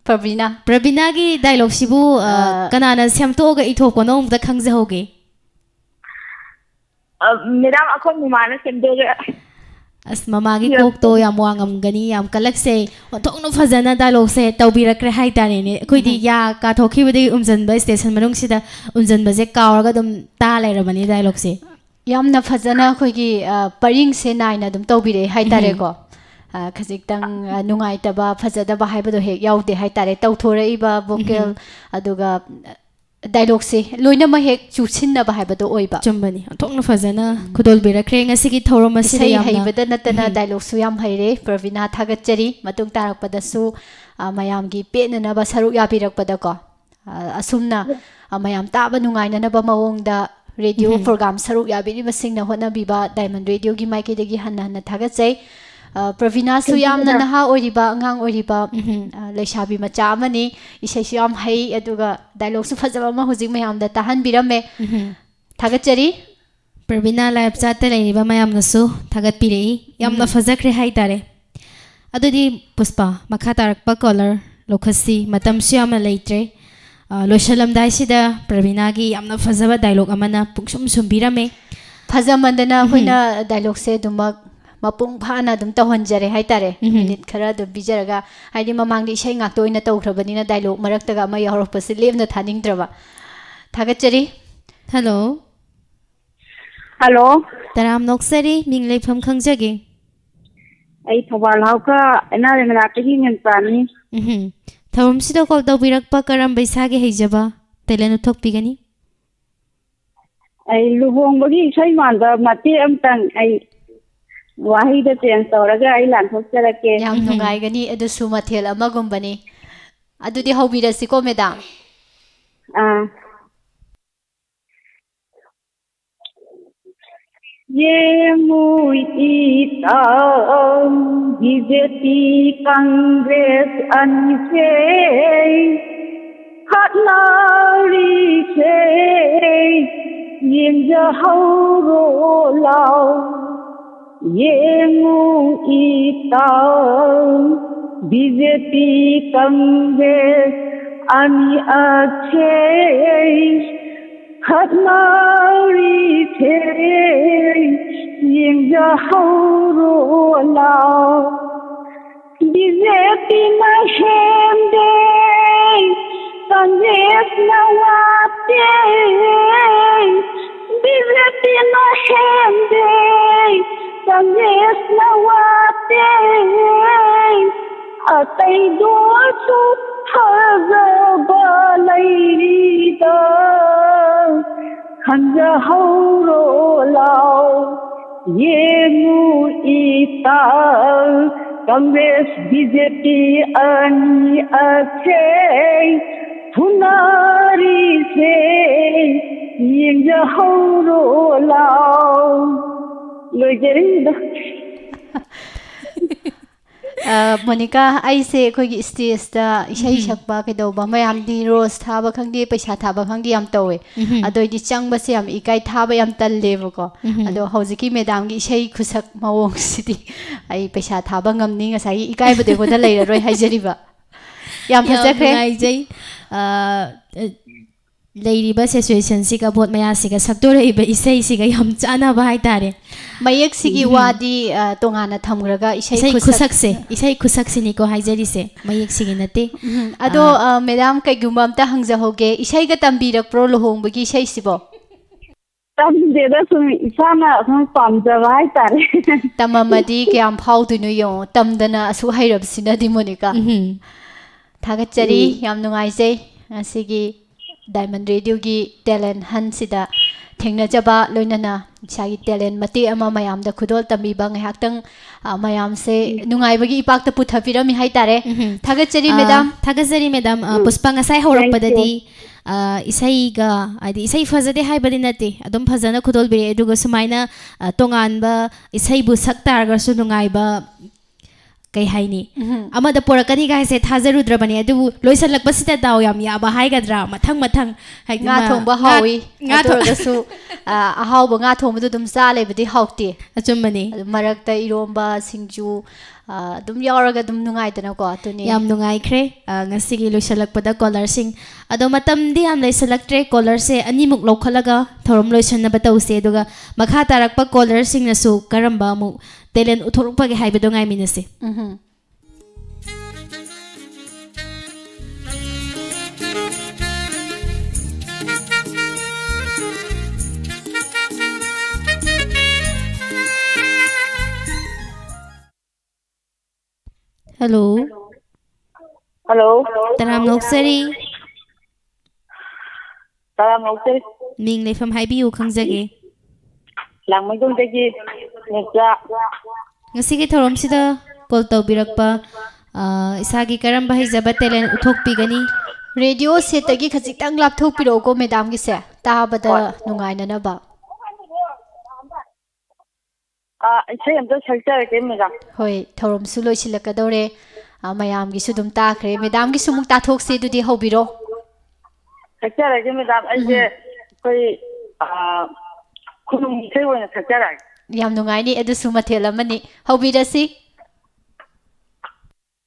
ꯄ꯭ꯔꯕꯤꯅꯥ꯫ ꯄ꯭ꯔꯕꯤꯅꯥꯒꯤ ꯗꯥꯏꯂꯣꯒꯁꯤꯕꯨ, ꯑꯥ, ꯑꯥ꯫ ꯀꯅꯥꯅ ꯁꯦꯝꯗꯣꯛꯑꯒ ꯏꯊꯣꯛꯄꯅꯣ ꯑꯝꯇ ꯈꯪꯖꯍꯧꯒꯦ꯫ ꯑ, ꯃꯦꯗꯥꯝ, ꯑꯩꯈꯣꯏ ꯃꯃꯥꯅ ꯁꯦꯝꯗꯣꯛꯑꯒ ꯑꯁ, ꯃꯃꯥꯒꯤ ꯏꯔꯛꯄꯅꯦ꯫ ꯀꯣꯛꯇꯣ ꯌꯥꯝ ꯋꯥꯡꯉꯝꯒꯅꯤ, ꯌꯥꯝ ꯀꯜꯂꯛꯆꯩ꯫ ꯑꯣꯟꯊꯣꯛꯅ ꯐꯖꯅ ꯗꯥꯏꯂꯣꯒꯁꯦ ꯇꯧꯕꯤꯔꯛꯈ꯭ꯔꯦ ꯍꯥꯏꯇꯥꯔꯦꯅꯦ꯫ ꯑꯩꯈꯣꯏꯗꯤ ꯎꯝ꯫ ꯌꯥ ꯀꯥꯊꯣꯛꯈꯤꯕꯗꯒꯤ ꯎꯝꯖꯟꯕ ꯁ꯭ꯇꯦꯁꯟ ꯃꯅꯨꯡꯁꯤꯗ ꯎꯝꯖꯟꯕꯁꯦ ꯀꯥꯎꯔꯒ ꯑꯗꯨꯝ ꯇꯥ ꯂꯩꯔꯕꯅꯤ ꯗꯥꯏꯂꯣꯒꯁꯦ꯫ ꯌꯥꯝꯅ ꯐꯖꯅ ꯑꯩꯈꯣꯏꯒꯤ, ꯑ, ꯄꯔꯤꯡꯁꯦ ꯅꯥꯏꯅ ꯑꯗꯨꯝ ꯇꯧꯕꯤꯔꯛꯑꯦ ꯍꯥꯏꯇꯥꯔꯦꯀꯣ꯫ ꯑ, ꯈꯖꯤꯛꯇꯪ, ꯑ, ꯅꯨꯡꯉꯥꯏꯇꯕ, ꯐꯖꯗꯕ ꯍꯥꯏꯕꯗꯣ ꯍꯦꯛ ꯌꯥꯎꯗꯦ ꯍꯥꯏꯇꯥꯔꯦ꯫ ꯇꯧꯊꯣꯔꯛꯏꯕ vocal, ꯑꯗꯨꯒ, ꯑ, dialogueꯁꯦ ꯂꯣꯏꯅꯃꯛ ꯍꯦꯛ ꯆꯨꯁꯤꯟꯅꯕ ꯍꯥꯏꯕꯗꯣ ꯑꯣꯏꯕ꯫ ꯆꯨꯝꯕꯅꯤ꯫ ꯑꯣꯟꯊꯣꯛꯅ ꯐꯖꯅ ꯈꯨꯗꯣꯜꯕꯤꯔꯛꯈ꯭ꯔꯦ ꯉꯁꯤꯒꯤ ꯊꯧꯔꯝ ꯑꯁꯤꯗ ꯏꯁꯩ ꯌꯥꯝꯅ꯫ ꯍꯩꯕꯗ ꯅꯠꯇꯅ dialogueꯁꯨ ꯌꯥꯝ ꯍꯩꯔꯦ꯫ ꯄ꯭ꯔꯕꯤꯅꯥ, ꯊꯥꯒꯠꯆꯔꯤ꯫ ꯃꯇꯨꯡ ꯇꯥꯔꯛꯄꯗꯁꯨ, ꯑ, ꯃꯌꯥꯝꯒꯤ ꯄꯦꯟꯅꯅꯕ ꯁꯔꯨꯛ ꯌꯥꯕꯤꯔꯛꯄꯗꯀꯣ꯫ ꯑ, ꯑꯁꯨꯝꯅ, ꯑ, ꯃꯌꯥꯝ ꯇꯥꯕ ꯅꯨꯡꯉꯥꯏꯅꯅꯕ ꯃꯑꯣꯡꯗ radio program ꯁꯔꯨꯛ ꯌꯥꯕꯤꯔꯤꯕꯁꯤꯡꯅ ꯍꯣꯠꯅꯕꯤꯕ Diamond Radioꯒꯤ ꯃꯥꯏꯀꯩꯗꯒꯤ ꯍꯟꯅ ꯍꯟꯅ ꯊꯥꯒꯠꯆꯩ꯫ ꯑ, ꯄ꯭ꯔꯕꯤꯅꯥꯁꯨ ꯌꯥꯝꯅ ꯅꯍꯥ ꯑꯣꯏꯔꯤꯕ, ꯑꯉꯥꯡ ꯑꯣꯏꯔꯤꯕ, ꯑ, ꯂꯩꯁꯥꯕꯤ ꯃꯆꯥ ꯑꯃꯅꯤ꯫ ꯏꯁꯩꯁꯨ ꯌꯥꯝ ꯍꯩ, ꯑꯗꯨꯒ dialogueꯁꯨ ꯐꯖꯕ ꯑꯃ ꯍꯧꯖꯤꯛ ꯃꯌꯥꯝꯗ ꯇꯥꯍꯟꯕꯤꯔꯝꯃꯦ꯫ ꯊꯥꯒꯠꯆꯔꯤ꯫ ꯄ꯭ꯔꯕꯤꯅꯥ live chatꯇ ꯂꯩꯔꯤꯕ ꯃꯌꯥꯝꯅꯁꯨ ꯊꯥꯒꯠꯄꯤꯔꯛꯏ꯫ ꯌꯥꯝꯅ ꯐꯖꯈ꯭ꯔꯦ ꯍꯥꯏꯇꯥꯔꯦ꯫ ꯑꯗꯨꯗꯤ ꯄꯨꯁꯄꯥ, ꯃꯈꯥ ꯇꯥꯔꯛꯄ caller ꯂꯧꯈꯠꯁꯤ꯫ ꯃꯇꯝꯁꯨ ꯌꯥꯝꯅ ꯂꯩꯇ꯭ꯔꯦ꯫ ꯑ, ꯂꯣꯏꯁꯤꯜꯂꯝꯗꯥꯏꯁꯤꯗ ꯄ꯭ꯔꯕꯤꯅꯥꯒꯤ ꯌꯥꯝꯅ ꯐꯖꯕ dialogue ꯑꯃꯅ ꯄꯨꯡꯁꯨꯝ ꯁꯨꯝꯕꯤꯔꯝꯃꯦ꯫ ꯐꯖꯃꯟꯗꯅ ꯑꯩꯈꯣꯏꯅ dialogueꯁꯦ ꯑꯗꯨꯃꯛ ꯃꯄꯨꯡ ꯐꯥꯅ ꯑꯗꯨꯝ ꯇꯧꯍꯟꯖꯔꯦ ꯍꯥꯏꯇꯥꯔꯦ꯫ Minute ꯈꯔ ꯑꯗꯨꯝ ꯄꯤꯖꯔꯒ, ꯍꯥꯏꯗꯤ ꯃꯃꯥꯡꯗ ꯏꯁꯩ ꯉꯥꯛꯇ ꯑꯣꯏꯅ ꯇꯧꯈ꯭ꯔꯕꯅꯤꯅ dialogue ꯃꯔꯛꯇꯒ ꯑꯃ ꯌꯥꯎꯔꯛꯄꯁꯦ ꯂꯦꯝꯅ ꯊꯥꯅꯤꯡꯗ꯭ꯔꯕ꯫ ꯊꯥꯒꯠꯆꯔꯤ꯫ Hello꯫ Hello꯫ ꯇꯔꯥꯝꯅ ꯑꯣꯛꯆꯔꯤ, ꯃꯤꯡ ꯂꯩꯐꯝ ꯈꯪꯖꯒꯦ? ꯑꯩ Thoubal Haokha N R M ꯃꯅꯥꯛꯇꯒꯤ ꯉꯟꯄꯥꯅꯤ꯫ ꯎꯝꯍꯨꯝ꯫ ꯊꯧꯔꯝꯁꯤꯗ call ꯇꯧꯕꯤꯔꯛꯄ ꯀꯔꯝꯕ ꯏꯁꯥꯒꯤ ꯍꯩꯖꯕ talent ꯎꯠꯊꯣꯛꯄꯤꯒꯅꯤ? ꯑꯩ ꯂꯨꯍꯣꯡꯕꯒꯤ ꯏꯁꯩ ꯃꯥꯟꯕ ꯃꯇꯦꯛ ꯑꯃꯇꯪ ꯑꯩ ꯋꯥꯍꯩꯗ change ꯇꯧꯔꯒ ꯑꯩ ꯂꯥꯟꯊꯣꯛꯆꯔꯛꯀꯦ꯫ ꯌꯥꯝ ꯅꯨꯡꯉꯥꯏꯒꯅꯤ, ꯑꯗꯨꯁꯨ ꯃꯊꯦꯜ ꯑꯃꯒꯨꯝꯕꯅꯤ꯫ ꯑꯗꯨꯗꯤ ꯍꯧꯕꯤꯔꯁꯤꯀꯣ, madam꯫ ꯑꯥ꯫ ꯌꯦꯡꯉꯨ ꯏꯇꯥꯎ, ꯕꯤ ꯖꯦ ꯄꯤ ꯀꯪꯒ꯭ꯔꯦꯁ ꯑꯅꯤꯁꯦ ꯈꯠꯅꯔꯤꯁꯦ ꯌꯦꯡꯖꯍꯧꯔꯣ ꯂꯥꯎ꯫ ꯌꯦꯡꯉꯨ ꯏꯇꯥꯎ, ꯕꯤ ꯖꯦ ꯄꯤ ꯀꯪꯒ꯭ꯔꯦꯁ ꯑꯅꯤ ꯑꯁꯦ ꯈꯠꯅꯔꯤꯁꯦ ꯌꯦꯡꯖꯍꯧꯔꯣ ꯂꯥꯎ꯫ ꯕꯤ ꯖꯦ ꯄꯤꯅ ꯍꯦꯟꯗꯦ, ꯀꯪꯒ꯭ꯔꯦꯁꯅ ꯋꯥꯠꯇꯦ꯫ ꯕꯤ ꯖꯦ ꯄꯤꯅ ꯍꯦꯟꯗꯦ, ꯀꯪꯒ꯭ꯔꯦꯁꯅ ꯋꯥꯠꯇꯦ, ꯑꯇꯩꯗꯨꯁꯨ ꯐꯖꯕ ꯂꯩꯔꯤꯗ, ꯈꯟꯖꯍꯧꯔꯣ ꯂꯥꯎ, ꯌꯦꯡꯉꯨ ꯏꯇꯥꯎ, ꯀꯪꯒ꯭ꯔꯦꯁ ꯕꯤ ꯖꯦ ꯄꯤ ꯑꯅꯤ ꯑꯁꯦ ꯐꯨꯅꯔꯤꯁꯦ ꯌꯦꯡꯖꯍꯧꯔꯣ ꯂꯥꯎ꯫ ꯂꯣꯏꯖꯔꯦ꯫ ꯑ, ꯃꯣꯅꯤꯀꯥ, ꯑꯩꯁꯦ ꯑꯩꯈꯣꯏꯒꯤ ꯁ꯭ꯇꯦꯖꯇ ꯏꯁꯩ ꯎꯝ꯫ ꯁꯛꯄ ꯀꯩꯗꯧꯕ ꯃꯌꯥꯝꯗꯤ ꯔꯣꯁ ꯊꯥꯕ ꯈꯪꯗꯦ, ꯄꯩꯁꯥ ꯊꯥꯕ ꯈꯪꯗꯦ ꯌꯥꯝ ꯇꯧꯋꯦ꯫ ꯎꯝ꯫ ꯑꯗꯣ ꯑꯩꯗꯤ ꯆꯪꯕꯁꯦ ꯌꯥꯝ ꯏꯀꯥꯏ, ꯊꯥꯕ ꯌꯥꯝ ꯇꯜꯂꯦꯕꯀꯣ꯫ ꯎꯝ꯫ ꯑꯗꯣ ꯍꯧꯖꯤꯛꯀꯤ ꯃꯦꯗꯥꯝꯒꯤ ꯏꯁꯩ ꯈꯨꯁꯛ ꯃꯑꯣꯡꯁꯤꯗꯤ ꯑꯩ ꯄꯩꯁꯥ ꯊꯥꯕ ꯉꯝꯅꯤ, ꯉꯁꯥꯏꯒꯤ ꯏꯀꯥꯏꯕꯗꯣ ꯑꯩꯉꯣꯟꯗ ꯂꯩꯔꯔꯣꯏ ꯍꯥꯏꯖꯔꯤꯕ꯫ ꯌꯥꯝ ꯌꯥꯝ ꯐꯖꯈ꯭ꯔꯦ꯫ ꯅꯨꯡꯉꯥꯏꯖꯩ꯫ ꯑ, ꯑ, ꯂꯩꯔꯤꯕ ꯁꯤꯆꯨꯋꯦꯁꯟꯁꯤꯒ, ꯚꯣꯠ ꯃꯌꯥꯁꯤꯒ ꯁꯛꯇꯣꯔꯛꯏꯕ ꯏꯁꯩꯁꯤꯒ ꯌꯥꯝ ꯆꯥꯟꯅꯕ ꯍꯥꯏꯇꯥꯔꯦ꯫ ꯃꯌꯦꯛꯁꯤꯒꯤ ꯎꯝ꯫ ꯋꯥꯗꯤ, ꯑ, ꯇꯣꯉꯥꯟꯅ ꯊꯝꯈ꯭ꯔꯒ ꯏꯁꯩ ꯏꯁꯩ ꯈꯨꯁꯛ-, ꯈꯨꯁꯛꯁꯦ, ꯏꯁꯩ ꯈꯨꯁꯛꯁꯤꯅꯤꯀꯣ ꯍꯥꯏꯖꯔꯤꯁꯦ, ꯃꯌꯦꯛꯁꯤꯒꯤ ꯅꯠꯇꯦ꯫ ꯎꯝ, ꯑꯗꯣ, ꯑ, ꯑ, ꯃꯦꯗꯥꯝ, ꯀꯩꯒꯨꯝꯕ ꯑꯝꯇ ꯍꯪꯖꯍꯧꯒꯦ, ꯏꯁꯩꯒ ꯇꯝꯕꯤꯔꯛꯄ꯭ꯔꯣ ꯂꯨꯍꯣꯡꯕꯒꯤ ꯏꯁꯩꯁꯤꯕꯣ? ꯇꯝꯗꯦꯗ, ꯁꯨꯝ ꯏꯁꯥꯅ ꯁꯨꯝ ꯄꯥꯝꯖꯕ ꯍꯥꯏꯇꯥꯔꯦ꯫ ꯇꯝꯃꯝꯃꯗꯤ ꯀꯌꯥꯝ ꯐꯥꯎꯗꯣꯏꯅꯣ ꯌꯦꯡꯉꯣ, ꯇꯝꯗꯅ ꯑꯁꯨꯛ ꯍꯩꯔꯕꯁꯤꯅꯗꯤ, ꯃꯣꯅꯤꯀꯥ꯫ ꯎꯝꯍꯨꯝ꯫ ꯊꯥꯒꯠꯆꯔꯤ, ꯎꯝ꯫ ꯌꯥꯝ ꯅꯨꯡꯉꯥꯏꯖꯩ ꯉꯁꯤꯒꯤ ꯗꯥꯏꯃꯟ ꯔꯦꯗꯤꯑꯣꯒꯤ ꯇꯦꯂꯦꯟ ꯍꯟꯁꯤꯗ ꯊꯦꯡꯅꯖꯕ, ꯂꯣꯏꯅꯅ ꯏꯁꯥꯒꯤ ꯇꯦꯂꯦꯟ ꯃꯇꯦꯛ ꯑꯃ ꯃꯌꯥꯝꯗ ꯈꯨꯗꯣꯜ ꯇꯝꯕꯤꯕ, ꯉꯥꯏꯍꯥꯛꯇꯪ, ꯑ, ꯃꯌꯥꯝꯁꯦ ꯎꯝ꯫ ꯅꯨꯡꯉꯥꯏꯕꯒꯤ ꯏꯄꯥꯛꯇ ꯄꯨꯊꯕꯤꯔꯝꯃꯤ ꯍꯥꯏꯇꯥꯔꯦ꯫ ꯎꯝꯍꯨꯝ꯫ ꯊꯥꯒꯠꯆꯔꯤ, ꯑ, ꯃꯦꯗꯥꯝ꯫ ꯊꯥꯒꯠꯆꯔꯤ, ꯃꯦꯗꯥꯝ꯫ ꯑ, ꯎꯝ꯫ ꯄꯨꯁꯄꯥ, ꯉꯁꯥꯏ Thank you꯫ ꯍꯧꯔꯛꯄꯗꯗꯤ, ꯑ, ꯏꯁꯩꯒ, ꯍꯥꯏꯗꯤ, ꯏꯁꯩ ꯐꯖꯗꯦ ꯍꯥꯏꯕꯗꯤ ꯅꯠꯇꯦ, ꯑꯗꯨꯝ ꯐꯖꯅ ꯈꯨꯗꯣꯜꯕꯤꯔꯛꯑꯦ꯫ ꯑꯗꯨꯒ ꯁꯨꯃꯥꯏꯅ, ꯑ, ꯇꯣꯉꯥꯟꯕ ꯏꯁꯩꯕꯨ ꯁꯛ ꯇꯥꯔꯒꯁꯨ ꯅꯨꯡꯉꯥꯏꯕ, ꯀꯩ ꯍꯥꯏꯅꯤ? ꯎꯝꯍꯨꯝ꯫ ꯑꯃꯗ ꯄꯣꯔꯛꯀꯅꯤ ꯀꯥꯏꯁꯦ ꯊꯥꯖꯔꯨꯗ꯭ꯔꯕꯅꯦ, ꯑꯗꯨꯕꯨ ꯂꯣꯏꯁꯤꯜꯂꯛꯄꯁꯤꯗ ꯗꯥꯎ ꯌꯥꯝ ꯌꯥꯕ ꯍꯥꯏꯒꯗ꯭ꯔꯥ, ꯃꯊꯪ ꯃꯊꯪ, ꯍꯥꯏꯗꯤ, ꯉꯥ ꯃ-, ꯊꯣꯡꯕ ꯉꯥ-, ꯍꯥꯎꯏ, ꯉꯥ ꯑꯗꯨ ꯊꯣ-, ꯑꯣꯏꯔꯒꯁꯨ, ꯑ, ꯑꯍꯥꯎꯕ ꯉꯥ ꯊꯣꯡꯕꯗꯣ ꯑꯗꯨꯝ ꯆꯥ ꯂꯩꯕꯗꯤ ꯍꯥꯎꯇꯦ꯫ ꯑꯆꯨꯝꯕꯅꯤ꯫ ꯑꯗꯨ ꯃꯔꯛꯇ ꯏꯔꯣꯝꯕ, ꯁꯤꯡꯖꯨ, ꯑ, ꯑꯗꯨꯝ ꯌꯥꯎꯔꯒ ꯑꯗꯨꯝ ꯅꯨꯡꯉꯥꯏꯗꯅꯀꯣ, ꯑꯗꯨꯅꯤ꯫ ꯌꯥꯝ ꯅꯨꯡꯉꯥꯏꯈ꯭ꯔꯦ꯫ ꯑ, ꯉꯁꯤꯒꯤ ꯂꯣꯏꯁꯤꯜꯂꯛꯄꯗ ꯀꯣꯂꯔꯁꯤꯡ, ꯑꯗꯣ ꯃꯇꯝꯗꯤ ꯌꯥꯝ ꯂꯩꯁꯤꯜꯂꯛꯇ꯭ꯔꯦ, ꯀꯣꯂꯔꯁꯦ ꯑꯅꯤꯃꯨꯛ ꯂꯧꯈꯠꯂꯒ ꯊꯧꯔꯝ ꯂꯣꯏꯁꯤꯟꯅꯕ ꯇꯧꯁꯦ, ꯑꯗꯨꯒ ꯃꯈꯥ ꯇꯥꯔꯛꯄ ꯀꯣꯂꯔꯁꯤꯡꯅꯁꯨ ꯀꯔꯝꯕ ꯑꯃꯨꯛ ꯇꯦꯂꯦꯟ ꯎꯠꯊꯣꯔꯛꯄꯒꯦ ꯍꯥꯏꯕꯗꯣ ꯉꯥꯏꯃꯤꯟꯅꯁꯦ꯫ ꯎꯝꯍꯨꯝ꯫ ꯍꯜꯂꯣ꯫ ꯍꯜꯂꯣ꯫ ꯇꯔꯥꯝꯅ ꯑꯣꯛꯆꯔꯤ꯫ ꯇꯔꯥꯝꯅ ꯑꯣꯛꯆꯔꯤ꯫ ꯃꯤꯡ ꯂꯩꯐꯝ ꯍꯥꯏꯕꯤꯌꯨ, ꯈꯪꯖꯒꯦ꯫ ꯂꯥꯡꯃꯩꯗꯣꯡꯗꯒꯤ ꯅꯦꯆꯥ꯫ ꯉꯁꯤꯒꯤ ꯊꯧꯔꯝꯁꯤꯗ ꯀꯣꯜ ꯇꯧꯕꯤꯔꯛꯄ, ꯑ, ꯏꯁꯥꯒꯤ ꯀꯔꯝꯕ ꯍꯩꯖꯕ ꯇꯦꯂꯦꯟ ꯎꯠꯊꯣꯛꯄꯤꯒꯅꯤ? ꯔꯦꯗꯤꯑꯣ ꯁꯦꯠꯇꯒꯤ ꯈꯖꯤꯛꯇꯪ ꯂꯥꯞꯊꯣꯛꯄꯤꯔꯛꯎꯀꯣ, ꯃꯦꯗꯥꯝꯒꯤꯁꯦ ꯇꯥꯕꯗ ꯍꯣꯏ꯫ ꯅꯨꯡꯉꯥꯏꯅꯅꯕ꯫ ꯑꯥ, ꯏꯁꯩ ꯑꯝꯇ ꯁꯛꯆꯔꯛꯀꯦ, ꯃꯦꯗꯥꯝ꯫ ꯍꯣꯏ, ꯊꯧꯔꯝꯁꯨ ꯂꯣꯏꯁꯤꯜꯂꯛꯀꯗꯧꯔꯦ꯫ ꯑ, ꯃꯌꯥꯝꯒꯤꯁꯨ ꯑꯗꯨꯝ ꯇꯥꯈ꯭ꯔꯦ꯫ ꯃꯦꯗꯥꯝꯒꯤꯁꯨ ꯑꯃꯨꯛ ꯇꯥꯊꯣꯛꯁꯦ ꯑꯗꯨꯗꯤ, ꯍꯧꯕꯤꯔꯣ꯫ ꯁꯛꯆꯔꯛꯀꯦ, ꯃꯦꯗꯥꯝ꯫ ꯑꯩꯁꯦ ꯎꯝ꯫ ꯑꯩꯈꯣꯏ, ꯑꯥ, ꯈꯨꯅꯨꯡ ꯏꯁꯩ ꯑꯣꯏꯅ ꯁꯛꯆꯔꯛꯑꯒꯦ꯫ ꯌꯥꯝ ꯅꯨꯡꯉꯥꯏꯅꯤ, ꯑꯗꯨꯁꯨ ꯃꯊꯦꯜ ꯑꯃꯅꯤ꯫ ꯍꯧꯕꯤꯔꯁꯤ꯫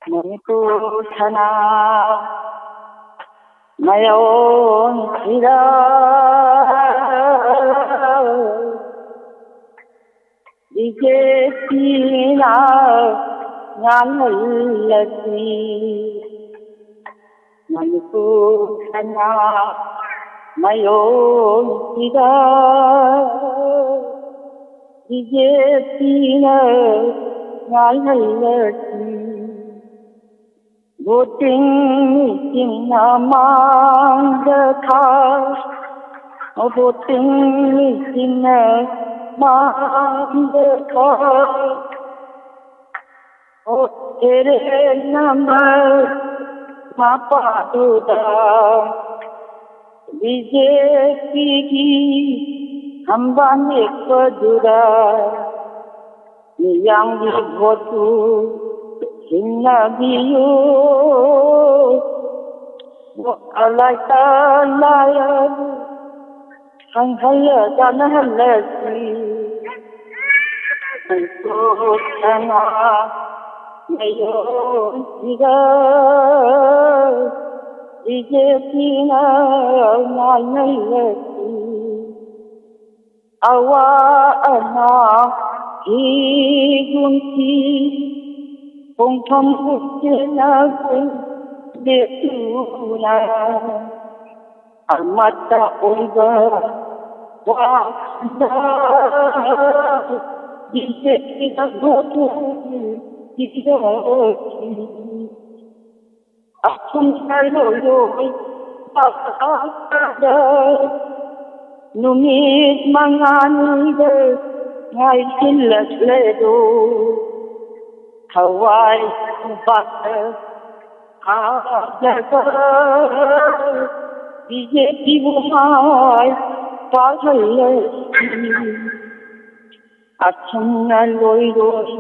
ꯃꯅꯤꯄꯨꯔ ꯁꯅꯥ ꯃꯌꯣꯟꯁꯤꯗ ꯕꯤ ꯖꯦ ꯄꯤꯅ ꯉꯥꯜꯍꯜꯂꯁꯤ꯫ ꯃꯅꯤꯄꯨꯔ ꯁꯅꯥ ꯃꯌꯣꯟꯁꯤꯗ ꯕꯤ ꯖꯦ ꯄꯤꯅ ꯉꯥꯜꯍꯜꯂꯁꯤ꯫ Voting ꯃꯦꯆꯤꯟꯅ ꯃꯥꯡꯗ ꯊꯥ, voting ꯃꯦꯆꯤꯟꯅ ꯃꯥꯡꯗ ꯊꯥ꯫ Vote serial number ꯃꯄꯥꯗꯨꯗ ꯕꯤ ꯖꯦ ꯄꯤꯒꯤ ꯊꯝꯕꯥꯜ ꯌꯦꯛꯄꯗꯨꯗ ꯃꯤꯌꯥꯝꯒꯤ vote ꯇꯨ ꯁꯤꯟꯅꯕꯤꯌꯨ꯫ ꯑꯂꯥꯏ ꯇꯂꯥꯏ ꯑꯗꯨ ꯈꯪꯍꯜꯂ ꯆꯥꯟꯅꯍꯜꯂꯁꯤ꯫ ꯁꯅꯥ ꯃꯌꯣꯟꯁꯤꯗ ꯕꯤ ꯖꯦ ꯄꯤꯅ ꯉꯥꯜꯍꯜꯂꯁꯤ꯫ ꯑꯋꯥ ꯑꯅꯥ ꯍꯤꯒꯨꯝꯁꯤ ꯈꯣꯡꯐꯝ ꯎꯠꯇꯦꯅ ꯂꯦꯞꯇꯨꯅ ꯑꯃꯠꯇ ꯑꯣꯏꯕ ꯋꯥꯈꯜꯗ ꯕꯤ ꯖꯦ ꯄꯤꯗ vote ꯄꯤꯔꯛꯈꯤ꯫ ꯑꯁꯨꯝꯅ ꯂꯣꯏ ꯂꯣꯏ ꯄꯥꯛꯄꯗ ꯅꯨꯃꯤꯠ ꯃꯉꯥꯅꯤꯗ ꯉꯥꯏꯁꯤꯜꯂꯛꯂꯦꯗꯣ꯫ ꯊꯋꯥꯏ ꯈꯣꯡꯄꯥꯛꯇ ꯍꯥꯞꯂꯒ ꯕꯤ ꯖꯦ ꯄꯤꯕꯨ ꯃꯥꯏ ꯄꯥꯛꯍꯜꯂꯁꯤ꯫ ꯑꯁꯨꯝꯅ ꯂꯣꯏꯔꯣꯏ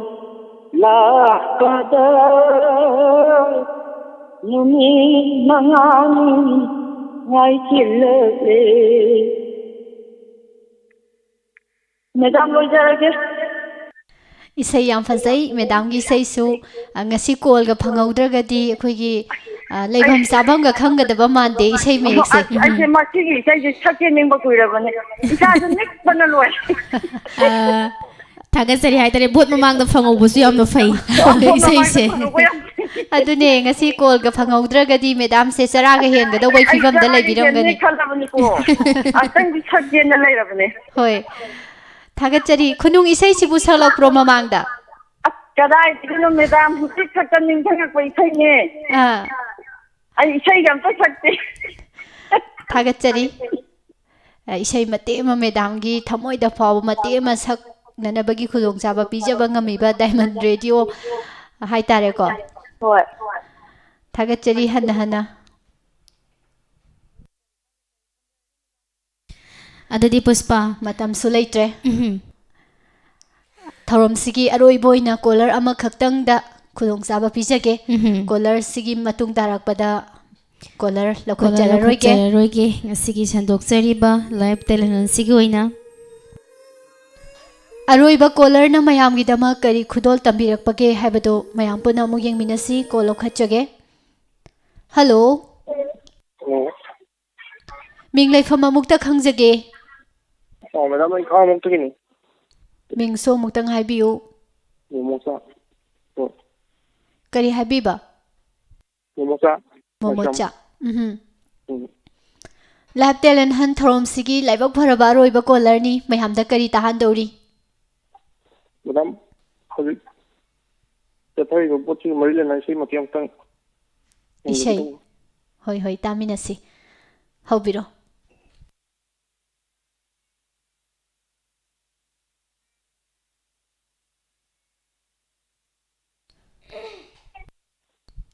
ꯂꯥꯛꯄꯗ ꯅꯨꯃꯤꯠ ꯃꯉꯥꯅꯤ ꯉꯥꯏꯁꯤꯜꯂꯛꯂꯦ꯫ ꯃꯦꯗꯥꯝ, ꯂꯣꯏꯖꯔꯒꯦ꯫ ꯏꯁꯩ ꯌꯥꯝ ꯐꯖꯩ, ꯃꯦꯗꯥꯝꯒꯤ ꯏꯁꯩꯁꯨ꯫ ꯑ, ꯉꯁꯤ ꯀꯣꯜꯒ ꯐꯪꯍꯧꯗ꯭ꯔꯒꯗꯤ ꯑꯩꯈꯣꯏꯒꯤ, ꯑ, ꯂꯩꯐꯝ ꯆꯥꯐꯝꯒ ꯈꯪꯒꯗꯕ ꯃꯥꯟꯗꯦ, ꯏꯁꯩ ꯃꯌꯦꯛꯁꯦ꯫ ꯑꯁ, ꯑꯩꯁꯦ ꯃꯁꯤꯒꯤ ꯏꯁꯩꯁꯦ ꯁꯛꯀꯦ ꯅꯤꯡꯕ ꯀꯨꯏꯔꯕꯅꯦ꯫ ꯏꯁꯥꯁꯨ ꯅꯤꯛꯄꯅ ꯂꯣꯏꯔꯦ꯫ ꯑ, ꯊꯥꯒꯠꯆꯔꯤ ꯍꯥꯏꯇꯥꯔꯦ, ꯚꯣꯠ ꯃꯃꯥꯡꯗ ꯐꯪꯍꯧꯕꯁꯨ ꯌꯥꯝꯅ ꯐꯩ꯫ ꯏꯁꯩꯁꯦ꯫ ꯐꯪꯍꯧꯕ ꯌꯥꯝ ꯐꯩ꯫ ꯑꯗꯨꯅꯦ, ꯉꯁꯤ ꯀꯣꯜꯒ ꯐꯪꯍꯧꯗ꯭ꯔꯒꯗꯤ ꯃꯦꯗꯥꯝꯁꯦ ꯆꯔꯥꯒ ꯍꯦꯟꯒꯗꯧꯕꯩ ꯑꯩ ꯐꯤꯕꯝꯗ ꯆꯔꯥꯒ ꯂꯩꯕꯤꯔꯝꯒꯅꯤ꯫ ꯍꯦꯟꯅꯤ ꯈꯜꯂꯕꯅꯤꯀꯣ꯫ ꯑꯝꯇꯪꯗꯤ ꯁꯛꯀꯦꯅ ꯂꯩꯔꯕꯅꯦ꯫ ꯍꯣꯏ꯫ ꯊꯥꯒꯠꯆꯔꯤ꯫ ꯈꯨꯅꯨꯡ ꯏꯁꯩꯁꯤꯕꯨ ꯁꯛꯂꯛꯄ꯭ꯔꯣ ꯃꯃꯥꯡꯗ? ꯑꯁ, ꯀꯗꯥꯏꯗꯒꯤꯅꯣ ꯃꯦꯗꯥꯝ, ꯍꯧꯖꯤꯛ ꯈꯛꯇ ꯅꯤꯡꯁꯤꯡꯉꯛꯄ ꯏꯁꯩꯅꯦ꯫ ꯑꯥ꯫ ꯑꯩ ꯏꯁꯩꯒ ꯑꯝꯇ ꯁꯛꯇꯦ꯫ ꯊꯥꯒꯠꯆꯔꯤ꯫ ꯑ, ꯏꯁꯩ ꯃꯇꯦꯛ ꯑꯃ ꯃꯦꯗꯥꯝꯒꯤ ꯊꯃꯣꯏꯗ ꯐꯥꯎꯕ ꯃꯇꯦꯛ ꯑꯃ ꯁꯛꯅꯅꯕꯒꯤ ꯈꯨꯗꯣꯡꯆꯥꯕ ꯄꯤꯖꯕ ꯉꯝꯃꯤꯕ ꯗꯥꯏꯃꯟ ꯔꯦꯗꯤꯑꯣ ꯍꯥꯏꯇꯥꯔꯦꯀꯣ꯫ ꯍꯣꯏ꯫ ꯊꯥꯒꯠꯆꯔꯤ ꯍꯟꯅ ꯍꯟꯅ꯫ ꯑꯗꯨꯗꯤ ꯄꯨꯁꯄꯥ, ꯃꯇꯝꯁꯨ ꯂꯩꯇ꯭ꯔꯦ꯫ ꯎꯝꯍꯨꯝ꯫ ꯊꯧꯔꯝꯁꯤꯒꯤ ꯑꯔꯣꯏꯕ ꯑꯣꯏꯅ ꯀꯣꯂꯔ ꯑꯃꯈꯛꯇꯪꯗ ꯈꯨꯗꯣꯡꯆꯥꯕ ꯄꯤꯖꯒꯦ꯫ ꯎꯝꯍꯨꯝ꯫ ꯀꯣꯂꯔꯁꯤꯒꯤ ꯃꯇꯨꯡ ꯇꯥꯔꯛꯄꯗ ꯀꯣꯂꯔ ꯀꯣꯂꯔ ꯂꯧꯈꯠꯆꯔꯔꯣꯏꯒꯦ꯫ ꯂꯧꯈꯠꯆꯔꯔꯣꯏꯒꯦ꯫ ꯉꯁꯤꯒꯤ ꯁꯟꯗꯣꯛꯆꯔꯤꯕ ꯂꯥꯏꯐ ꯇꯦꯂꯦꯟ ꯍꯟꯁꯤꯒꯤ ꯑꯣꯏꯅ꯫ ꯑꯔꯣꯏꯕ ꯀꯣꯂꯔꯅ ꯃꯌꯥꯝꯒꯤꯗꯃꯛ ꯀꯔꯤ ꯈꯨꯗꯣꯜ ꯇꯝꯕꯤꯔꯛꯄꯒꯦ ꯍꯥꯏꯕꯗꯨ ꯃꯌꯥꯝ ꯄꯨꯟꯅ ꯑꯃꯨꯛ ꯌꯦꯡꯃꯤꯟꯅꯁꯤ꯫ ꯀꯣꯜ ꯂꯧꯈꯠꯆꯒꯦ꯫ ꯍꯜꯂꯣ꯫ ꯍꯜꯂꯣ꯫ ꯃꯤꯡ ꯂꯩꯐꯝ ꯑꯃꯨꯛꯇ ꯈꯪꯖꯒꯦ꯫ ꯑꯣ, ꯃꯦꯗꯥꯝ, ꯑꯩ ꯏꯝꯐꯥꯜ ꯃꯛꯇꯒꯤꯅꯤ꯫ ꯃꯤꯡꯁꯨ ꯑꯃꯨꯛꯇꯪ ꯍꯥꯏꯕꯤꯌꯨ꯫ ꯃꯣꯃꯣꯆꯥ꯫ ꯍꯣꯏ꯫ ꯀꯔꯤ ꯍꯥꯏꯕꯤꯕ? ꯃꯣꯃꯣꯆꯥ꯫ ꯃꯣꯃꯣꯆꯥ꯫ ꯎꯝꯍꯨꯝ꯫ ꯎꯝ꯫ ꯂꯥꯏꯐ ꯇꯦꯂꯦꯟ ꯍꯟ ꯊꯧꯔꯝꯁꯤꯒꯤ ꯂꯥꯏꯕꯛ ꯐꯔꯕ ꯑꯔꯣꯏꯕ ꯀꯣꯂꯔꯅꯤ꯫ ꯃꯌꯥꯝꯗ ꯀꯔꯤ ꯇꯥꯍꯟꯗꯧꯔꯤ? ꯃꯦꯗꯥꯝ, ꯍꯧꯖꯤꯛ ꯆꯠꯊꯔꯤꯕ ꯄꯣꯠꯁꯤꯒ ꯃꯔꯤ ꯂꯩꯅꯅ ꯏꯁꯩ ꯃꯇꯦꯛ ꯑꯃꯇꯪ ꯏꯁꯩ? ꯌꯦꯡꯖꯒꯦ ꯇꯧꯕ꯫ ꯍꯣꯏ, ꯍꯣꯏ, ꯇꯥꯃꯤꯟꯅꯁꯤ꯫ ꯍꯧꯕꯤꯔꯣ꯫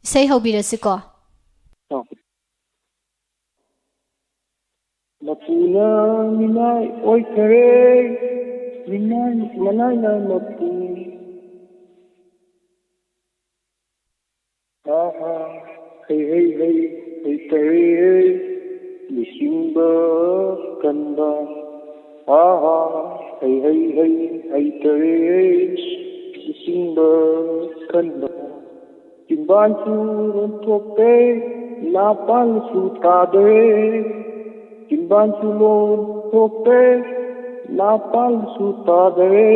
ꯏꯁꯩ ꯍꯧꯕꯤꯔꯁꯤꯀꯣ꯫ ꯑꯣ꯫ ꯃꯄꯨꯅ ꯃꯤꯅꯥꯏ ꯑꯣꯏꯈꯔꯦ, ꯃꯤꯅꯥꯏ, ꯃꯅꯥꯏꯅ ꯃꯄꯨ꯫ ꯑꯍꯥ, ꯍꯩ, ꯍꯩ, ꯍꯩ, ꯍꯩꯇꯔꯦ, ꯂꯨꯆꯤꯡꯕ ꯀꯟꯕ꯫ ꯑꯍꯥ, ꯍꯩ, ꯍꯩ, ꯍꯩ, ꯍꯩꯇꯔꯦ, ꯂꯨꯆꯤꯡꯕ ꯀꯟꯕ꯫ ꯆꯤꯝꯕꯥꯟꯁꯨ ꯂꯣꯟꯊꯣꯛꯇꯦ, ꯅꯥꯄꯥꯟꯁꯨ ꯇꯥꯗꯔꯦ꯫ ꯆꯤꯝꯕꯥꯟꯁꯨ ꯂꯣꯟꯊꯣꯛꯇꯦ, ꯅꯥꯄꯥꯟꯁꯨ ꯇꯥꯗꯔꯦ꯫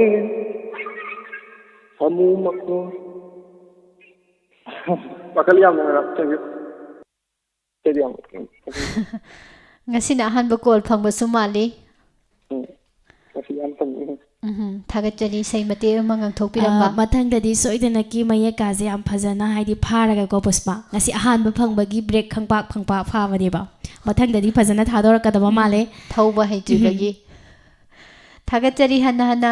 ꯁꯥꯃꯨ ꯃꯈꯣꯟ꯫ ꯋꯥꯈꯜ ꯌꯥꯝ ꯅꯨꯡꯉꯥꯏꯔꯦ꯫ Thank you꯫ ꯏꯁꯩꯗꯤ ꯌꯥꯝ ꯉꯁꯤꯅ ꯑꯍꯥꯟꯕ ꯀꯣꯜ ꯐꯪꯕꯁꯨ ꯃꯥꯜꯂꯤ꯫ ꯎꯝ꯫ ꯉꯁꯤ ꯌꯥꯝ ꯐꯪꯉꯤ꯫ ꯎꯝꯍꯨꯝ, ꯊꯥꯒꯠꯆꯔꯤ ꯏꯁꯩ ꯃꯇꯦꯛ ꯑꯃ ꯉꯥꯡꯊꯣꯛꯄꯤꯔꯝꯕ꯫ ꯑ, ꯃꯊꯪꯗꯗꯤ ꯁꯣꯏꯗꯅꯀꯤ ꯃꯌꯦꯛ ꯀꯥꯁꯦ ꯌꯥꯝ ꯐꯖꯅ, ꯍꯥꯏꯗꯤ, ꯐꯥꯔꯒꯀꯣ, ꯄꯨꯁꯄꯥ꯫ ꯉꯁꯤ ꯑꯍꯥꯟꯕ ꯐꯪꯕꯒꯤ break ꯈꯪꯄꯥꯛ ꯈꯪꯄꯥꯛ ꯐꯥꯕꯅꯦꯕ꯫ ꯃꯊꯪꯗꯗꯤ ꯐꯖꯅ ꯊꯥꯗꯣꯔꯛꯀꯗꯕ ꯎꯝ, ꯃꯥꯜꯂꯦ꯫ ꯊꯧꯕ ꯍꯩꯇ꯭ꯔꯤꯕꯒꯤ꯫ ꯎꯝ꯫ ꯊꯥꯒꯠꯆꯔꯤ ꯍꯟꯅ ꯍꯟꯅ꯫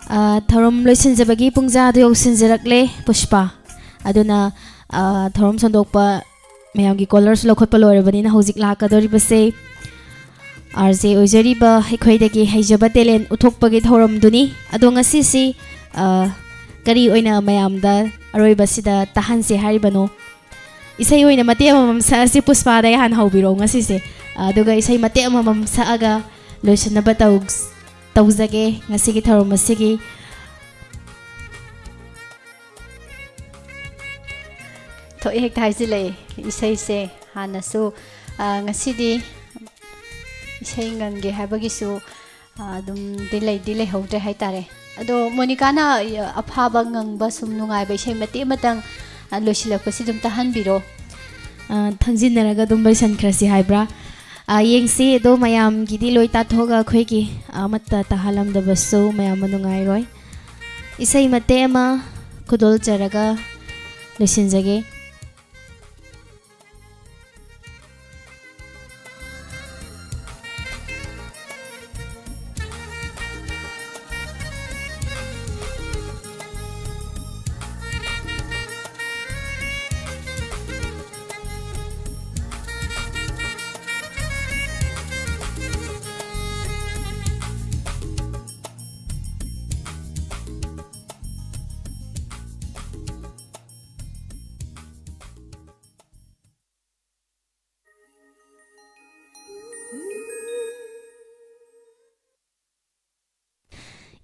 ꯑ, ꯊꯧꯔꯝ ꯂꯣꯏꯁꯤꯟꯖꯕꯒꯤ ꯄꯨꯡꯖꯥꯗꯨ ꯌꯧꯁꯤꯟꯖꯔꯛꯂꯦ, ꯄꯨꯁꯄꯥ꯫ ꯑꯗꯨꯅ, ꯑ, ꯊꯧꯔꯝ ꯁꯟꯗꯣꯛꯄ ꯃꯌꯥꯝꯒꯤ ꯀꯣꯂꯔꯁꯨ ꯂꯧꯈꯠꯄ ꯂꯣꯏꯔꯕꯅꯤꯅ ꯍꯧꯖꯤꯛ ꯂꯥꯛꯀꯗꯧꯔꯤꯕꯁꯦ ꯑꯥꯔ ꯖꯦ ꯑꯣꯏꯖꯔꯤꯕ ꯑꯩꯈꯣꯏꯗꯒꯤ ꯍꯩꯖꯕ ꯇꯦꯂꯦꯟ ꯎꯠꯊꯣꯛꯄꯒꯤ ꯊꯧꯔꯝꯗꯨꯅꯤ꯫ ꯑꯗꯣ ꯉꯁꯤꯁꯤ, ꯑ, ꯀꯔꯤ ꯑꯣꯏꯅ ꯃꯌꯥꯝꯗ ꯑꯔꯣꯏꯕꯁꯤꯗ ꯇꯥꯍꯟꯁꯦ ꯍꯥꯏꯔꯤꯕꯅꯣ? ꯏꯁꯩ ꯑꯣꯏꯅ ꯃꯇꯦꯛ ꯑꯃꯃꯝ ꯁꯛꯑꯁꯤ꯫ ꯄꯨꯁꯄꯥꯗꯒꯤ ꯍꯥꯟꯅ ꯍꯧꯕꯤꯔꯛꯑꯣ ꯉꯁꯤꯁꯦ꯫ ꯑ, ꯑꯗꯨꯒ ꯏꯁꯩ ꯃꯇꯦꯛ ꯑꯃꯃꯝ ꯁꯛꯑꯒ ꯂꯣꯏꯁꯤꯟꯅꯕ ꯇꯧ-, ꯇꯧꯖꯒꯦ ꯉꯁꯤꯒꯤ ꯊꯧꯔꯝ ꯑꯁꯤꯒꯤ꯫ ꯊꯣꯛꯑꯦ ꯍꯦꯛꯇ ꯍꯥꯏꯖꯤꯜꯂꯛꯑꯦ꯫ ꯏꯁꯩꯁꯦ ꯍꯥꯟꯅꯁꯨ, ꯑ, ꯉꯁꯤꯗꯤ ꯏꯁꯩ ꯉꯪꯒꯦ ꯍꯥꯏꯕꯒꯤꯁꯨ, ꯑ, ꯑꯗꯨꯝ ꯗꯤ ꯂꯩꯗꯤ ꯂꯩꯍꯧꯗ꯭ꯔꯦ ꯍꯥꯏꯇꯥꯔꯦ꯫ ꯑꯗꯣ ꯃꯣꯅꯤꯀꯥꯅ, ꯑ, ꯑꯐꯥꯕ ꯉꯪꯕ ꯁꯨꯝ ꯅꯨꯡꯉꯥꯏꯕ ꯏꯁꯩ ꯃꯇꯦꯛ ꯑꯃꯇꯪ, ꯑ, ꯂꯣꯏꯁꯤꯜꯂꯛꯄꯁꯤ ꯑꯗꯨꯝ ꯇꯥꯍꯟꯕꯤꯔꯣ꯫ ꯑ, ꯊꯪꯖꯤꯟꯅꯔꯒ ꯑꯗꯨꯝ ꯂꯣꯏꯁꯤꯟꯈ꯭ꯔꯁꯤ ꯍꯥꯏꯕ꯭ꯔꯥ? ꯑ, ꯌꯦꯡꯁꯤ꯫ ꯑꯗꯣ ꯃꯌꯥꯝꯒꯤꯗꯤ ꯂꯣꯏ ꯇꯥꯊꯣꯛꯑꯒ ꯑꯩꯈꯣꯏꯒꯤ ꯑꯃꯠꯇ ꯇꯥꯍꯜꯂꯝꯗꯕꯁꯨ ꯃꯌꯥꯝ ꯑꯃ ꯅꯨꯡꯉꯥꯏꯔꯣꯏ꯫ ꯏꯁꯩ ꯃꯇꯦꯛ ꯑꯃ ꯈꯨꯗꯣꯜꯖꯔꯒ ꯂꯣꯏꯁꯤꯟꯖꯒꯦ꯫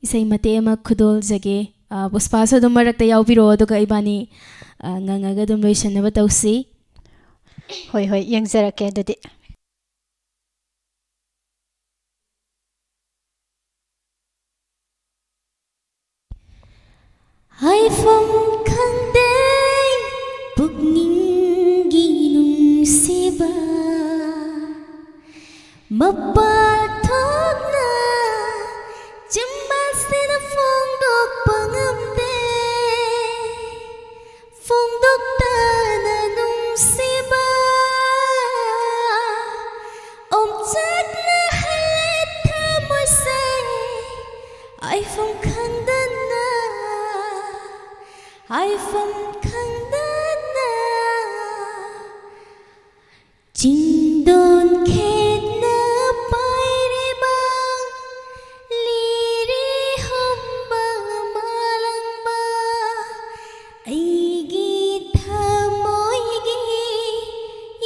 ꯏꯁꯩ ꯃꯇꯦꯛ ꯑꯃ ꯈꯨꯗꯣꯜꯖꯒꯦ꯫ ꯑ, ꯄꯨꯁꯄꯥꯁꯨ ꯑꯗꯨꯝ ꯃꯔꯛꯇ ꯌꯥꯎꯕꯤꯔꯛꯑꯣ, ꯑꯗꯨꯒ ꯏꯕꯥꯅꯤ, ꯑ, ꯉꯪꯉꯒ ꯑꯗꯨꯝ ꯂꯣꯏꯁꯤꯟꯅꯕ ꯇꯧꯁꯤ꯫ ꯍꯣꯏ, ꯍꯣꯏ, ꯌꯦꯡꯖꯔꯛꯀꯦ ꯑꯗꯨꯗꯤ꯫ ꯍꯥꯏꯐꯝ ꯈꯪꯗꯦ ꯄꯨꯛꯅꯤꯡꯒꯤ ꯅꯨꯡꯁꯤꯕ, ꯃꯄꯥꯜ ꯊꯣꯛꯅ ꯆꯤꯟꯕꯥꯜꯁꯤꯅ ꯐꯣꯡꯗꯣꯛꯄ ꯉꯝꯗꯦ꯫ ꯐꯣꯡꯗꯣꯛꯇꯅ ꯅꯨꯡꯁꯤꯕ ꯑꯣꯝꯆꯥꯛꯅꯍꯜꯂꯦ ꯊꯃꯣꯏꯁꯦ꯫ ꯍꯥꯏꯐꯝ ꯈꯪꯗꯅ, ꯍꯥꯏꯐꯝ ꯈꯪꯗꯅ꯫ ꯆꯤꯡꯗꯣꯟ ꯈꯦꯠꯅ ꯄꯥꯏꯔꯤꯕ, ꯂꯤꯔꯤ ꯍꯨꯝꯕ ꯃꯥꯂꯪꯕ, ꯑꯩꯒꯤ ꯊꯃꯣꯏꯒꯤ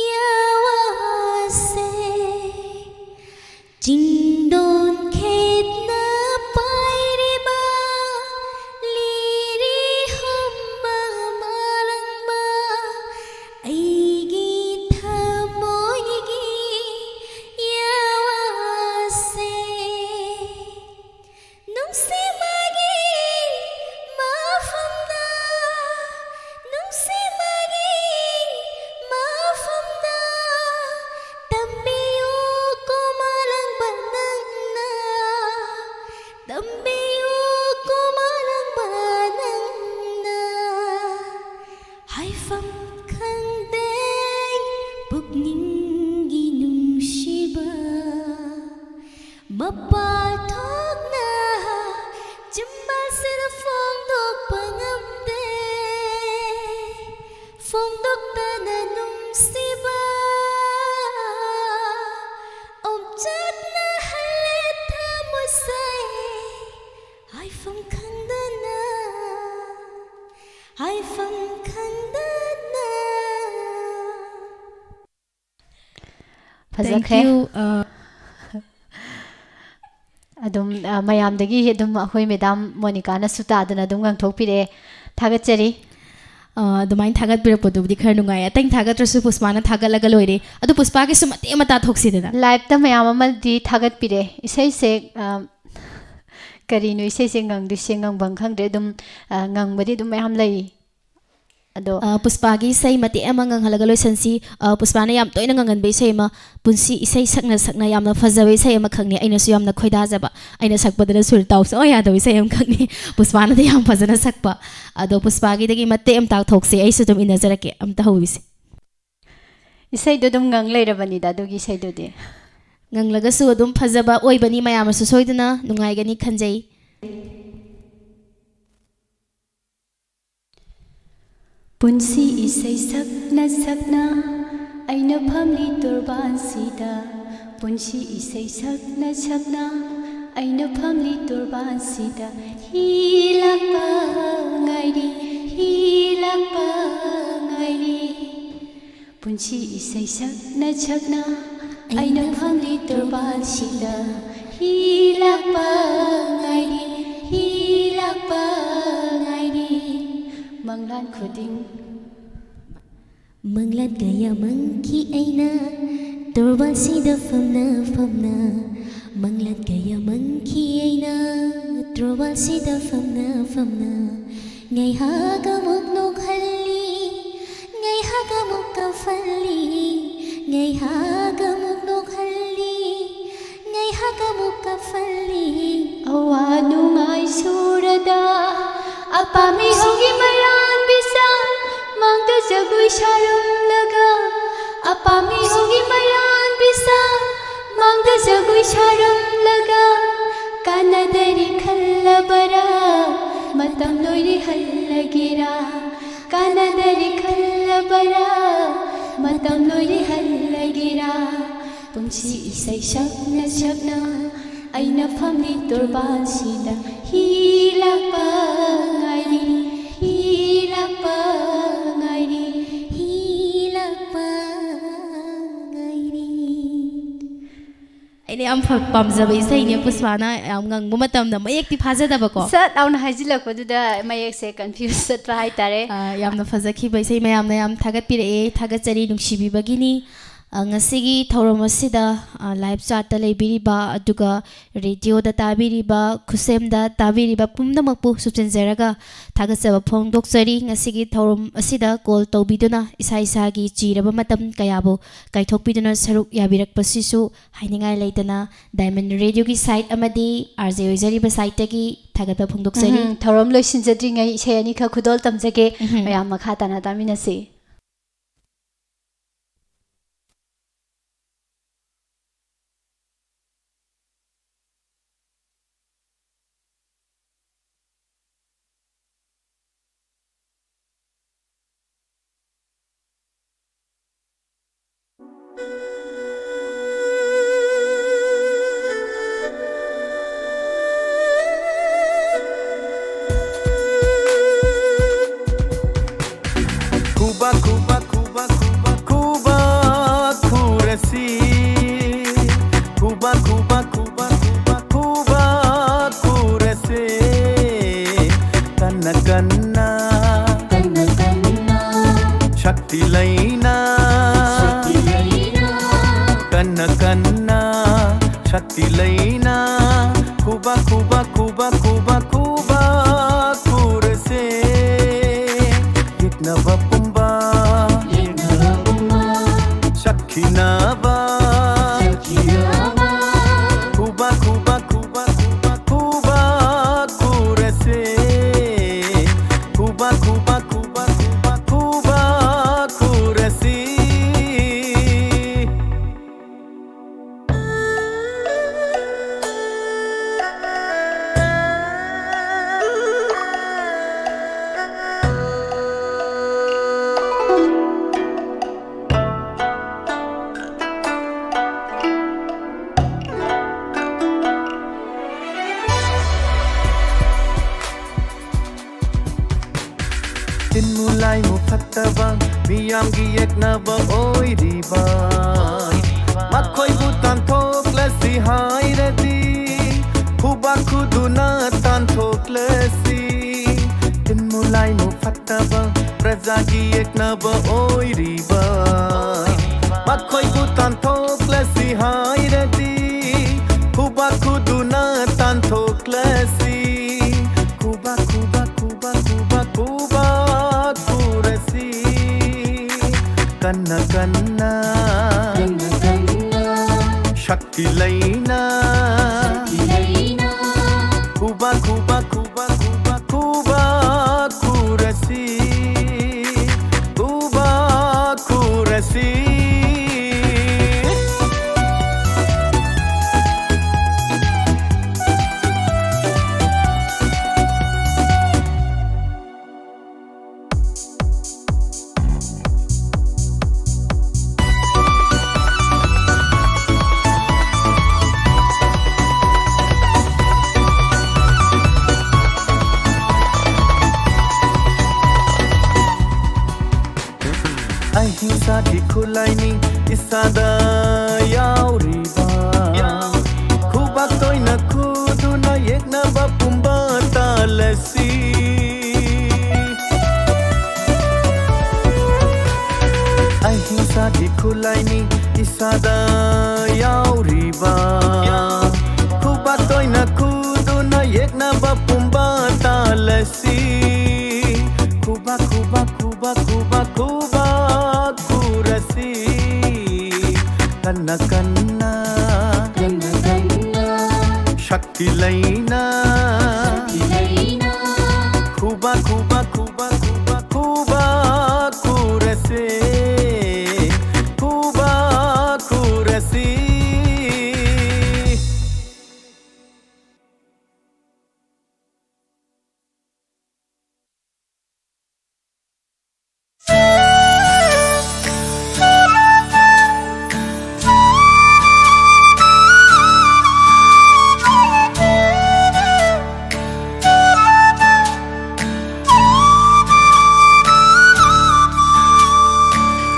ꯌꯥꯋꯥꯁꯦ꯫ ꯆꯤꯡꯗꯣꯟ ꯈꯦꯠꯅ ꯄꯥꯏꯔꯤꯕ, ꯂꯤꯔꯤ ꯍꯨꯝꯕ ꯃꯥꯂꯪꯕ, ꯑꯩꯒꯤ ꯊꯃꯣꯏꯒꯤ ꯌꯥꯋꯥꯁꯦ꯫ ꯅꯨꯡꯁꯤꯕꯒꯤ ꯃꯐꯝꯗ, ꯅꯨꯡꯁꯤꯕꯒꯤ ꯃꯐꯝꯗ, ꯇꯝꯕꯤꯌꯨ ꯀꯣ ꯃꯥꯂꯪꯕ ꯅꯪꯅ, ꯇꯝꯕꯤꯌꯨ ꯀꯣ ꯃꯥꯂꯪꯕ ꯅꯪꯅ꯫ ꯍꯥꯏꯐꯝ ꯈꯪꯗꯦ ꯄꯨꯛꯅꯤꯡꯒꯤ ꯅꯨꯡꯁꯤꯕ, ꯃꯄꯥꯜ ꯊꯣꯛꯅ ꯆꯤꯝꯕꯥꯜꯁꯤꯗ ꯐꯣꯡꯗꯣꯛꯄ ꯉꯝꯗꯦ꯫ ꯐꯣꯡꯗꯣꯛꯇꯅ ꯅꯨꯡꯁꯤꯕ ꯑꯣꯝꯆꯥꯛꯅꯍꯜꯂꯦ ꯊꯃꯣꯏꯁꯦ꯫ ꯍꯥꯏꯐꯝ ꯈꯪꯗꯅ, ꯍꯥꯏꯐꯝ ꯈꯪꯗꯅ꯫ ꯐꯖꯈ꯭ꯔꯦ꯫ Thank you. ꯑ, ꯑꯗꯨꯝ, ꯑ, ꯃꯌꯥꯝꯗꯒꯤ ꯑꯗꯨꯝ ꯑꯩꯈꯣꯏ ꯃꯦꯗꯥꯝ ꯃꯣꯅꯤꯀꯥꯅꯁꯨ ꯇꯥꯗꯅ ꯑꯗꯨꯝ ꯉꯥꯡꯊꯣꯛꯄꯤꯔꯛꯑꯦ꯫ ꯊꯥꯒꯠꯆꯔꯤ꯫ ꯑ, ꯑꯗꯨꯃꯥꯏꯅ ꯊꯥꯒꯠꯄꯤꯔꯛꯄꯗꯨꯕꯨꯗꯤ ꯈꯔ ꯅꯨꯡꯉꯥꯏ꯫ ꯑꯇꯩ ꯊꯥꯒꯠꯇ꯭ꯔꯁꯨ ꯄꯨꯁꯄꯥꯅ ꯊꯥꯒꯠꯂꯒ ꯂꯣꯏꯔꯦ꯫ ꯑꯗꯨ ꯄꯨꯁꯄꯥꯒꯤꯁꯨ ꯃꯇꯦꯛ ꯑꯃ ꯇꯥꯊꯣꯛꯁꯤꯗꯅ꯫ Live-ꯇ ꯃꯌꯥꯝ ꯑꯃꯗꯤ ꯊꯥꯒꯠꯄꯤꯔꯦ꯫ ꯏꯁꯩꯁꯦ, ꯑ, ꯀꯔꯤꯅꯣ ꯏꯁꯩꯁꯦ ꯉꯪꯗꯣꯏꯁꯦ, ꯉꯪꯐꯝ ꯈꯪꯗ꯭ꯔꯦ꯫ ꯑꯗꯨꯝ, ꯑ, ꯉꯪꯕꯗꯤ ꯑꯗꯨꯝ ꯃꯌꯥꯝ ꯂꯩ꯫ ꯑꯗꯣ ꯑ, ꯄꯨꯁꯄꯥꯒꯤ ꯏꯁꯩ ꯃꯇꯦꯛ ꯑꯃ ꯉꯪꯍꯜꯂꯒ ꯂꯣꯏꯁꯟꯁꯤ꯫ ꯑ, ꯄꯨꯁꯄꯥꯅ ꯌꯥꯝ ꯇꯣꯏꯅ ꯉꯪꯍꯟꯕ ꯏꯁꯩ ꯑꯃ, ꯄꯨꯟꯁꯤ ꯏꯁꯩ ꯁꯛꯅ ꯁꯛꯅ ꯌꯥꯝꯅ ꯐꯖꯕ ꯏꯁꯩ ꯑꯃꯈꯛꯅꯤ꯫ ꯑꯩꯅꯁꯨ ꯌꯥꯝꯅ ꯈꯣꯏꯗꯥꯖꯕ, ꯑꯩꯅ ꯁꯛꯄꯗꯅ ꯁꯨꯔ ꯇꯥꯎ ꯁꯨꯡꯌꯥ ꯌꯥꯗꯕ ꯏꯁꯩ ꯑꯃꯈꯛꯅꯤ꯫ ꯄꯨꯁꯄꯥꯅꯗꯤ ꯌꯥꯝ ꯐꯖꯅ ꯁꯛꯄ꯫ ꯑꯗꯣ ꯄꯨꯁꯄꯥꯒꯤꯗꯒꯤ ꯃꯇꯦꯛ ꯑꯃ ꯇꯥꯛꯊꯣꯛꯁꯦ, ꯑꯩꯁꯨ ꯑꯗꯨꯝ ꯏꯟꯅꯖꯔꯛꯀꯦ꯫ ꯑꯝꯇ ꯍꯧꯕꯤꯁꯦ꯫ ꯏꯁꯩꯗꯣ ꯑꯗꯨꯝ ꯉꯪ ꯂꯩꯔꯕꯅꯤꯗ, ꯑꯗꯨꯒꯤ ꯏꯁꯩꯗꯨꯗꯤ꯫ ꯉꯪꯂꯒꯁꯨ ꯑꯗꯨꯝ ꯐꯖꯕ ꯑꯣꯏꯕꯅꯤ, ꯃꯌꯥꯝꯅꯁꯨ ꯁꯣꯏꯗꯅ ꯅꯨꯡꯉꯥꯏꯒꯅꯤ ꯈꯟꯖꯩ꯫ ꯄꯨꯟꯁꯤ ꯏꯁꯩ ꯁꯛꯅ ꯁꯛꯅ ꯑꯩꯅ ꯐꯝꯂꯤ ꯇꯣꯔꯕꯥꯟꯁꯤꯗ, ꯄꯨꯟꯁꯤ ꯏꯁꯩ ꯁꯛꯅ ꯁꯛꯅ꯫ ꯑꯩꯅ ꯐꯝꯂꯤ ꯇꯣꯔꯕꯥꯟꯁꯤꯗ, ꯍꯤ ꯂꯥꯛꯄ ꯉꯥꯏꯔꯤ, ꯍꯤ ꯂꯥꯛꯄ ꯉꯥꯏꯔꯤ꯫ ꯄꯨꯟꯁꯤ ꯏꯁꯩ ꯁꯛꯅ ꯁꯛꯅ, ꯑꯩꯅ ꯐꯝꯂꯤ ꯇꯣꯔꯕꯥꯟꯁꯤꯗ, ꯍꯤ ꯂꯥꯛꯄ ꯉꯥꯏꯔꯤ, ꯍꯤ ꯂꯥꯛꯄ ꯉꯥꯏꯔꯤ꯫ ꯃꯪꯂꯥꯟ ꯈꯨꯗꯤꯡ ꯃꯪꯂꯥꯟ ꯀꯌꯥ ꯃꯪꯈꯤ ꯑꯩꯅ ꯇꯣꯔꯕꯥꯟꯁꯤꯗ ꯐꯝꯅ ꯐꯝꯅ꯫ ꯃꯪꯂꯥꯟ ꯀꯌꯥ ꯃꯪꯈꯤ ꯑꯩꯅ ꯇꯣꯔꯕꯥꯟꯁꯤꯗ ꯐꯝꯅ ꯐꯝꯅ꯫ ꯉꯥꯏꯍꯥꯛ ꯑꯃꯨꯛ ꯅꯣꯛꯍꯜꯂꯤ, ꯉꯥꯏꯍꯥꯛ ꯑꯃꯨꯛ ꯀꯞꯍꯜꯂꯤ, ꯉꯥꯏꯍꯥꯛ ꯑꯃꯨꯛ ꯅꯣꯛꯍꯜꯂꯤ, ꯉꯥꯏꯍꯥꯛ ꯑꯃꯨꯛ ꯀꯞꯍꯜꯂꯤ꯫ ꯑꯋꯥ ꯅꯨꯡꯉꯥꯏ ꯁꯨꯔꯗ ꯑꯄꯥꯝꯃꯤ ꯍꯧꯒꯤ ꯃꯌꯥꯝꯕꯤꯁꯥ ꯃꯥꯡꯗ ꯖꯒꯣꯏ ꯁꯥꯔꯝꯂꯒ, ꯑꯄꯥꯝꯃꯤ ꯍꯧꯒꯤ ꯃꯌꯥꯝꯕꯤꯁꯥ ꯃꯥꯡꯗ ꯖꯒꯣꯏ ꯁꯥꯔꯝꯂꯒ, ꯀꯥꯟꯅꯗꯔꯤ ꯈꯜꯂꯕꯔꯥ ꯃꯇꯝ ꯂꯣꯏꯔꯦ ꯍꯜꯂꯒꯦꯔꯥ? ꯀꯥꯟꯅꯗꯔꯤ ꯈꯜꯂꯕꯔꯥ ꯃꯇꯝ ꯂꯣꯏꯔꯦ ꯍꯜꯂꯒꯦꯔꯥ? ꯄꯨꯟꯁꯤ ꯏꯁꯩ ꯁꯛꯅ ꯁꯛꯅ ꯑꯩꯅ ꯐꯝꯂꯤ ꯇꯣꯔꯕꯥꯟꯁꯤꯗ ꯍꯤ ꯂꯥꯛꯄ ꯉꯥꯏꯔꯤ, ꯍꯤ ꯂꯥꯛꯄ ꯉꯥꯏꯔꯤ, ꯍꯤ ꯂꯥꯛꯄ ꯉꯥꯏꯔꯤ꯫ ꯑꯩꯅ ꯌꯥꯝ ꯐ-, ꯄꯥꯝꯖꯕ ꯏꯁꯩꯅꯦ, ꯄꯨꯁꯄꯥꯅ ꯌꯥꯝ ꯉꯪꯕ ꯃꯇꯝꯗ ꯃꯌꯦꯛꯇꯤ ꯐꯥꯖꯗꯕꯀꯣ꯫ ꯁꯠ ꯂꯥꯎꯅ ꯍꯥꯏꯖꯤꯜꯂꯛꯄꯗꯨꯗ ꯃꯌꯦꯛꯁꯦ confuse ꯆꯠꯄ ꯍꯥꯏꯇꯥꯔꯦ꯫ ꯑ, ꯌꯥꯝꯅ ꯐꯖꯈꯤꯕ ꯏꯁꯩ, ꯃꯌꯥꯝꯅ ꯌꯥꯝ ꯊꯥꯒꯠꯄꯤꯔꯛꯑꯦ, ꯊꯥꯒꯠꯆꯔꯤ ꯅꯨꯡꯁꯤꯕꯤꯕꯒꯤꯅꯤ꯫ ꯑ, ꯉꯁꯤꯒꯤ ꯊꯧꯔꯝ ꯑꯁꯤꯗ, ꯑ, live chatꯇ ꯂꯩꯕꯤꯔꯤꯕ, ꯑꯗꯨꯒ radioꯗ ꯇꯥꯕꯤꯔꯤꯕ, ꯈꯨꯠꯁꯦꯝꯗ ꯇꯥꯕꯤꯔꯤꯕ ꯄꯨꯝꯅꯃꯛꯄꯨ ꯁꯨꯞꯆꯤꯟꯖꯔꯒ ꯊꯥꯒꯠꯆꯕ ꯐꯣꯡꯗꯣꯛꯆꯔꯤ꯫ ꯉꯁꯤꯒꯤ ꯊꯧꯔꯝ ꯑꯁꯤꯗ call ꯇꯧꯕꯤꯗꯨꯅ ꯏꯁꯥ ꯏꯁꯥꯒꯤ ꯆꯤꯔꯕ ꯃꯇꯝ ꯀꯌꯥꯕꯨ ꯀꯥꯏꯊꯣꯛꯄꯤꯗꯨꯅ ꯁꯔꯨꯛ ꯌꯥꯕꯤꯔꯛꯄꯁꯤꯁꯨ ꯍꯥꯏꯅꯤꯡꯉꯥꯏ ꯂꯩꯇꯅ Diamond Radioꯒꯤ side ꯑꯃꯗꯤ RJ ꯑꯣꯏꯖꯔꯤꯕ sideꯇꯒꯤ ꯊꯥꯒꯠꯄ ꯐꯣꯡꯗꯣꯛꯆꯔꯤ꯫ ꯎꯝ, ꯊꯧꯔꯝ ꯂꯣꯏꯁꯤꯟꯖꯗ꯭ꯔꯤꯉꯩ ꯏꯁꯩ ꯑꯅꯤꯈꯛ ꯈꯨꯗꯣꯜ ꯇꯝꯖꯒꯦ꯫ ꯎꯝ꯫ ꯃꯌꯥꯝ ꯃꯈꯥ ꯇꯥꯅ ꯇꯥꯃꯤꯟꯅꯁꯤ꯫ ꯀꯟꯅ, ꯀꯟꯅ ꯀꯟꯅ ꯁꯛꯇꯤ ꯂꯩꯅ, ꯁꯛꯇꯤ ꯂꯩꯅ ꯀꯟꯅ ꯀꯟꯅ ꯁꯛꯇꯤ ꯂꯩꯅ ꯈꯨꯕꯥꯛ ꯈꯨꯕꯥꯛ ꯈꯨꯕꯥꯛ ꯈꯨꯕꯥꯛ ꯈꯨꯕꯥꯛ ꯈꯨꯔꯁꯦ꯫ ꯌꯦꯛꯅꯕ ꯄꯨꯝꯕ, ꯌꯦꯛꯅꯕ ꯄꯨꯝꯕ ꯁꯛꯈꯤꯅꯕ, ꯁꯛꯈꯤꯅꯕ ꯈꯨꯕꯥꯛ ꯈꯨꯕꯥꯛ ꯈꯨꯕꯥꯛ ꯈꯨꯕꯥꯛ ꯈꯨꯕꯥꯛ ꯈꯨꯔꯁꯦ꯫ ꯈꯨꯕꯥꯛ ꯈꯨꯕꯥꯛ ꯈꯨꯕꯥꯛ ꯈꯨꯕꯥꯛ ꯈꯨꯕꯥꯛ ꯈꯨꯔꯁꯤ꯫ ꯇꯤꯟꯃꯨ ꯂꯥꯏꯃꯨ ꯐꯠꯇꯕ ꯃꯤꯌꯥꯝꯒꯤ ꯌꯦꯛꯅꯕ ꯑꯣꯏꯔꯤꯕ ꯃꯈꯣꯏꯕꯨ ꯇꯥꯟꯊꯣꯛꯂꯁꯤ ꯍꯥꯏꯔꯗꯤ ꯈꯨꯕꯥꯛ ꯈꯨꯗꯨꯅ ꯇꯥꯟꯊꯣꯛꯂꯁꯤ꯫ ꯇꯤꯟꯃꯨ ꯂꯥꯏꯃꯨ ꯐꯠꯇꯕ ꯄ꯭ꯔꯖꯥꯒꯤ ꯌꯦꯛꯅꯕ ꯑꯣꯏꯔꯤꯕ ꯃꯈꯣꯏꯕꯨ ꯇꯥꯟꯊꯣꯛꯂꯁꯤ ꯍꯥꯏꯔꯗꯤ ꯈꯨꯕꯥꯛ ꯈꯨꯗꯨꯅ ꯇꯥꯟꯊꯣꯛꯂꯁꯤ꯫ ꯈꯨꯕꯥꯛ ꯈꯨꯕꯥꯛ ꯈꯨꯕꯥꯛ ꯈꯨꯕꯥꯛ ꯈꯨꯕꯥꯛ ꯈꯨꯔꯁꯤ꯫ ꯀꯟꯅ ꯀꯟꯅ, ꯀꯟꯅ ꯀꯟꯅ ꯁꯛꯇꯤ ꯂꯩꯅ, ꯁꯛꯇꯤ ꯂꯩꯅ ꯈꯨꯕꯥꯛ ꯈꯨꯕꯥꯛ ꯈꯨꯕꯥꯛ ꯈꯨꯕꯥꯛ ꯈꯨꯕꯥꯛ ꯈꯨꯔꯁꯤ꯫ ꯈꯨꯕꯥꯛ ꯈꯨꯔꯁꯤ꯫ ꯑꯍꯤꯡꯁꯥꯒꯤ ꯈꯨꯠꯂꯥꯏꯅꯤ ꯏꯁꯥꯗ ꯌꯥꯎꯔꯤꯕ ꯈꯨꯕꯥꯛ ꯇꯣꯏꯅ ꯈꯨꯗꯨꯅ ꯌꯦꯛꯅꯕ ꯄꯨꯝꯕ ꯇꯥꯜꯂꯁꯤ꯫ ꯗ ꯌꯥꯎꯔꯤꯕ ꯈꯨꯕꯥꯛ ꯇꯣꯏꯅ ꯈꯨꯗꯨꯅ ꯌꯦꯛꯅꯕ ꯄꯨꯝꯕ ꯇꯥꯜꯂꯁꯤ꯫ ꯈꯨꯕꯥꯛ, ꯈꯨꯕꯥꯛ, ꯈꯨꯕꯥꯛ, ꯈꯨꯕꯥꯛ, ꯈꯨꯕꯥꯛ ꯈꯨꯔꯁꯤ꯫ ꯀꯟꯅ ꯀꯟꯅ, ꯀꯟꯅ ꯀꯟꯅ, ꯁꯛꯇꯤ ꯂꯩꯅ, ꯁꯛꯇꯤ ꯂꯩꯅ, ꯈꯨꯕꯥꯛ, ꯈꯨꯕꯥꯛ, ꯈꯨꯕꯥꯛ, ꯈꯨꯕꯥꯛ, ꯈꯨꯕꯥꯛ ꯈꯨꯔꯁꯦ꯫ ꯈꯨꯕꯥꯛ ꯈꯨꯔꯁꯤ꯫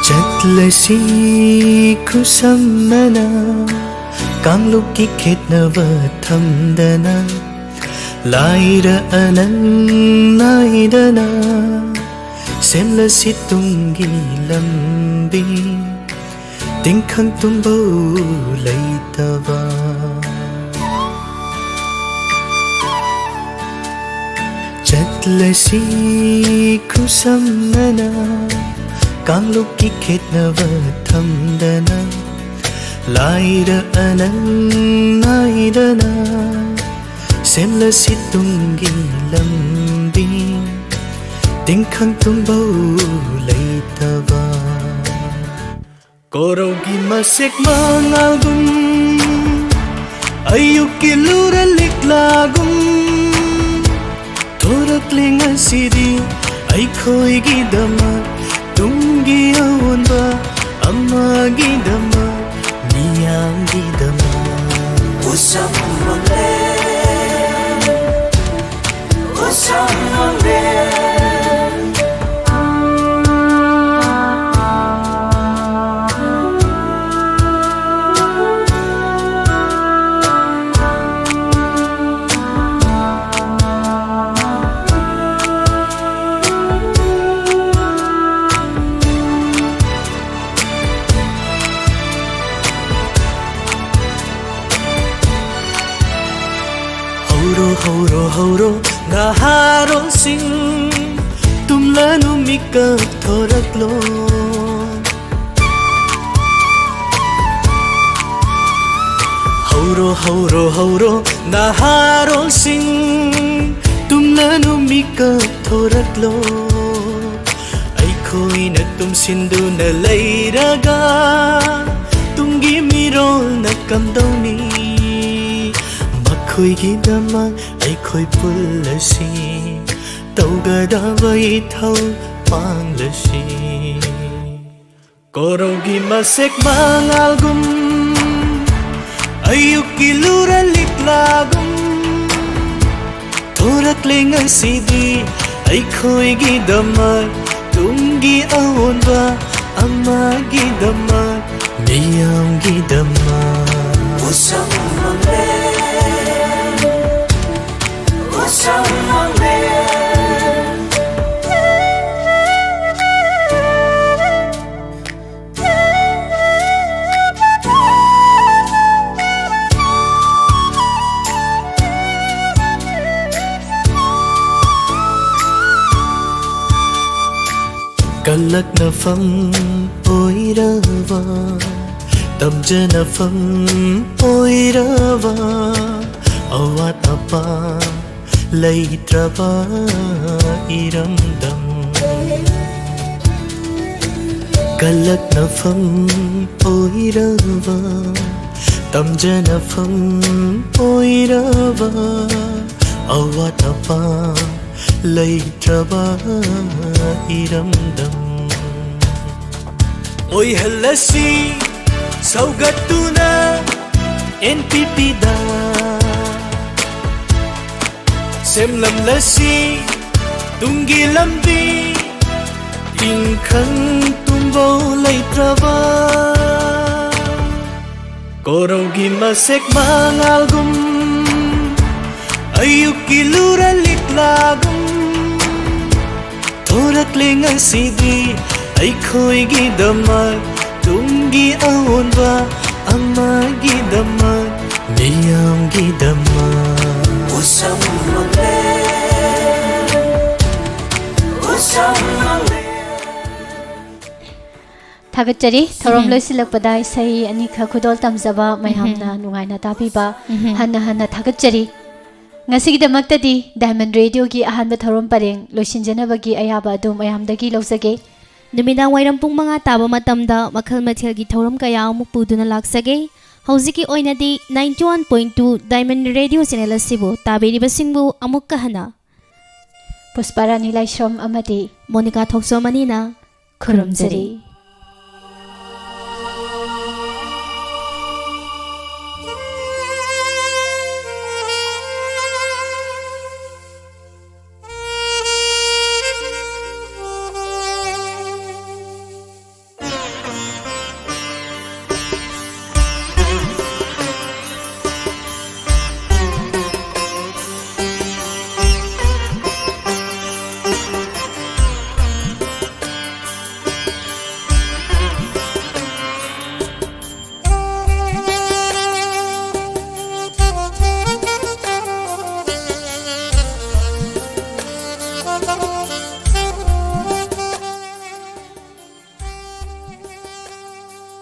ꯆꯠꯂꯁꯤ ꯈꯨꯁꯝꯅꯅ, ꯀꯥꯡꯂꯨꯞꯀꯤ ꯈꯦꯠꯅꯕ ꯊꯝꯗꯅ, ꯂꯥꯏꯔ ꯑꯅꯪ ꯅꯥꯏꯗꯅ, ꯁꯦꯝꯂꯁꯤ ꯇꯨꯡꯒꯤ ꯂꯝꯕꯤ, ꯇꯤꯡꯈꯪ ꯇꯨꯝꯕꯧ ꯂꯩꯇꯕ꯫ ꯆꯠꯂꯁꯤ ꯈꯨꯁꯝꯅꯅ, ꯀꯥꯡꯂꯨꯞꯀꯤ ꯈꯦꯠꯅꯕ ꯊꯝꯗꯅ, ꯂꯥꯏꯔ ꯑꯅꯪ ꯅꯥꯏꯗꯅ, ꯁꯦꯝꯂꯁꯤ ꯇꯨꯡꯒꯤ ꯂꯝꯕꯤ, ꯇꯤꯡꯈꯪ ꯇꯨꯝꯕꯧ ꯂꯩꯇꯕ꯫ ꯀꯣꯔꯧꯒꯤ ꯃꯁꯦꯛ ꯃꯉꯥꯜꯒꯨꯝ, ꯑꯌꯨꯛꯀꯤ ꯂꯨꯔ ꯂꯤꯛꯂꯥꯒꯨꯝ, ꯊꯣꯔꯛꯂꯤ ꯉꯁꯤꯗꯤ ꯑꯩꯈꯣꯏꯒꯤꯗꯃꯛ, ꯇꯨꯡꯒꯤ ꯑꯑꯣꯟꯕ ꯑꯃꯒꯤꯗꯃꯛ, ꯃꯤꯌꯥꯝꯒꯤꯗꯃꯛ꯫ ꯎꯁꯝ ꯃꯪꯂꯦꯟ, ꯎꯁꯝ ꯃꯪꯂꯦꯟ꯫ ꯍꯧꯔꯣ ꯍꯧꯔꯣ ꯅꯍꯥꯔꯣꯜꯁꯤꯡ, ꯇꯨꯝꯂꯅꯨ, ꯃꯤꯀꯞ ꯊꯣꯔꯛꯂꯣ꯫ ꯍꯧꯔꯣ ꯍꯧꯔꯣ ꯍꯧꯔꯣ ꯅꯍꯥꯔꯣꯜꯁꯤꯡ, ꯇꯨꯝꯂꯅꯨ, ꯃꯤꯀꯞ ꯊꯣꯔꯛꯂꯣ꯫ ꯑꯩꯈꯣꯏꯅ ꯇꯨꯝꯁꯤꯟꯗꯨꯅ ꯂꯩꯔꯒ ꯇꯨꯡꯒꯤ ꯃꯤꯔꯣꯜꯅ ꯀꯝꯗꯧꯅꯤ? ꯃꯈꯣꯏꯒꯤꯗꯃꯛ ꯑꯩꯈꯣꯏ ꯄꯨꯜꯂꯁꯤ, ꯇꯧꯒꯗꯕ ꯏꯊꯧ ꯄꯥꯡꯂꯁꯤ꯫ ꯀꯣꯔꯧꯒꯤ ꯃꯁꯦꯛ ꯃꯉꯥꯜꯒꯨꯝ, ꯑꯌꯨꯛꯀꯤ ꯂꯨꯔ ꯂꯤꯛꯂꯥꯒꯨꯝ ꯊꯣꯔꯛꯂꯦ ꯉꯁꯤꯗꯤ ꯑꯩꯈꯣꯏꯒꯤꯗꯃꯛ, ꯇꯨꯡꯒꯤ ꯑꯑꯣꯟꯕ ꯑꯃꯒꯤꯗꯃꯛ, ꯃꯤꯌꯥꯝꯒꯤꯗꯃꯛ꯫ ꯎꯁꯪ ꯃꯪꯂꯦ, ꯎꯁꯪ ꯃꯪꯂꯦ꯫ ꯀꯜꯂꯛꯅꯐꯝ ꯑꯣꯏꯔꯕ, ꯇꯝꯖꯅꯐꯝ ꯑꯣꯏꯔꯕ, ꯑꯋꯥꯠ ꯑꯄꯥ ꯂꯩꯇ꯭ꯔꯕ ꯏꯔꯝꯗꯝ꯫ ꯀꯜꯂꯛꯅꯐꯝ ꯑꯣꯏꯔꯕ, ꯇꯝꯖꯅꯐꯝ ꯑꯣꯏꯔꯕ, ꯑꯋꯥꯠ ꯑꯄꯥ ꯂꯩꯇ꯭ꯔꯕ ꯏꯔꯝꯗꯝ ꯑꯣꯏꯍꯜꯂꯁꯤ ꯁꯧꯒꯠꯇꯨꯅ ꯑꯦꯟ ꯄꯤ ꯄꯤꯗ꯫ ꯁꯦꯝꯂꯝꯂꯁꯤ ꯇꯨꯡꯒꯤ ꯂꯝꯕꯤ, ꯇꯤꯡꯈꯪ ꯇꯨꯝꯕꯧ ꯂꯩꯇ꯭ꯔꯕ꯫ ꯀꯣꯔꯧꯒꯤ ꯃꯁꯦꯛ ꯃꯉꯥꯜꯒꯨꯝ, ꯑꯌꯨꯛꯀꯤ ꯂꯨꯔ ꯂꯤꯛꯂꯥꯒꯨꯝ ꯊꯣꯔꯛꯂꯦ ꯉꯁꯤꯗꯤ ꯑꯩꯈꯣꯏꯒꯤꯗꯃꯛ, ꯇꯨꯡꯒꯤ ꯑꯑꯣꯟꯕ ꯑꯃꯒꯤꯗꯃꯛ, ꯃꯤꯌꯥꯝꯒꯤꯗꯃꯛ꯫ ꯊꯥꯒꯠꯆꯔꯤ꯫ ꯊꯧꯔꯝ ꯎꯝ꯫ ꯂꯣꯏꯁꯤꯜꯂꯛꯄꯗ ꯏꯁꯩ ꯑꯅꯤꯈꯛ ꯈꯨꯗꯣꯜ ꯇꯝꯖꯕ ꯃꯌꯥꯝꯅ ꯎꯝ꯫ ꯅꯨꯡꯉꯥꯏꯅ ꯇꯥꯕꯤꯕ ꯎꯝ꯫ ꯍꯟꯅ ꯍꯟꯅ ꯊꯥꯒꯠꯆꯔꯤ꯫ ꯉꯁꯤꯒꯤꯗꯃꯛꯇꯗꯤ ꯗꯥꯏꯃꯟ ꯔꯦꯗꯤꯑꯣꯒꯤ ꯑꯍꯥꯟꯕ ꯊꯧꯔꯝ ꯄꯔꯦꯡ ꯂꯣꯏꯁꯤꯟꯖꯅꯕꯒꯤ ꯑꯌꯥꯕ ꯑꯗꯨ ꯃꯌꯥꯝꯗꯒꯤ ꯂꯧꯖꯒꯦ꯫ ꯅꯨꯃꯤꯗꯥꯡ ꯋꯥꯏꯔꯝ ꯄꯨꯡ ꯃꯉꯥ ꯇꯥꯕ ꯃꯇꯝꯗ ꯃꯈꯜ ꯃꯊꯦꯜꯒꯤ ꯊꯧꯔꯝ ꯀꯌꯥ ꯑꯃꯨꯛ ꯄꯨꯗꯨꯅ ꯂꯥꯛꯆꯒꯦ꯫ ꯍꯧꯖꯤꯛꯀꯤ ꯑꯣꯏꯅꯗꯤ ninety one point two diamond radio channel ꯑꯁꯤꯕꯨ ꯇꯥꯕꯤꯔꯤꯕꯁꯤꯡꯕꯨ ꯑꯃꯨꯛꯀ ꯍꯟꯅ ꯄꯨꯁꯄꯥꯔꯥꯅꯤ ꯂꯥꯏꯁ꯭ꯔꯝ ꯑꯃꯗꯤ ꯃꯣꯅꯤꯀꯥ ꯊꯣꯛꯆꯣꯝ ꯑꯅꯤꯅ ꯈꯨꯔꯨꯝꯖꯔꯤ꯫